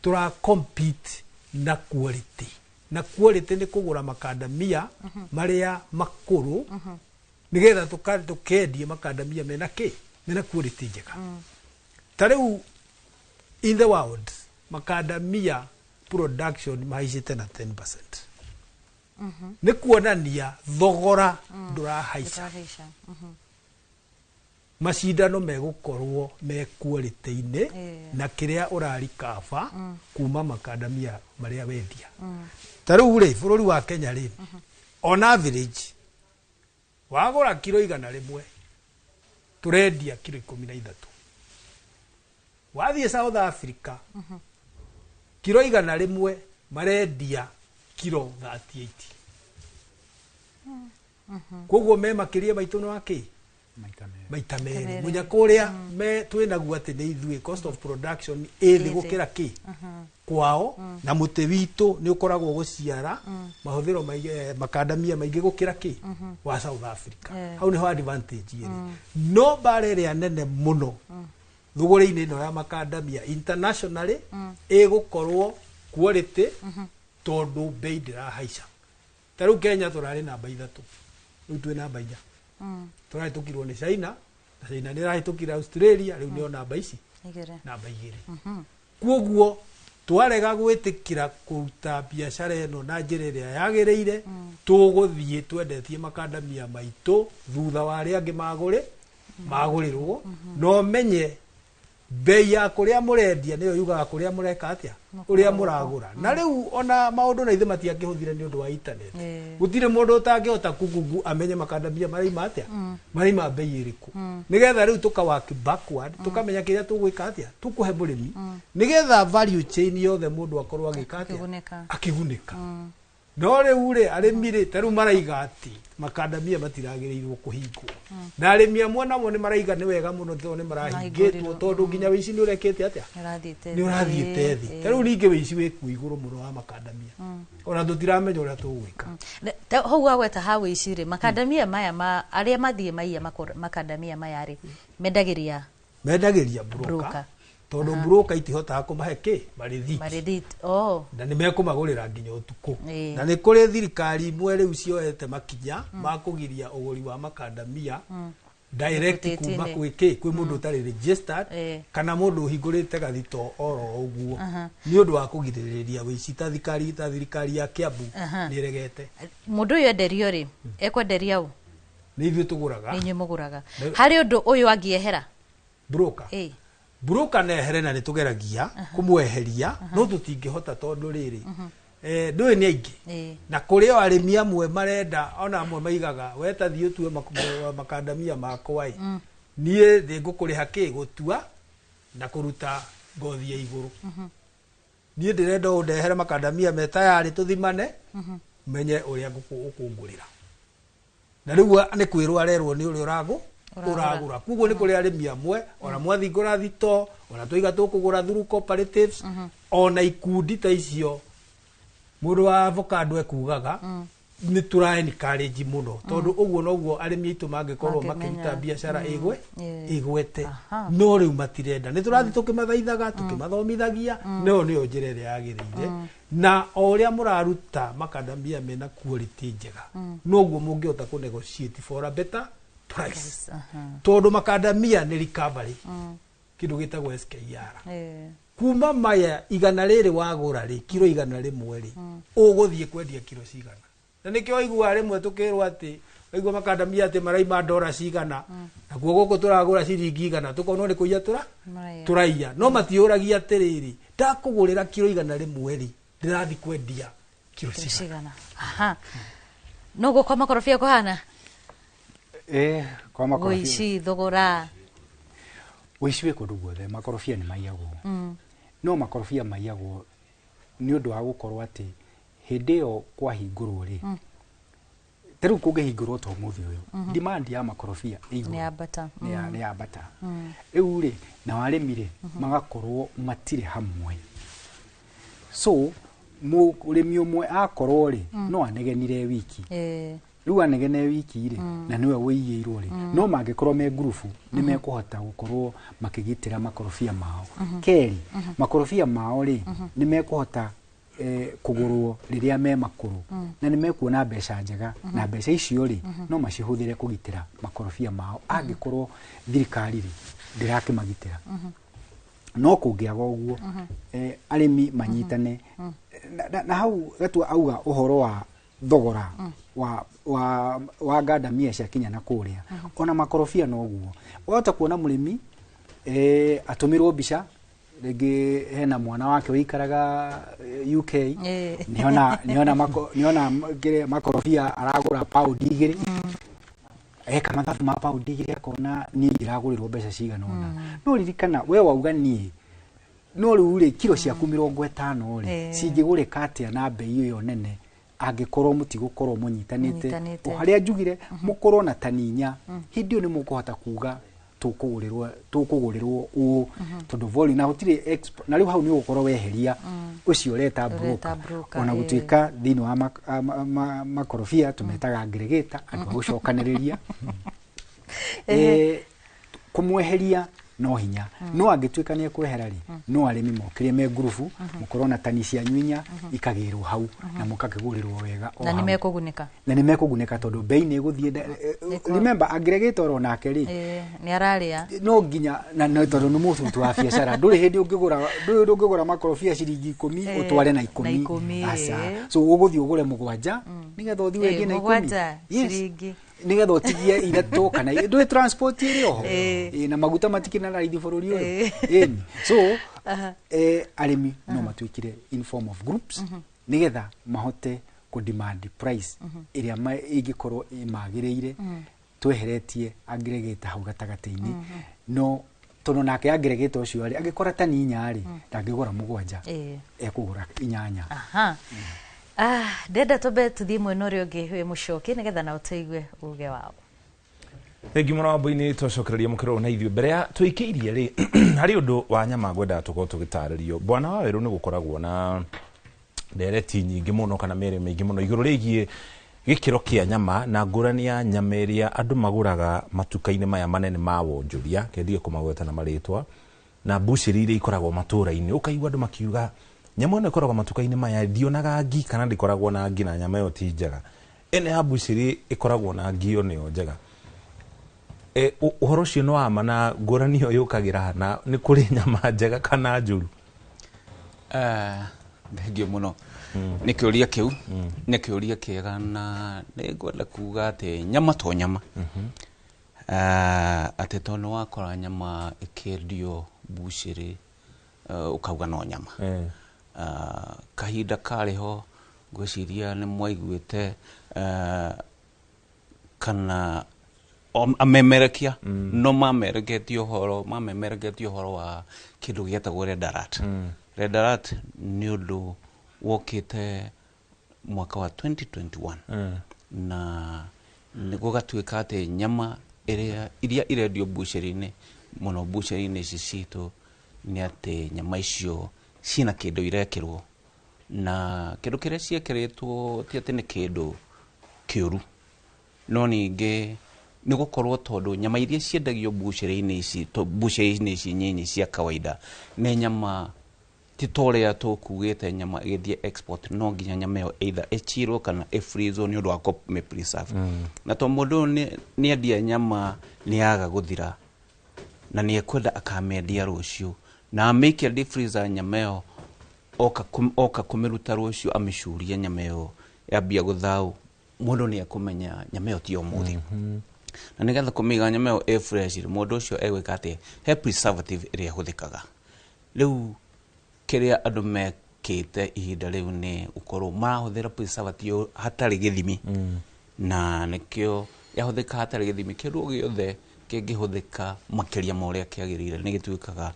tũra compete na quality, na quality nĩ kũgũra makandamia marĩa makũrũ nĩgetha tũkendie makandamia mena kĩ mena quality njega. Ta rĩu in the world makandamia production mahaicĩte na 10%. Nĩ kuonania thogora ndũrahaica. Ndũrahaica. Macindano megũkorwo me quality-inĩ na kĩrĩa ũrarikaba kuma makandamia marĩa wendia. Ta rĩu rĩ, bũrũri wa Kenya rĩ, on average wagũra kiro 100, tũrendia kiro 13. Wathiĩ South Africa, kiro 100 marendia kiro 38. Koguo me makĩria maitũ nĩ wakĩ maita merĩ. Merĩ. Mũnyaka ũrĩa me twĩnaguo atĩ nĩ ithuĩ cost of production ĩ thĩ Ĩ thĩ. gũkĩra kĩ kwao, na mũtĩ witũ nĩ ũkoragwo gũciara mahũthĩro maingĩ, makandamia maingĩ gũkĩra kĩ wa South Africa. Hau nĩho advantage ĩrĩ. No mbara ĩrĩa nene mũno thũgũrĩ-inĩ ĩno ya makandamia internationally ĩgũkorwo quality, tondũ bei ndĩrahaica. Ta rĩu Kenya tũrarĩ namba 3, rĩu twĩ namba 4. Tũrahĩtũkirwo nĩ China, na China nĩ ĩrahĩtũkire Australia, rĩu nĩo namba ici 2. Namba 2. Kuoguo twarega gwĩtĩkĩra kũruta biacara ĩno na njĩra ĩrĩa yagĩrĩire, tũgũthiĩ twendetie makandamia maitũ thutha wa arĩa angĩ magũrĩrwo. No menye bei ya kũrĩa mũrendia nĩyo yugaga kũrĩa mũreka atĩa, ũrĩa mũragũra. Na rĩu ona maũndũ na ithuĩ matiakĩhũthire nĩ ũndũ wa internet. Gũtirĩ mũndũ ũtangĩhota kugungu amenye makandamia maraima atĩa, maraima bei ĩrĩkũ, nĩgetha rĩu tũka work backward, tũkamenya kĩrĩa tũgwĩka atĩa, tũkũhe mũrĩmi, nĩgetha value chain yothe mũndũ akorwo agĩka atĩa? Akĩgunĩka. Akĩgunĩka. No rĩu rĩ, arĩmi rĩ, ta rĩu maraiga atĩ makandamia matiragĩrĩirwo kũhingwo, na arĩmi amwe namo nĩ maraiga nĩ wega mũno tondũ nĩ marahingĩtwo, tondũ nginya wĩici nĩ ũrekĩte atĩa? Nĩ ũrathiĩte. Nĩ ũrathiĩte thĩ. Ta rĩu ningĩ wĩici wĩ kuo igũrũ mũno wa makandamia, ona tũtiramenya ũrĩa tũgwĩka. Hau wagweta ha wĩici rĩ, makandamia maya ma arĩa mathiĩ maiya makandamia maya rĩ, mendagĩria mendagĩria broker. Broker. Tondũ broker itihotaga kũmahe kĩ marĩthiti. Marĩthiti, oh. Na nĩ mekũmagũrĩra nginya ũtukũ. Ĩĩ. Na nĩ kũrĩ thirikari imwe rĩu cioete makinya ma kũgiria ũgũri wa makandamia direct kuma Ũteti-inĩ. kwĩ kĩ, kwĩ mũndũ ũtarĩ registered kana mũndũ ũhingũrĩte gathito oro ũguo, nĩ ũndũ wa kũgirĩrĩria wĩici. Ta thirikari ya Kiambu nĩ ĩregete. Mũndũ ũyũ enderio rĩ, ekwenderia ũ? Nĩ ithuĩ tũgũraga. Nĩ inyuĩ mũgũraga. Harĩ ũndũ ũyũ angĩehera? Broker. Broker nehere, na nĩ tũgeragia kũmweheria, no tũtingĩhota tondũ rĩrĩ, ndũĩ nĩ aingĩ, na kũrĩ o arĩmi amwe marenda, ona amwe maigaga we ta thiĩ ũtue makandamia makwa ĩ, niĩ nĩngũkũrĩha kĩ gũtua na kũruta ngothi ya igũrũ. Niĩ ndĩrenda ũndehere makandamia me tayarĩ, tũthimane, menye ũrĩa ũkũngũrĩra. Na rĩu nĩ kwĩrwo arerwo nĩ ũrĩa ũragũ Ũragũra. Ũragũra. Koguo nĩ kũrĩ arĩmi amwe ona mwathingũra thito, ona twaiga tũkũgũra through cooperatives, ona ikundi ta icio, mũndũ wa avocado ekugaga nĩ tũra encourage mũno, tondũ ũguo noguo arĩmi aitũ mangĩkorwo mangĩmenya. Makĩruta biacara ĩgwe ĩgwete. No rĩu matirenda. Nĩ tũrathiĩ tũkĩmathaithaga, tũkĩmathomithagia, no nĩyo njĩra ĩrĩa yagĩrĩire. Na o ũrĩa mũraruta makandamia mena quality njega, noguo mũngĩhota kũ negotiate for a better price, tondũ makandamia nĩ recovery, kĩndũ gĩtagwo SKR. Kuma maya 100 rĩrĩ wagũra rĩ, kiro 100 rĩ, ũgũthiĩ kwendia kiro cigana? Na nĩkĩo waiguaga rĩmwe tũkĩrwo atĩ waigua makandamia atĩ maraima ndora cigana, nakuo gũkũ tũragũra ciringi 100, tũkonwo nĩ kũiya tũra Maraiya. Tũraiya. No matiũragia atĩrĩrĩ, ndakũgũrĩra kiro 100 rĩ, ndĩrathiĩ kwendia kiro kiro cigana? Cigana? Aha, noguo kwa makorobia kũhana. Kwa makorobia. Ũici thogora. Ũici wĩ kũndũ guothe. Makorobia nĩ maiyagwo. No makorobia maiyagwo nĩ ũndũ wa gũkorwo atĩ hĩndĩ ĩyo kwahingũrwo rĩ, ta rĩu kũngĩhingũrwo ta ũmũthĩ ũyũ, demand ya makorobia ĩ igũrũ. Nĩ yambata. Nĩ yambata. Rĩu rĩ, nao arĩmi rĩ, magakorwo matirĩ hamwe, so mũrĩmi ũmwe akorwo rĩ, no anegenire wiki. Rĩu anegene wiki rĩ, na nĩwe wĩiyĩirwo rĩ. No mangĩkorwo me ngurubu, nĩ mekũhota gũkorwo makĩgitĩra makorobia mao. Kerĩ, makorobia mao rĩ, nĩ mekũhota kũgũrwo rĩrĩa me makũrũ, na nĩ mekuona mbeca njega, na mbeca icio rĩ, no macihũthĩre kũgitĩra makorobia mao angĩkorwo thirikari rĩ ndĩrakĩmagitĩra. No kũngĩaga ũguo, arĩmi manyitane. Na hau Gatua auga ũhoro wa thogora wa ngandamia ciakinya na kũrĩa, ona makorobia noguo wahota kuona mũrĩmi atũmĩrwo mbica, rĩngĩ hena mwana wake ũikaraga UK, nĩona kĩrĩa makorobia aragũra paundi 2, eka mathabu ma paundi 2, akona niĩ ndĩragũrĩrwo mbeca cigana ũna. No ririkana we wauga niĩ no rĩu rĩ, kiro ciaku 50 rĩ, cingĩgũrĩka atĩa na mbei ĩyo nene angĩkorwo mũtigũkorwo mũnyitanĩte? Mũnyitanĩte. O harĩa njugire mũkorwo na tani 4, hĩndĩ ĩyo nĩ mũkũhota kuga tũkũgũrĩrwo ũũ, tondũ volume na gũtirĩ na rĩu hau nĩ ũgũkorwo weheria ũcio ũreta ũreta broker. Broker, Ona gũtuĩka thĩinĩ wa makorobia tũmetaga aggregator, andũ a gũcokanĩrĩria. Kũmweheria no hinya, no angĩtuĩka nĩ ekwehera rĩ, no arĩmi mokire me ngurubu, mũkorwo na tani cianyu 4, ikagĩrwo hau na mũkakĩgũrĩrwo wega o na nĩ hau. Mekũgunĩka. Na nĩ mekũgunĩka tondũ bei nĩ ĩgũthiĩ remember aggregator o nake rĩ, Nĩ ararĩa. No nginya na tondũ nĩ mũruti wa biacara, ndũrĩ hĩndĩ ũngĩgũra, ndũrĩ hĩndĩ ũngĩgũra makorobia ciringi 10 ũtware na na 10. 10. Aca. So ũgũthiĩ ũgũre 7 nĩgetha ũthiĩ wendie na 10. 7 Yes. ciringi. Nĩgetha ũtigie 3 kana ndũĩ transport ĩrĩ oho. Na maguta matikĩrĩ na raithi bũrũri ũyũ. Ĩni. So arĩmi no matuĩkire in form of groups nĩgetha mahote kũ demand price ĩrĩa ĩngĩkorwo ĩmagĩrĩire, tweheretie aggregator hau gatagatĩ-inĩ. No tondũ nake aggregator ũcio rĩ, angĩkora tani 4 rĩ, ndangĩgũra 7, ekũgũra 8. Aha. Ah, ndenda twambe tũthiĩ mwena ũrĩa ũngĩ wĩ mũcoki nĩgetha nao tũigue uge wao. Thengi mũno wambui-inĩ, twacokereria mũkĩrwo na ithuĩ. Mbere ya tũikĩirie rĩ, harĩ ũndũ wa nyama ngwendaga tũkorwo tũgĩtarĩrio, bwana wa werũ. Nĩ gũkoragwo na ndereti nyingĩ mũno kana mĩario mĩingĩ mũno igũrũ rĩgiĩ gĩkĩro kĩa nyama na ngũrani ya nyama ĩrĩa andũ magũraga matuka-inĩ maya manene ma wonjoria, kendige kũmagweta na marĩtwa, Na mbucĩrĩ iria ikoragwo matũra-inĩ, ũkaigua andũ makiuga nyama ĩno ĩkoragwo matuka-inĩ maya ndionaga ngi kana ndĩkoragwo na ngi, na nyama ĩyo ti njega. Ĩno ya mbucĩrĩ ĩkoragwo na ngi, ĩyo nĩyo njega. Ũhoro ũcio nĩ wa ma, na ngũrani ĩyo yũkagĩra na nĩ kũrĩ nyama njega kana njũru? Thengio mũno nĩ kĩũria kĩu. Nĩ kĩũria kĩega, na nĩ ngwenda kuga atĩ nyama to nyama. Atĩ tondũ nĩ wakora nyama ĩkĩendio mbucĩrĩ, ũkauga no nyama. Kahinda karĩ ho ngwĩciria nĩ mwaiguĩte, kana amemerekia no mamemereketie ũhoro wa kĩndũ gĩetagwo red alert. Red alert nĩ ũndũ wokĩte mwaka wa 2021, na nĩ gũgatuĩka atĩ nyama ĩrĩa iria irendio mbucĩrĩ-inĩ mũno, mbucĩrĩ-inĩ ici citũ, nĩ atĩ nyama icio ciĩna kĩndũ irekĩrwo, na kĩndũ kĩrĩa ciĩkĩrĩtwo ti atĩ nĩ kĩndũ kĩũru, no ningĩ nĩ gũkorwo tondũ nyama iria ciendagio mbucĩrĩ-inĩ ici, mbucĩrĩ-inĩ ici nyinyi cia kawaida, nĩ nyama ti ta ũrĩa tũkugĩte nyama ĩgĩthiĩ export no nginya nyama ĩyo either ĩchirwo kana ĩfreezwo nĩ ũndũ wa kũmĩ preserve. Na to mũndũ ũyũ nĩ endia nyama nĩ yaga gũthira na nĩ ekwenda akamĩendia rũciũ, na amĩikia deep freezer nyama ĩyo, oka kũmĩruta rũciũ amĩcurie, nyama ĩyo yambia gũthaũ, mũndũ nĩ ekũmenya nyama ĩyo ti ya ũmũthĩ. Na nĩgetha kũmĩiga nyama ĩyo ĩ fresh, mũndũ ũcio egwĩka atĩ he preservative ĩrĩa ĩhũthĩkaga. Rĩu kĩrĩa andũ mekĩte ihinda rĩu nĩ gũkorwo marahũthĩra preservative hatarĩ gĩthimi, na nĩkĩo yahũthĩka hatarĩ gĩthimi, kĩndũ o gĩothe kĩngĩhũthĩka makĩria ma ũrĩa kĩagĩrĩire nĩ gĩtuĩkaga,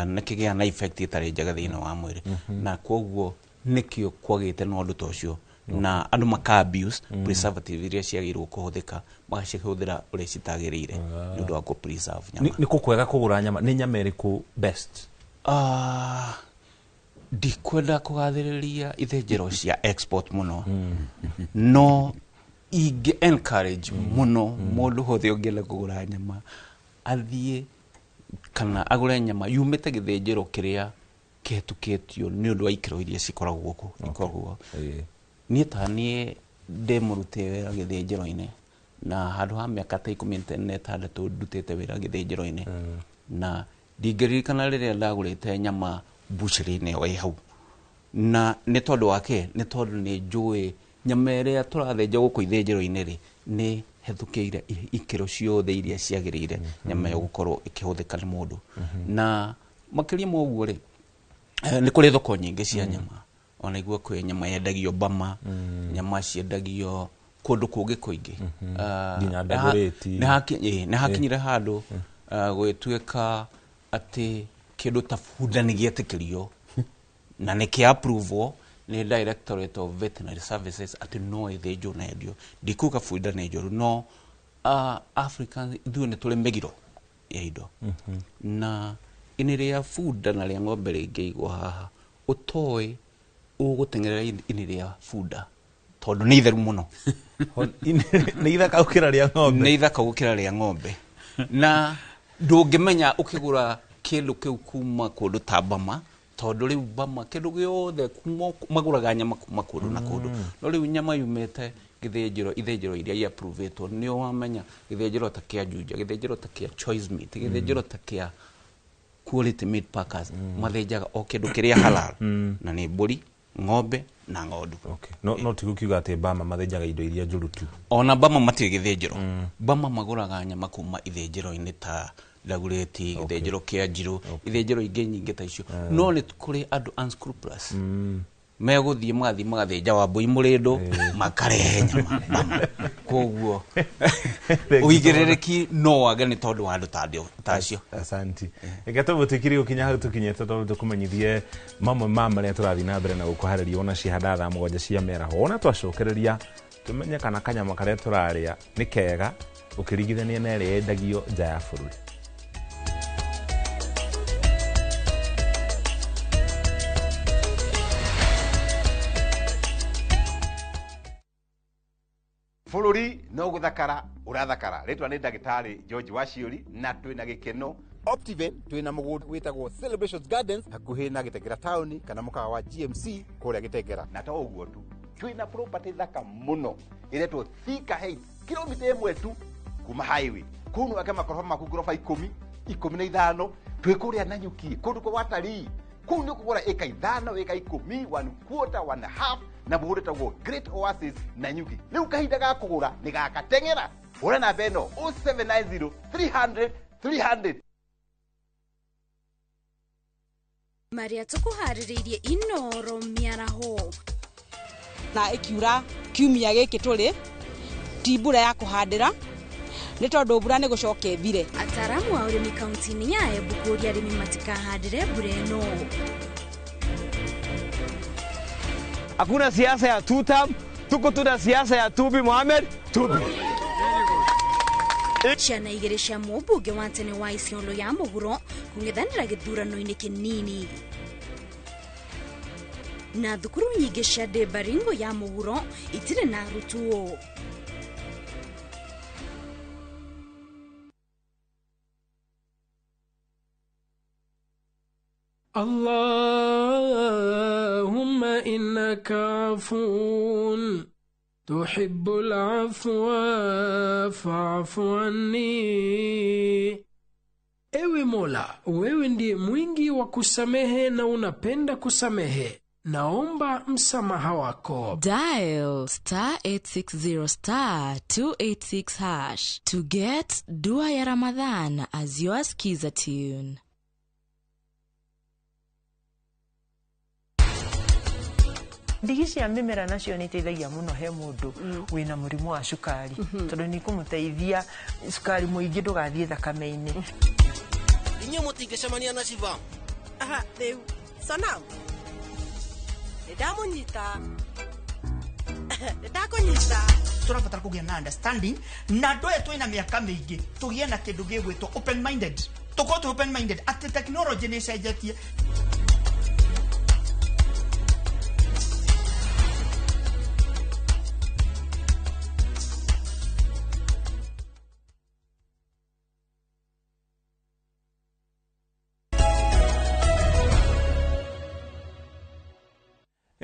nĩ kĩgĩaga na effect ĩtarĩ njega thĩinĩ wa mwĩrĩ. Na koguo nĩkĩo kwagĩte na ũndũ ta ũcio, na andũ maka abuse preservative iria ciagĩrĩirwo kũhũthĩka, magacihũthĩra ũrĩa citagĩrĩire nĩ ũndũ wa kũ preserve nyama. Nĩ kũ kwega kũgũra nyama? Nĩ nyama ĩrĩkũ best? Ndikwenda kũgathĩrĩria ithĩnjĩro cia export mũno, no ingĩ encourage mũno mũndũ wothe ũngĩenda kũgũra nyama athiĩ kana agũre nyama yumĩte gĩthĩnjĩro kĩrĩa kĩhetũkĩtio nĩ ũndũ wa ikĩro iria cikoragwo gũkũ ikoragwo. Niĩ ta niĩ ndĩ mũrute wĩra gĩthĩnjĩro-inĩ, na handũ ha mĩaka ta 16 ndutĩte wĩra gĩthĩnjĩro-inĩ, na ndingĩririkana rĩrĩa ndagũrĩte nyama mbucĩrĩ-inĩ ĩyo ĩ hau. Na nĩ tondũ wa kĩ? Nĩ tondũ nĩ njũĩ nyama ĩrĩa tũrathĩnja gũkũ ithĩnjĩro-inĩ rĩ, nĩ hethũkĩire ikĩro ciothe iria ciagĩrĩire nyama ĩyo gũkorwo ĩkĩhũthĩka nĩ mũndũ. Na makĩria ma ũguo rĩ, nĩ kũrĩ thoko nyingĩ cia nyama. Ona igua kwĩ nyama yendagio Bama, nyama ciendagio kũndũ kũngĩ kũingĩ. Nginya Dagoretti. Nĩ hakinyire handũ, gũgĩtuĩka atĩ kĩndũ ta bunda nĩ gĩetĩkĩrio na nĩ kĩa approve nĩ Directorate of Veterinary Services atĩ no ĩthĩnjwo na yendio. Ndikuga bunda nĩ njũru, no Africa ithuĩ nĩ tũrĩ mĩgiro ya indo. Na ini rĩa bunda na rĩa ng'ombe rĩngĩigwo haha, ũtoĩ ũgũteng'erera ini rĩa bunda tondũ nĩ itheru mũno. Nĩ ithaka gũkĩra rĩa ng'ombe. Nĩ ithaka gũkĩra rĩa ng'ombe. Na ndũngĩmenya ũkĩgũra kĩndũ kĩu kuma kũndũ ta Bama, tondũ rĩu Bama kĩndũ gĩothe kuma magũraga nyama kuma kũndũ na kũndũ. No rĩu nyama yumĩte gĩthĩnjĩro, ithĩnjĩro iria i-approve-ĩtwo, nĩ wamenya gĩthĩnjĩro ta kĩa Juja, gĩthĩnjĩro ta kĩa Choice Meat, gĩthĩnjĩro ta kĩa Quality Meat Packers, mathĩnjaga o kĩndũ kĩrĩa halal, na nĩ mbũri, ng'ombe na ng'ondu. No ti gũkiuga atĩ Bama mathĩnjaga indo iria njũru tu. Ona Bama matirĩ gĩthĩnjĩro. Bama magũraga nyama kuma ithĩnjĩro-inĩ ta Dagoretti, gĩthĩnjĩro kĩa Njirũ, ithĩnjĩro ingĩ nyingĩ ta icio. No nĩ kũrĩ andũ unscrupulous. Megũthiĩ magathiĩ magathĩnja Wambũi mũrĩndũ, makarehe nyama Bama. Koguo ũigĩrĩrĩki no wage nĩ tondũ wa andũ ta acio. Asanti. Reke tũbũtĩkire gũkinya hau tũkinyĩte tondũ tũkũmenyithie mamwe ma marĩa tũrathiĩ na mbere na gũkũharĩria ona cihanda thaa 7 cia mĩaraho. Ona twacokereria tũmenye kana kanyama karĩa tũrarĩa nĩ kega ũkĩringithania na ĩrĩa yendagio nja ya bũrũri. Bũrũri no gũthakara ũrathakara. Rĩtwa nĩ ndagĩtarĩ George Waciũri, na twĩna gĩkeno Optiven twina mugunda witagwo Celebrations Gardens hakuhi na Gitengera town kana mukawa wa GMC kuria Gitengera. Na to uguo tu, twina property thaka muno iretwo Thika Heights, kilomita 1 tu kuma highway. Kuu no ake makoroba maku ngoroba 10, 15, twi kuria Nanyuki, kundu kwa watalii. Kuu ni ukugura eka 5, eka 10, 1/4, 1.5 na mũgũnda wĩtagwo Great Oasis Nanyuki. Rĩu kahinda ga kũgũra nĩ gakateng'era. Hũra namba ĩno 0790 300 300. Marĩa tũkũharĩrĩirie Inoro mĩaraho. Na ĩkiura kiumia gĩkĩ tũrĩ ti mbura ya kũhandĩra nĩ tondũ mbura nĩ gũcoka ĩthire. Ataaramu a ũrĩmi kaunti-inĩ ya Embu kũũria arĩmi matikahandĩre mbura ĩno. Hakuna siasa ya two term, tuko tuna siasa ya Tubi Mohamed, Tubi. Ciana igĩrĩ cia mũmbunge wa tene wa Isiolo ya mũhuro kũng'ethanĩra gĩthurano-inĩ kĩnini. Na thukuru nyingĩ cia Baringo ya mũhuro itirĩ na arutwo. Allahumma innaka afuun tuhibbul afwa fa'fu anni. Ewe Mola, wewe ndiye mwingi wa kusamehe na unapenda kusamehe. Naomba msamaha wako. Dial star 860 star 286 hash to get Dua ya Ramadhan as your skiza tune. Ndigi cia mĩmera nacio nĩ iteithagia mũno he mũndũ wĩna mũrimũ wa cukari, tondũ nĩ ikũmũteithia cukari mũingĩ ndũgathiĩ thakame-inĩ. Inyuĩ mũtingĩcemania na Shiva. Aha, rĩu Sonam, nĩndamũnyita, nĩndakũnyita. Tũrabatara kũgĩa na understanding na andũ aya twĩna mĩaka mĩingĩ tũgĩe na kĩndũ gĩgwĩtwo open minded, tũkorwo twĩ open minded atĩ technology nĩ ĩcenjetie.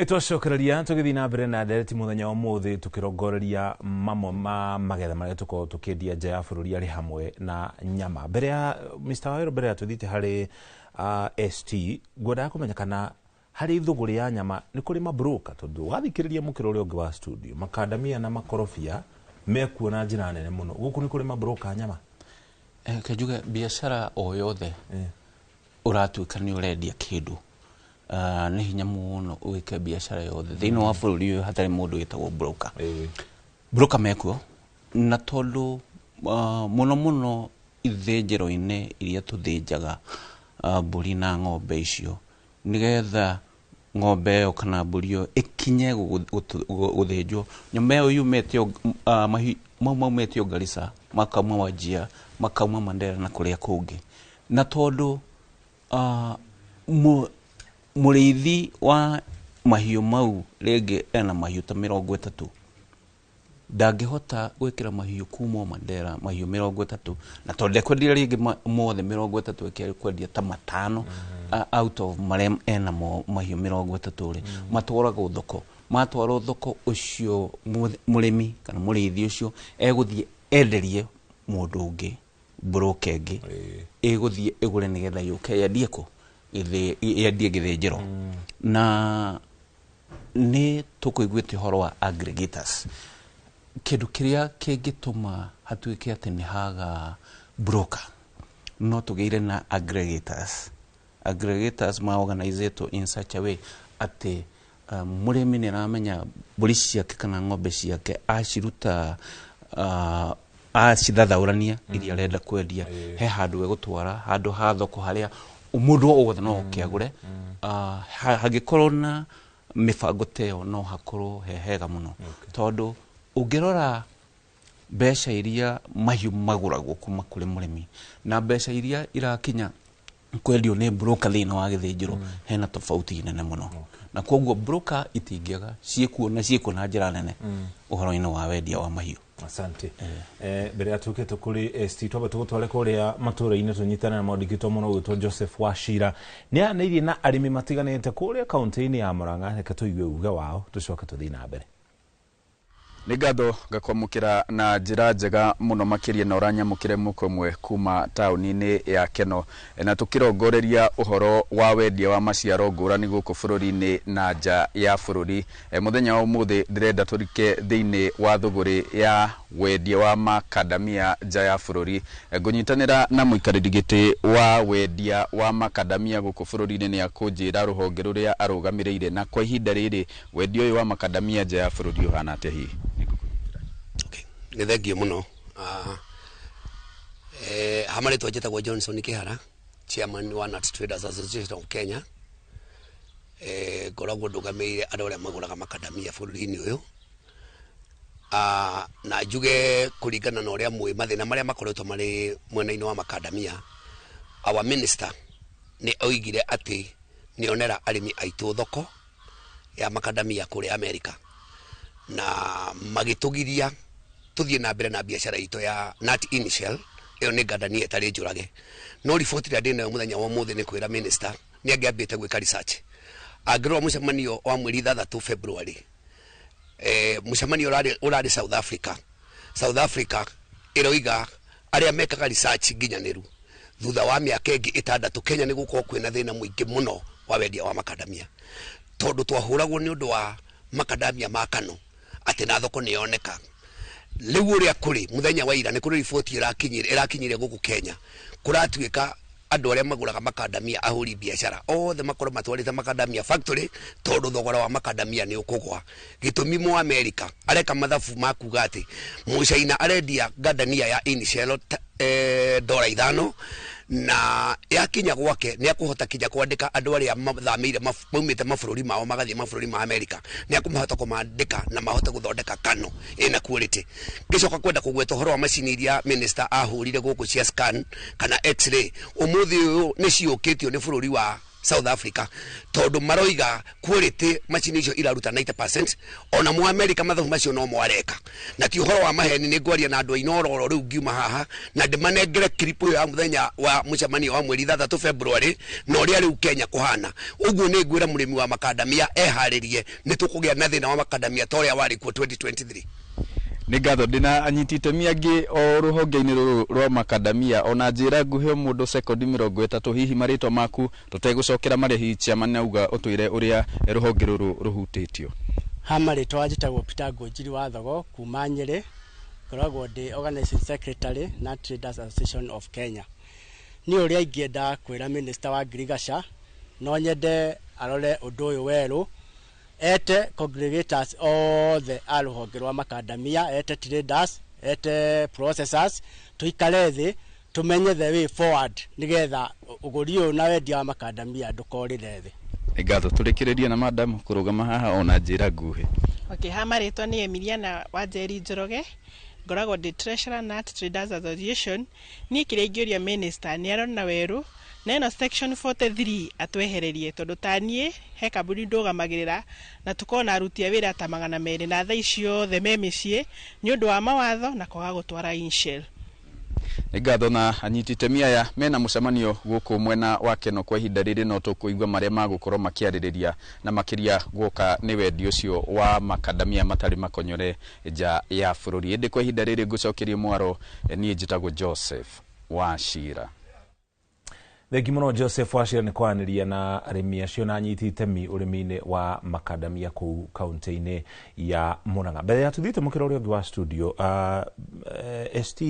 Twacokereria tũgĩthiĩ na mbere na ndereti mũthenya wa ũmũthĩ tũkĩrongoreria mamwe ma magetha marĩa tũkoragwo tũkĩendia nja ya bũrũri arĩ hamwe na nyama. Mbere ya Mr. Waweru, mbere ya tũthiĩte harĩ ST, ngwendaga kũmenya kana harĩ thũgũrĩ ya nyama nĩ kũrĩ mabroka, tondũ wathikĩrĩria mũkĩra ũrĩa ũngĩ wa studio makandamia na makorobia mekuo na njĩra nene mũno. Gũkũ nĩ kũrĩ mabroka nyama? Reke njuge biacara o yothe ũratuĩka nĩ ũrendia kĩndũ, nĩ hinya mũno ũgĩke biacara yothe thĩinĩ wa bũrũri ũyũ hatarĩ mũndũ wĩtagwo broker. Broker mekuo na tondũ mũno mũno ithĩnjĩro-inĩ iria tũthĩnjaga mbũri na ng'ombe icio, nĩgetha ng'ombe ĩyo kana mbũri ĩyo ĩkinye gũthĩnjwo, nyama ĩyo yumĩte mau maumĩte o Garissa, makauma Wajir, makauma Mandera na kũrĩa kũngĩ. Na tondũ mũrĩithi wa mahiũ mau rĩngĩ ena mahiũ ta 30, ndangĩhota gwĩkĩra mahiũ kuma Mandera mahiũ 30, na tondũ ndekwendia rĩngĩ mothe 30, ekwendia ta 5 out of marĩa ena mahiũ 30 rĩ, matwaragwo thoko. Matwarwo thoko ũcio mũrĩmi kana mũrĩithi ũcio egũthiĩ enderie mũndũ ũngĩ, broker ĩngĩ ĩgũthiĩ ĩgũre nĩgetha yũke yendie kũ yendie gĩthĩnjĩro. Na nĩ tũkũiguĩte ũhoro wa aggregators, kĩndũ kĩrĩa kĩngĩtũma hatuĩke atĩ nĩ haga broker, no tũgĩire na aggregators. Aggregators ma organizetwo in such a way atĩ mũrĩmi nĩ aramenya mbũri ciake kana ng'ombe ciake aciruta, acithathaũrania iria arenda kwendia, he handũ egũtwara, handũ ha thoko harĩa mũndũ o wothe no oke agũre. Hangĩkorwo na mĩbango ta ĩyo no hakorwo he hega mũno, tondũ ũngĩrora mbeca iria mahiũ magũragwo kuma kũrĩ mũrĩmi na mbeca iria irakinya Kwendio nĩ broker thĩinĩ wa gĩthĩnjĩro hena tofauti nene mũno, na koguo broker itingĩaga, ciĩkuo na ciĩkuo na njĩra nene ũhoro-inĩ wa wendia wa mahiũ. Asante. Mbere ya tukite kuri ST, twambe tugutware kuria matura-inĩ, tũnyitane na mwandĩki mũno ũgwĩtwo Joseph Wachira. Nĩ aranĩirie na arĩmi matiganĩte kũrĩa kaunti-inĩ ya Murang'a. Reke tũigue uge wao, tũcoke tũthiĩ na mbere. Nĩ ngatho ngakwamũkĩra na njĩra njega mũno makĩria, na ũranyamũkĩre mũkwe ũmwe kuma taũni-inĩ ya Keno. Na tũkĩrongoreria ũhoro wa wendia wa maciaro ngũrani gũkũ bũrũri-inĩ na nja ya bũrũri. Mũthenya wa ũmũthĩ ndĩrenda tũrike thĩinĩ wa thũgũrĩ ya wendia wa makandamia nja ya bũrũri. Ngũnyitanĩra na mũikarĩri gĩtĩ wa wendia wa makandamia gũkũ bũrũri-inĩ, nĩ akũnjĩra rũhonge rũrĩa arũgamĩrĩire, na kwa ihinda rĩrĩ wendia ũyũ wa makandamia nja ya bũrũri ũhana atĩa hihi? Nĩ thengio mũno. Ha marĩtwa njĩtagwo Johnson Kĩhara, chairman wa Nut Traders Association of Kenya. Ngoragwo ndũgamĩrĩire andũ arĩa magũraga makandamia bũrũri-inĩ ũyũ. Na njuge kũringana na ũrĩa mũĩ mathĩna marĩa makoretwo marĩ mwena-inĩ wa makandamia, our minister nĩ oigire atĩ nĩ onera arĩmi aitũ thoko ya makandamia kũrĩa America, na magĩtũgiria tũthiĩ na mbere na biacara itũ ya nut initial. Ĩyo nĩ ngandania ĩtarĩ njũrage. No riboti ĩrĩa ndĩnayo mũthenya wa ũmũthĩ nĩ kwĩra minister nĩ angĩambĩte gwĩka research. Angĩrora mũcemanio wa mweri 6 February, mũcemanio ũrarĩ South Africa. South Africa ĩroiga arĩa mekaga research nginyanĩru, thutha wa mĩaka ĩngĩ 6 Kenya nĩ gũkorwo kwĩna thĩna mũingĩ mũno wa wendia wa makandamia, tondũ twahũragwo nĩ ũndũ wa makandamia ma Kano atĩ na thoko nĩ yoneka. Rĩu ũrĩa kũrĩ mũthenya wa ira nĩ kũrĩ riboti ĩrakinyire gũkũ Kenya, kũratuĩka andũ arĩa magũraga makandamia, ahũri biacara othe makorwo matwarĩte makandamia factory, tondũ thogora wa makandamia nĩ ũkũgwa. Gĩtũmi mũ America areka mathabu ma kuga atĩ mũcaina arendia ngandania ya initial $5, na yakinya gwake nĩ akũhota kinya kwandĩka andũ arĩa mathamĩire maumĩte mabũrũri mao magathiĩ mabũrũri ma America, nĩ akũmahota kũmandĩka na mahote gũthondeka kano ĩna quality. Ngĩcoka kwenda kũgweta ũhoro wa macini iria minister ahũrire gũkũ cia scan kana x-ray, ũmũthĩ ũyũ nĩ ciũkĩtio nĩ bũrũri wa South Africa, tondũ maroiga quality macini icio iraruta 90%. Ona mu America mathabu macio no mwareka, na ti ũhoro wa maheni. Nĩ ngwaria na andũ a Inooro rĩu ngiuma haha, na ndĩmanengere clip ĩyo ya mũthenya wa mũcemanio wa mweri 6 February na ũrĩa rĩu Kenya kũhana. Ũguo nĩ ngwĩra mũrĩmi wa makandamia eharĩrie, nĩ tũkũgĩa na thĩna wa makandamia ta ũrĩa warĩ kuo 2023. Nĩ ngatho. Ndĩna anyiti itemi angĩ o rũhonge-inĩ rũrũ rwa makandamia, ona njĩra nguhe mũndũ sekondi 30, hihi marĩtwa maku tũtegũcokera marĩhi. Chairman auga ũtwĩre ũrĩa rũhonge rũrũ rũhutĩtio. Ha marĩtwa njĩtagwo Peter Ngũnjiri wa Thogo kuma Nyĩrĩ, ngoragwo ndĩ organizing secretary na Traders Association of Kenya. Niĩ ũrĩa ingĩenda kwĩra minister wa ngirigaca, no nyende arore ũndũ ũyũ werũ, ete congregators othe a rũhonge rwa makandamia, ete traders, ete processors, tũikare thĩ tũmenye the way forward, nĩgetha ũgũri ũyũ na wendia wa makandamia ndũkorĩre thĩ. Nĩ ngatho. Tũrĩkĩrĩrie na madam kũrũgama haha, ona njĩra nguhĩ. Okay, ha marĩtwa nĩ Emiliana Wanjeri Njoroge, ngoragwo ndĩ treasurer Nut Traders Association. Niĩ kĩrĩa ingĩũria minister nĩ arona werũ na ĩno section 43 atwehererie, tondũ ta niĩ he kambuni ndũgamagĩrĩra na tũkorwo na aruti a wĩra ta 200, na thaa ici othe me mĩciĩ nĩ ũndũ wa mawatho na kwaga gũtwara inshell. Nĩ ngatho. Na anyiti itemi aya mena mũcemanio gũkũ mwena wa Keno kwa ihinda rĩrĩ, no tũkũigua marĩa magũkorwo makĩarĩrĩria, na makĩria guoka nĩ wendia ũcio wa makandamia matarĩ makonyore nja ya bũrũri. Ĩndĩ kwa ihinda rĩrĩ ngũcokerie mwaro. Niĩ njĩtagwo Joseph Wachira. Thengi mũno Joseph Wachira nĩ kwaranĩria na arĩmi acio na anyiti itemi ũrĩmi-inĩ wa makandamia kũu kaunti-inĩ ya Murang'a. Mbere ya tũthiĩte mũkĩra ũrĩa ũngĩ wa studio, ST,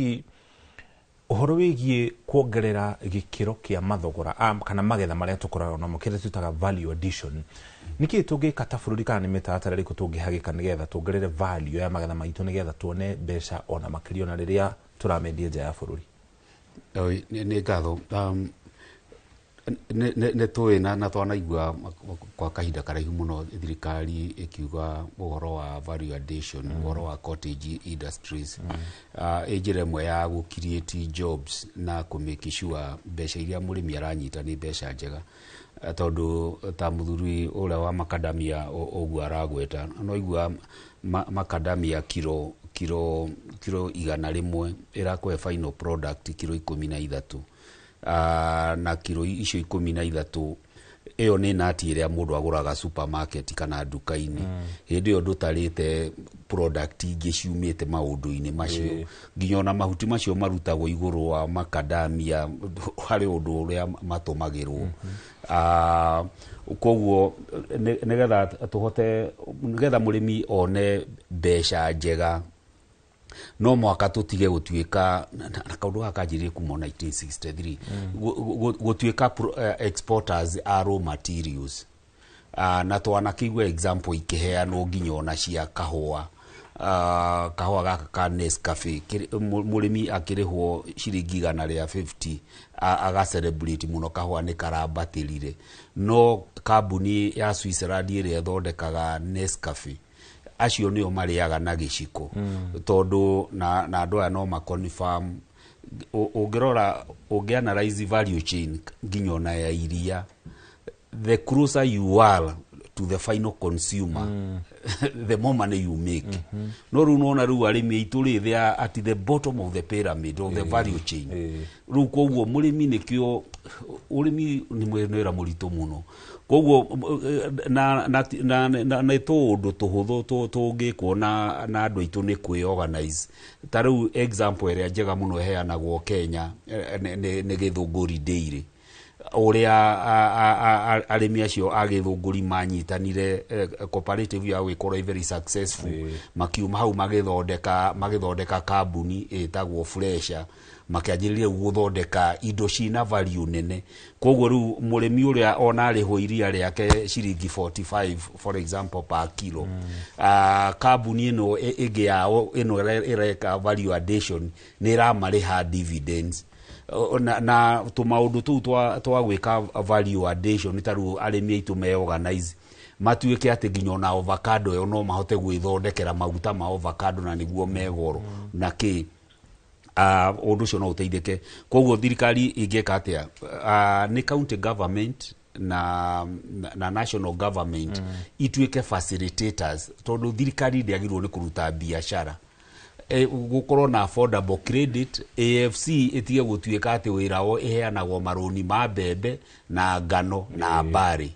ũhoro wĩgiĩ kuongerera gĩkĩro kĩa mathogora kana magetha marĩa tũkoragwo namo, kĩrĩa twĩtaga value addition, nĩkĩĩ tũngĩka ta bũrũri, kana nĩ mĩtaratara ĩrĩkũ tũngĩhagĩka nĩgetha tuongerere value ya magetha maitũ, nĩgetha tuone mbeca ona makĩria ona rĩrĩa tũramendia nja ya bũrũri? Nĩ ngatho. Nĩ tũĩ na twanaigua kwa kahinda karaihu mũno thirikari ĩkiuga ũhoro wa value addition, ũhoro wa cottage industries, ĩ njĩra ĩmwe ya gũ create jobs na kũ make sure mbeca iria mũrĩmi aranyita nĩ mbeca njega. Tondũ ta mũthuri ũrĩa wa makadamia ũguo aragweta, no igua makadamia kiro 100 ĩrakũhe final product kiro 13, na kiro icio 13 ĩyo nĩ nati ĩrĩa mũndũ agũraga supermarket kana nduka-inĩ. Hĩndĩ ĩyo ndũtarĩte product ingĩ ciumĩte maũndũ-inĩ macio, nginya ona mahuti macio marutagwo igũrũ wa makadamia harĩ ũndũ ũrĩa matũmagĩrwo. Koguo nĩgetha tũhote, nĩgetha mũrĩmi one mbeca njega, no mũhaka tũtige gũtuĩka na kaũndũ gaka kanjĩrĩirie kuma 1963, gũtuĩka exporters a raw materials. Na twanakĩigua example ikĩheanwo nginya ona cia kahũa, kahũa gaka ka Nescafe, mũrĩmi akĩrĩhwo ciringi 150 aga celebrate mũno kahũa nĩ karambatĩrire, no kambuni ya Switzerland ĩrĩa ĩthondekaga Nescafe, acio nĩo marĩaga na gĩciko. Tondũ na andũ aya no ma confirm, ũngĩrora, ũngĩ analyze value chain nginya ona ya iria, the closer you are to the final consumer, the more money you make. No rĩu nona rĩu arĩmi aitũ rĩ, they are at the bottom of the pyramid of the value chain. Rĩu koguo mũrĩmi, nĩkĩo ũrĩmi nĩ wĩra mũritũ mũno. Koguo na nĩ tũũndũ tũhũthũ tũngĩkwo na andũ aitũ nĩ kwĩ organize. Ta rĩu example ĩrĩa njega mũno ĩheanagwo Kenya nĩ Gĩthũngũri Dairy, ũrĩa arĩmi acio a Gĩthũngũri manyitanire, cooperative ya gũgĩkorwo ĩ very successful, makiuma hau magĩthondeka kambuni ĩtagwo Fresha, makĩanjĩrĩria rĩu gũthondeka indo cina value nene. Koguo rĩu mũrĩmi ũrĩa ona arĩhwo iria rĩake ciringi 45, for example, per kilo, kambuni ĩno ĩngĩ yao ĩno ĩreka value addition nĩ ĩramarĩha dividends. Na tũmaũndũ tũu twa gwĩka value addition, ta rĩu arĩmi aitũ me organize matuĩke atĩ nginya ona avocado ĩyo no mahote gwĩthondekera maguta ma avocado na nĩguo megoro na kĩ, ũndũ ũcio no ũteithĩke. Koguo thirikari ingĩka atĩa? Nĩ county government na national government ituĩke facilitators, tondũ thirikari ndĩagĩrĩirwo nĩ kũruta biacara. Gũkorwo na affordable credit, AFC ĩtige gũtuĩka atĩ wĩra wao ĩheanagwo marũni ma mbembe na ngano na mbari.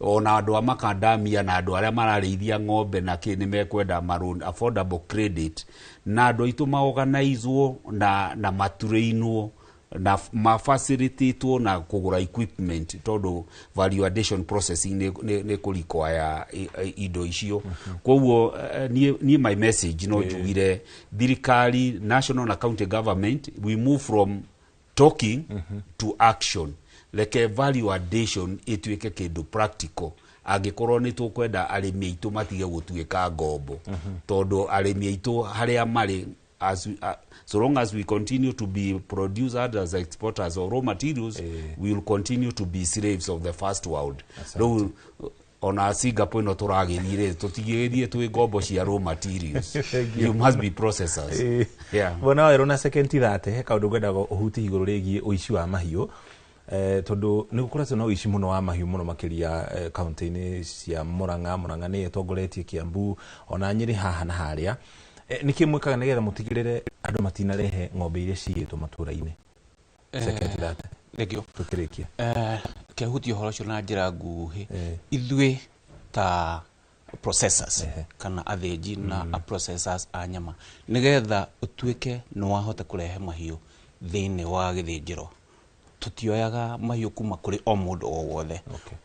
Ona andũ a makadamia na andũ arĩa mararĩithia ng'ombe na kĩ nĩ mekwenda marũni, affordable credit, na andũ aitũ maorganizwo na matrainwo na mafacilitatwo na kũgũra equipment, tondũ value addition processing nĩ kũ require indo icio. Koguo niĩ my message no njugire thirikari, national na county government, we move from talking to action. Reke value addition ĩtuĩke kĩndũ practical angĩkorwo nĩ tũkwenda arĩmi aitũ matige gũtuĩka ngombo, tondũ arĩmi aitũ harĩa marĩ, so long as we continue to be producers as exporters of raw materials, we will continue to be slaves of the first world. Rĩu ona Singapore ĩno tũragĩthiĩ rĩ, tũtigĩthiĩ twĩ ngombo cia raw materials. Thank you. You must be processors. Yeah. Bwana Wawerũ, na second 30, he kaũndũ ngwendaga ũhutie igũrũ rĩgiĩ ũici wa mahiũ, tondũ nĩ gũkoretwo na ũici mũno wa mahiũ mũno makĩria kaunti-inĩ cia Murang'a. Murang'a nĩ ĩtongoretie, Kiambu ona Nyĩrĩ haha na harĩa. Nĩkĩ mwĩkaga nĩgetha mũtigĩrĩre andũ matinarehe ng'ombe iria ciyĩtwo matũra-inĩ? Second 30. Thank you. Tũkĩrĩkia. Kĩhutia ũhoro ũcio na njĩra nguhĩ, ithuĩ ta processors kana athĩnji na a processors a nyama, nĩgetha ũtuĩke nĩ wahota kũrehe mahiũ thĩinĩ wa gĩthĩnjĩro, tũtioyaga mahiũ kuma kũrĩ o mũndũ o wothe.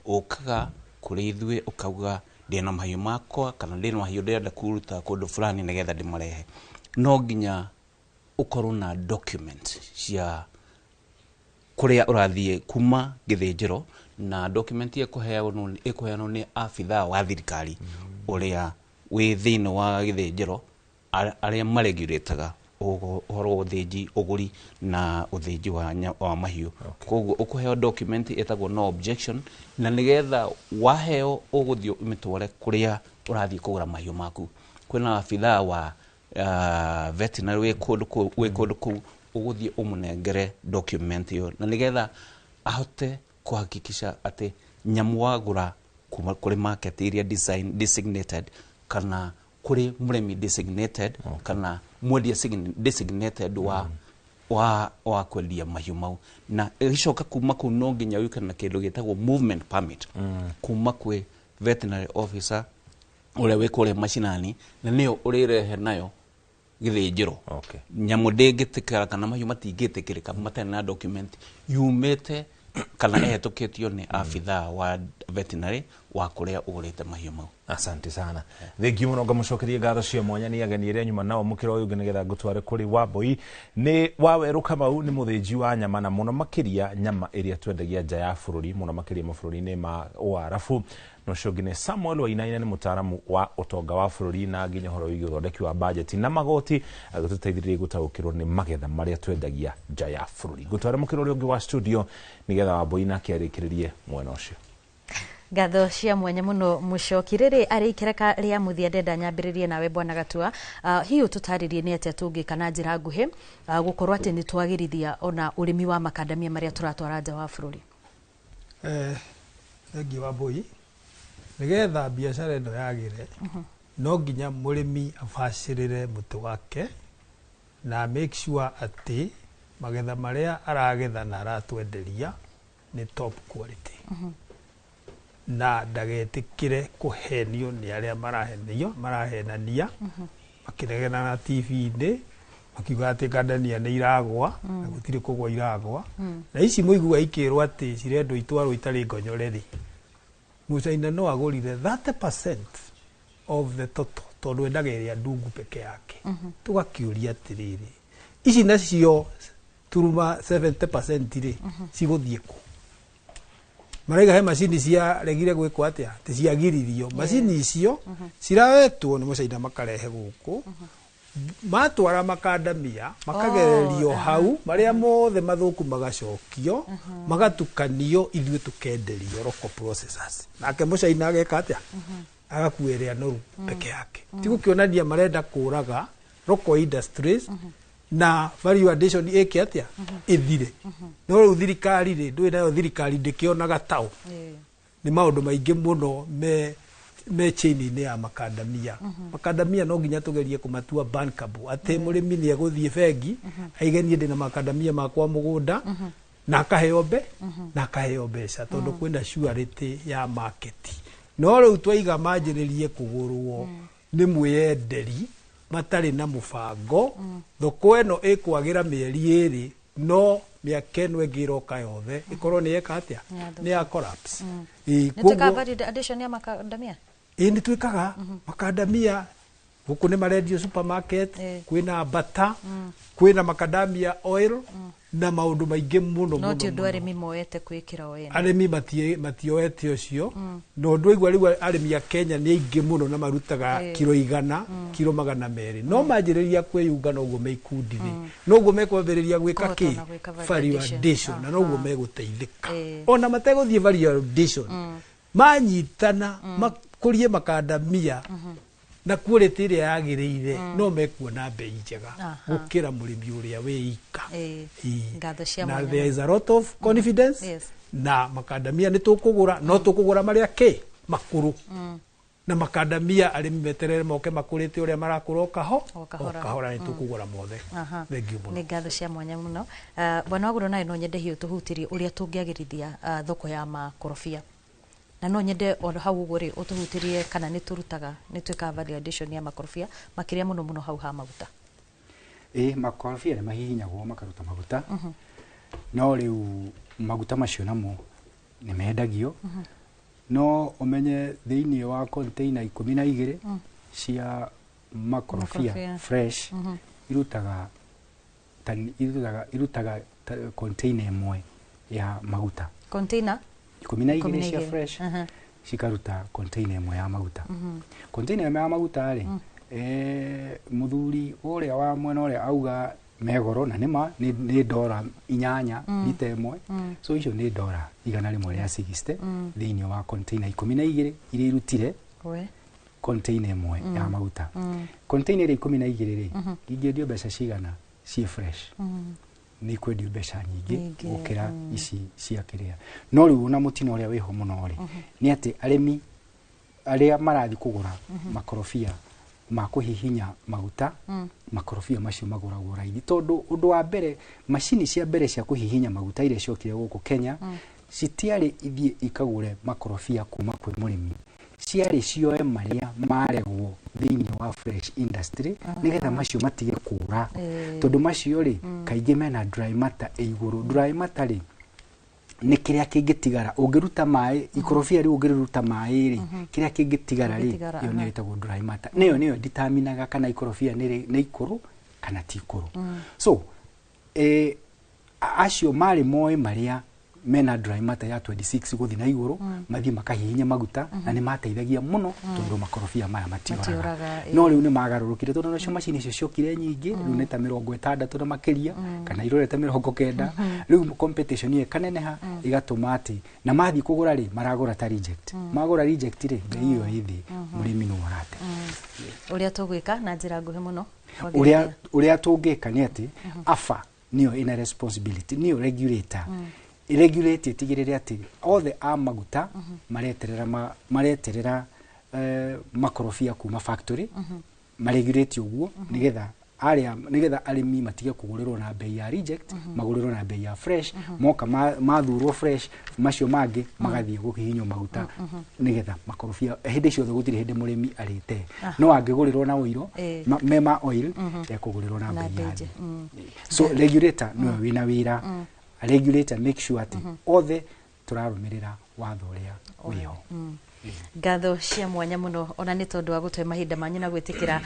Ũkaga kũrĩ ithuĩ ũkauga ndĩna mahiũ makwa kana ndĩna mahiũ ndĩrenda kũruta kũndũ fulani nĩgetha ndĩmarehe. No nginya ũkorwo na document cia kũrĩa ũrathiĩ kuma gĩthĩnjĩro, na document ĩkũheanwo nĩ abithaa wa thirikari ũrĩa wĩ thĩinĩ wa gĩthĩnjĩro, arĩa maregulataga Ũhoro wa ũthĩnji, ũgũri na ũthĩnji wa mahiũ. Koguo ũkũheo document ĩtagwo no objection, na nĩgetha waheo ũgũthiĩ ũmĩtware kũrĩa ũrathiĩ kũgũra mahiũ maku. Kwĩna abithaa wa veterinary wĩ kũndũ kũu, wĩ kũndũ kũu ũgũthiĩ ũmũnengere document ĩyo, na nĩgetha ahote kũhakikisha atĩ nyamũ wagũra kuma kũrĩ market iria designated, kana kũrĩ mũrĩmi designated, kana mwendia designated wa kwendia mahiũ mau. Na ĩgĩcoka kuma kũu no nginya ũke na kĩndũ gĩtagwo movement permit kuma kwĩ veterinary officer ũrĩa wĩ kũrĩa macinani, na nĩyo ũrĩrehe nayo gĩthĩnjĩro. Nyamũ ndĩngĩtĩkĩra kana mahiũ matingĩtĩkĩrĩka matarĩ na document yumĩte kana ĩhetũkĩtio nĩ abithaa wa veterinary wa kũrĩa ũgũrĩte mahiũ mau. Asante sana, thengiũ mũno. Ngamũcokeria ngatho cia mwanya nĩ ageni arĩa nyuma nao mũkĩra ũyũ ũngĩ, nĩgetha ngũtware kũrĩ Wambui. Nĩ Wawerũ Kamau, nĩ mũthĩnji wa nyama, na mũno makĩria nyama ĩrĩa twendagia nja ya bũrũri, mũno makĩria mabũrũri-inĩ ma Ũarabu. Na ũcio ũngĩ nĩ Samuel Wainaina, nĩ mũtaaramu wa ũtonga wa bũrũri na nginya ũhoro wĩgiĩ ũthondeki wa bajeti na magoti, agĩtũteithĩrĩria gũtaũkĩrwo nĩ magetha marĩa twendagia nja ya bũrũri. Ngũtware mũkĩra ũrĩa ũngĩ wa studio nĩgetha Wambui nake arĩkĩrĩrie mwena ũcio. Ngatho cia mwanya mũno, Mũcoki. Rĩrĩ arĩ ikereka rĩa mũthia, ndenda nyambĩrĩrie nawe, Bwana Gatua. Hihi ũtũtarĩrie nĩ atĩa tũngĩka na njĩra nguhĩ gũkorwo atĩ nĩ twagĩrithia ona ũrĩmi wa makandamia marĩa tũratwara nja wa bũrũri? Thengiũ Wambui. Nĩgetha biacara ĩno yagĩre, no nginya mũrĩmi abacĩrĩre mũtĩ wake na make sure atĩ magetha marĩa aragetha na aratwenderia nĩ top quality, na ndagetĩkĩre kũhenio nĩ arĩa marahenio, marahenania makĩregena na TV-inĩ makiuga atĩ kandania nĩ iragwa, na gũtirĩ kũgwa iragwa. Na ici mũigua ikĩrwo atĩ cirendwo itwarwo itarĩ ngonyore rĩ, mũcaina no agũrire 30% of the total, tondũ endaga ĩrĩa ndungu peke yake. Tũgakĩũria atĩrĩrĩ, ici nacio turuma 70% rĩ, cigũthiĩ kũ? Maraiga he macini ciaregire gwĩkwo atĩa, atĩ ciagiririo. Macini icio cirawetwo nĩ mũcaina makarehe gũkũ, matwara makandamia makagererio hau, marĩa mothe mathũku magacokio, magatukanio, ithuĩ tũkenderio local processors. Nake mũcaina ageka atĩa? Agakua ĩrĩa noru peke yake. Ti gũkĩonania marenda kũraga local industries na value addition ĩke atĩa? Ĩthire. No rĩu thirikari rĩ, ndũĩ nayo thirikari ndĩkĩonaga tao nĩ maũndũ maingĩ mũno me chain-inĩ ya makandamia. Makandamia no nginya tũgerie kũmatua bankable, atĩ mũrĩmi nĩ egũthiĩ bengi aige niĩ ndĩna makandamia makwa mũgũnda, na akaheo na akaheo mbeca, tondũ kwĩna surety ya market. No rĩu twaiga manjĩrĩrie kũgũrwo nĩ mwĩyenderi matarĩ na mũbango, thoko ĩno ĩkwagĩra mĩeri 2, no mĩaka ĩno ĩngĩ ĩroka yothe ĩkorwo nĩ yeka atĩa? Nĩ ya collapse. Nĩ twĩkaga value addition ya makandamia? Ĩĩ, nĩ twĩkaga makandamia. Gũkũ nĩ marendio supermarket, kwĩna butter, kwĩna macadamia oil na maũndũ maingĩ mũno. No mũno ti ũndũ mũno. Arĩmi moete kwĩkĩra o ene. Arĩmi matioete ũcio, na ũndũ waigua rĩu arĩmi a Kenya nĩ aingĩ mũno na marutaga kiro 100, kiro 200, no manjĩrĩria kwĩyunga noguo me ikundi rĩ, noguo mekwambĩrĩria gwĩka Kũhota kĩ? ona gwĩka value Value addition. addition, na noguo megũteithĩka. Ona mategũthiĩ value addition, manyitana makũrie makandamia na quality ĩrĩa yagĩrĩire, no mekuona mbei njega gũkĩra mũrĩmi ũrĩa wĩ ika. Ĩĩ. Ngatho cia Na mwanya there mũno. is a lot of confidence na makandamia nĩ tũkũgũra, no tũkũgũra marĩa kĩ makũrũ. Na makandamia arĩmi meterere moke makũrĩte ũrĩa marakũra o kaho O kahora. O kahora nĩ tũkũgũra mothe. Thengiũ mũno. Nĩ ngatho cia mwanya mũno. Bwana Wagũrũ, nawe no nyende hiũ tũhutirie ũrĩa tũngĩagĩrithia thoko ya makorobia, na no nyende o hau ũguo rĩ ũtũhutirie kana nĩ tũrutaga, nĩ twĩkaga value addition ya makorobia, makĩria mũno mũno hau ha maguta. Ĩ, makorobia nĩ mahihinyagwo makaruta maguta, no rĩu maguta macio namo nĩ mendagio. No ũmenye thĩinĩ wa container 12 cia makorobia Makorobia. fresh, irutaga container 1 ya maguta. Container 12 12 cia fresh cikaruta container 1 ya maguta. Container 1 ya maguta rĩ, Muthuri uria wa mwena uria auga megoro na nima ni dora 8 lita ĩmwe. So icio ni dora 160 thiini wa container 12 iria irutire container ĩmwe ya maguta. Container ĩrĩa 12 rĩ, ingĩendio mbeca cigana ciĩ fresh? Nĩ kwendio mbeca nyingĩ gũkĩra ici cia kĩrĩa. No rĩu ona mũtino ũrĩa wĩho mũno rĩ, nĩ atĩ arĩmi arĩa marathiĩ kũgũra makorobia ma kũhihinya maguta, makorobia macio magũragwo raithi, tondũ ũndũ wa mbere, macini cia mbere cia kũhihinya maguta iria ciokire gũkũ Kenya citiarĩ ithiĩ ikagũre makorobia kuma kwĩ mũrĩmi, ciarĩ cioe marĩa maregwo thĩinĩ wa fresh industry nĩgetha macio matige kũra, tondũ macio rĩ, kaingĩ mena dry matter ĩ igũrũ. Dry matter rĩ, nĩ kĩrĩa kĩngĩtigara ũngĩruta maĩ ikorobia rĩu, ũngĩrĩruta maĩ rĩ, kĩrĩa kĩngĩtigara rĩ, ĩyo nĩyo ĩtagwo dry matter. Nĩyo determinaga kana ikorobia nĩ ikũrũ kana ti ikũrũ. So acio marĩ moĩ marĩa mena dry matter ya 26 gũthiĩ na igũrũ, mathiĩ makahihinya maguta, na nĩ mateithagia mũno tondũ makorobia maya matioraga. No rĩu nĩ magarũrũkire, tondũ nacio macini icio ciokire nyingĩ, rĩu nĩ ta 60 na makĩria, kana irorete 90. Rĩu competition ĩyo ĩkaneneha, ĩgatũma atĩ na mathiĩ kũgũra rĩ, maragũra ta reject. Magũra reject rĩ, bei ĩyo ĩ thĩ, mũrĩmi no arate. Ũrĩa tũgwĩka na njĩra nguhĩ mũno? Ũrĩa tũngĩka nĩ atĩ AFA nĩyo ĩna responsibility, nĩyo regulator, regulate, ĩtigĩrĩre atĩ othe a maguta mareterera makorobia kuma factory, maregulate ũguo, nĩgetha arĩa, nĩgetha arĩmi matige kũgũrĩrwo na bei ya reject, magũrĩrwo na bei ya fresh. Moka mathurwo fresh, macio mangĩ magathiĩ gũhihinywo maguta, nĩgetha makorobia hĩndĩ ciothe gũtirĩ hĩndĩ mũrĩmi arĩte. No angĩgũrĩrwo na ũiro me ma oil, ekũgũrĩrwo na bei ya thĩ. So regulator nĩwe wĩna wĩra. Regulator make sure atĩ othe tũrarũmĩrĩra watho ũrĩa wĩho. Ngatho cia mwanya mũno ona nĩ tondũ wa gũtũhe mahinda manyu na gwĩtĩkĩra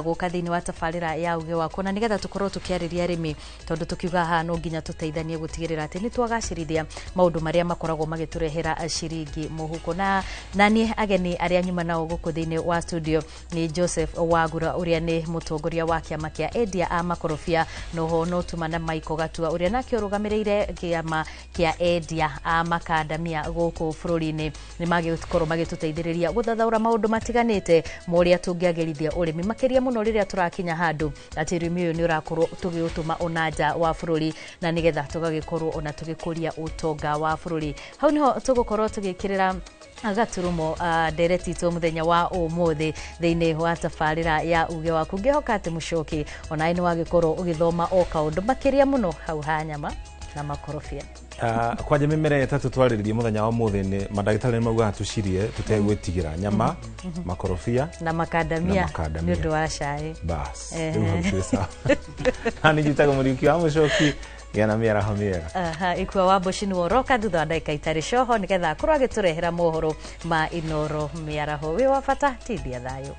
gũka thĩinĩ wa tabarĩra ya Uge Wakwa, na nĩgetha tũkorwo tũkĩarĩria arĩmi, tondũ tũkiuga haha no nginya tũteithanie gũtigĩrĩra atĩ nĩ twagacĩrithia maũndũ marĩa makoragwo magĩtũrehera ciringi mũhuko. Na naniĩ ageni arĩa nyuma nao gũkũ thĩinĩ wa studio nĩ Joseph Wagura, ũrĩa nĩ mũtongoria wa kĩama kĩa endia a makorobia, noho no tuma na Michael Gatua, ũrĩa nake ũrũgamĩrĩire kĩama kĩa endia a makandamia gũkũ bũrũri-inĩ. Nĩ magĩkorwo magĩtũteithĩrĩria gũthathaũra maũndũ matiganĩte ma ũrĩa tũngĩagĩrithia ũrĩmi, makĩria mũno rĩrĩa tũrakinya handũ atĩ ũrĩmi ũyũ nĩ ũrakorwo tũgĩũtũma ona nja wa bũrũri, na nĩgetha tũgagĩkorwo ona tũgĩkũria ũtonga wa bũrũri. Hau nĩho tũgũkorwo tũgĩkĩrĩra gaturumo ndereti itũ mũthenya wa ũmũthĩ thĩinĩ wa tabarĩra ya Uge Waku. Ngĩhoka atĩ mũcoki onawe nĩ wagĩkorwo ũgĩthoma o kaũndũ makĩria mũno hau ha nyama na makorobia. Kwanja mĩmera ĩtatũ twarĩrĩrie mũthenya wa ũmũthĩ, nĩ mandagĩtarĩ nĩ maugaga tũcirie tũtegwĩtigĩra: nyama, makorobia na makandamia, nĩ ũndũ wa cai. Bas, rĩu hau twĩ sawa. Na nĩ njĩtagwo Mũriũki wa Mũcoki. Gĩa na mĩaraho mĩega. Ikua wa Mboci nĩwe ũroka thutha wa ndagĩka itarĩ coho, nĩgetha akorwo agĩtũrehera mohoro ma Inoro mĩaraho. Wĩ wa bata, tithia thayũ.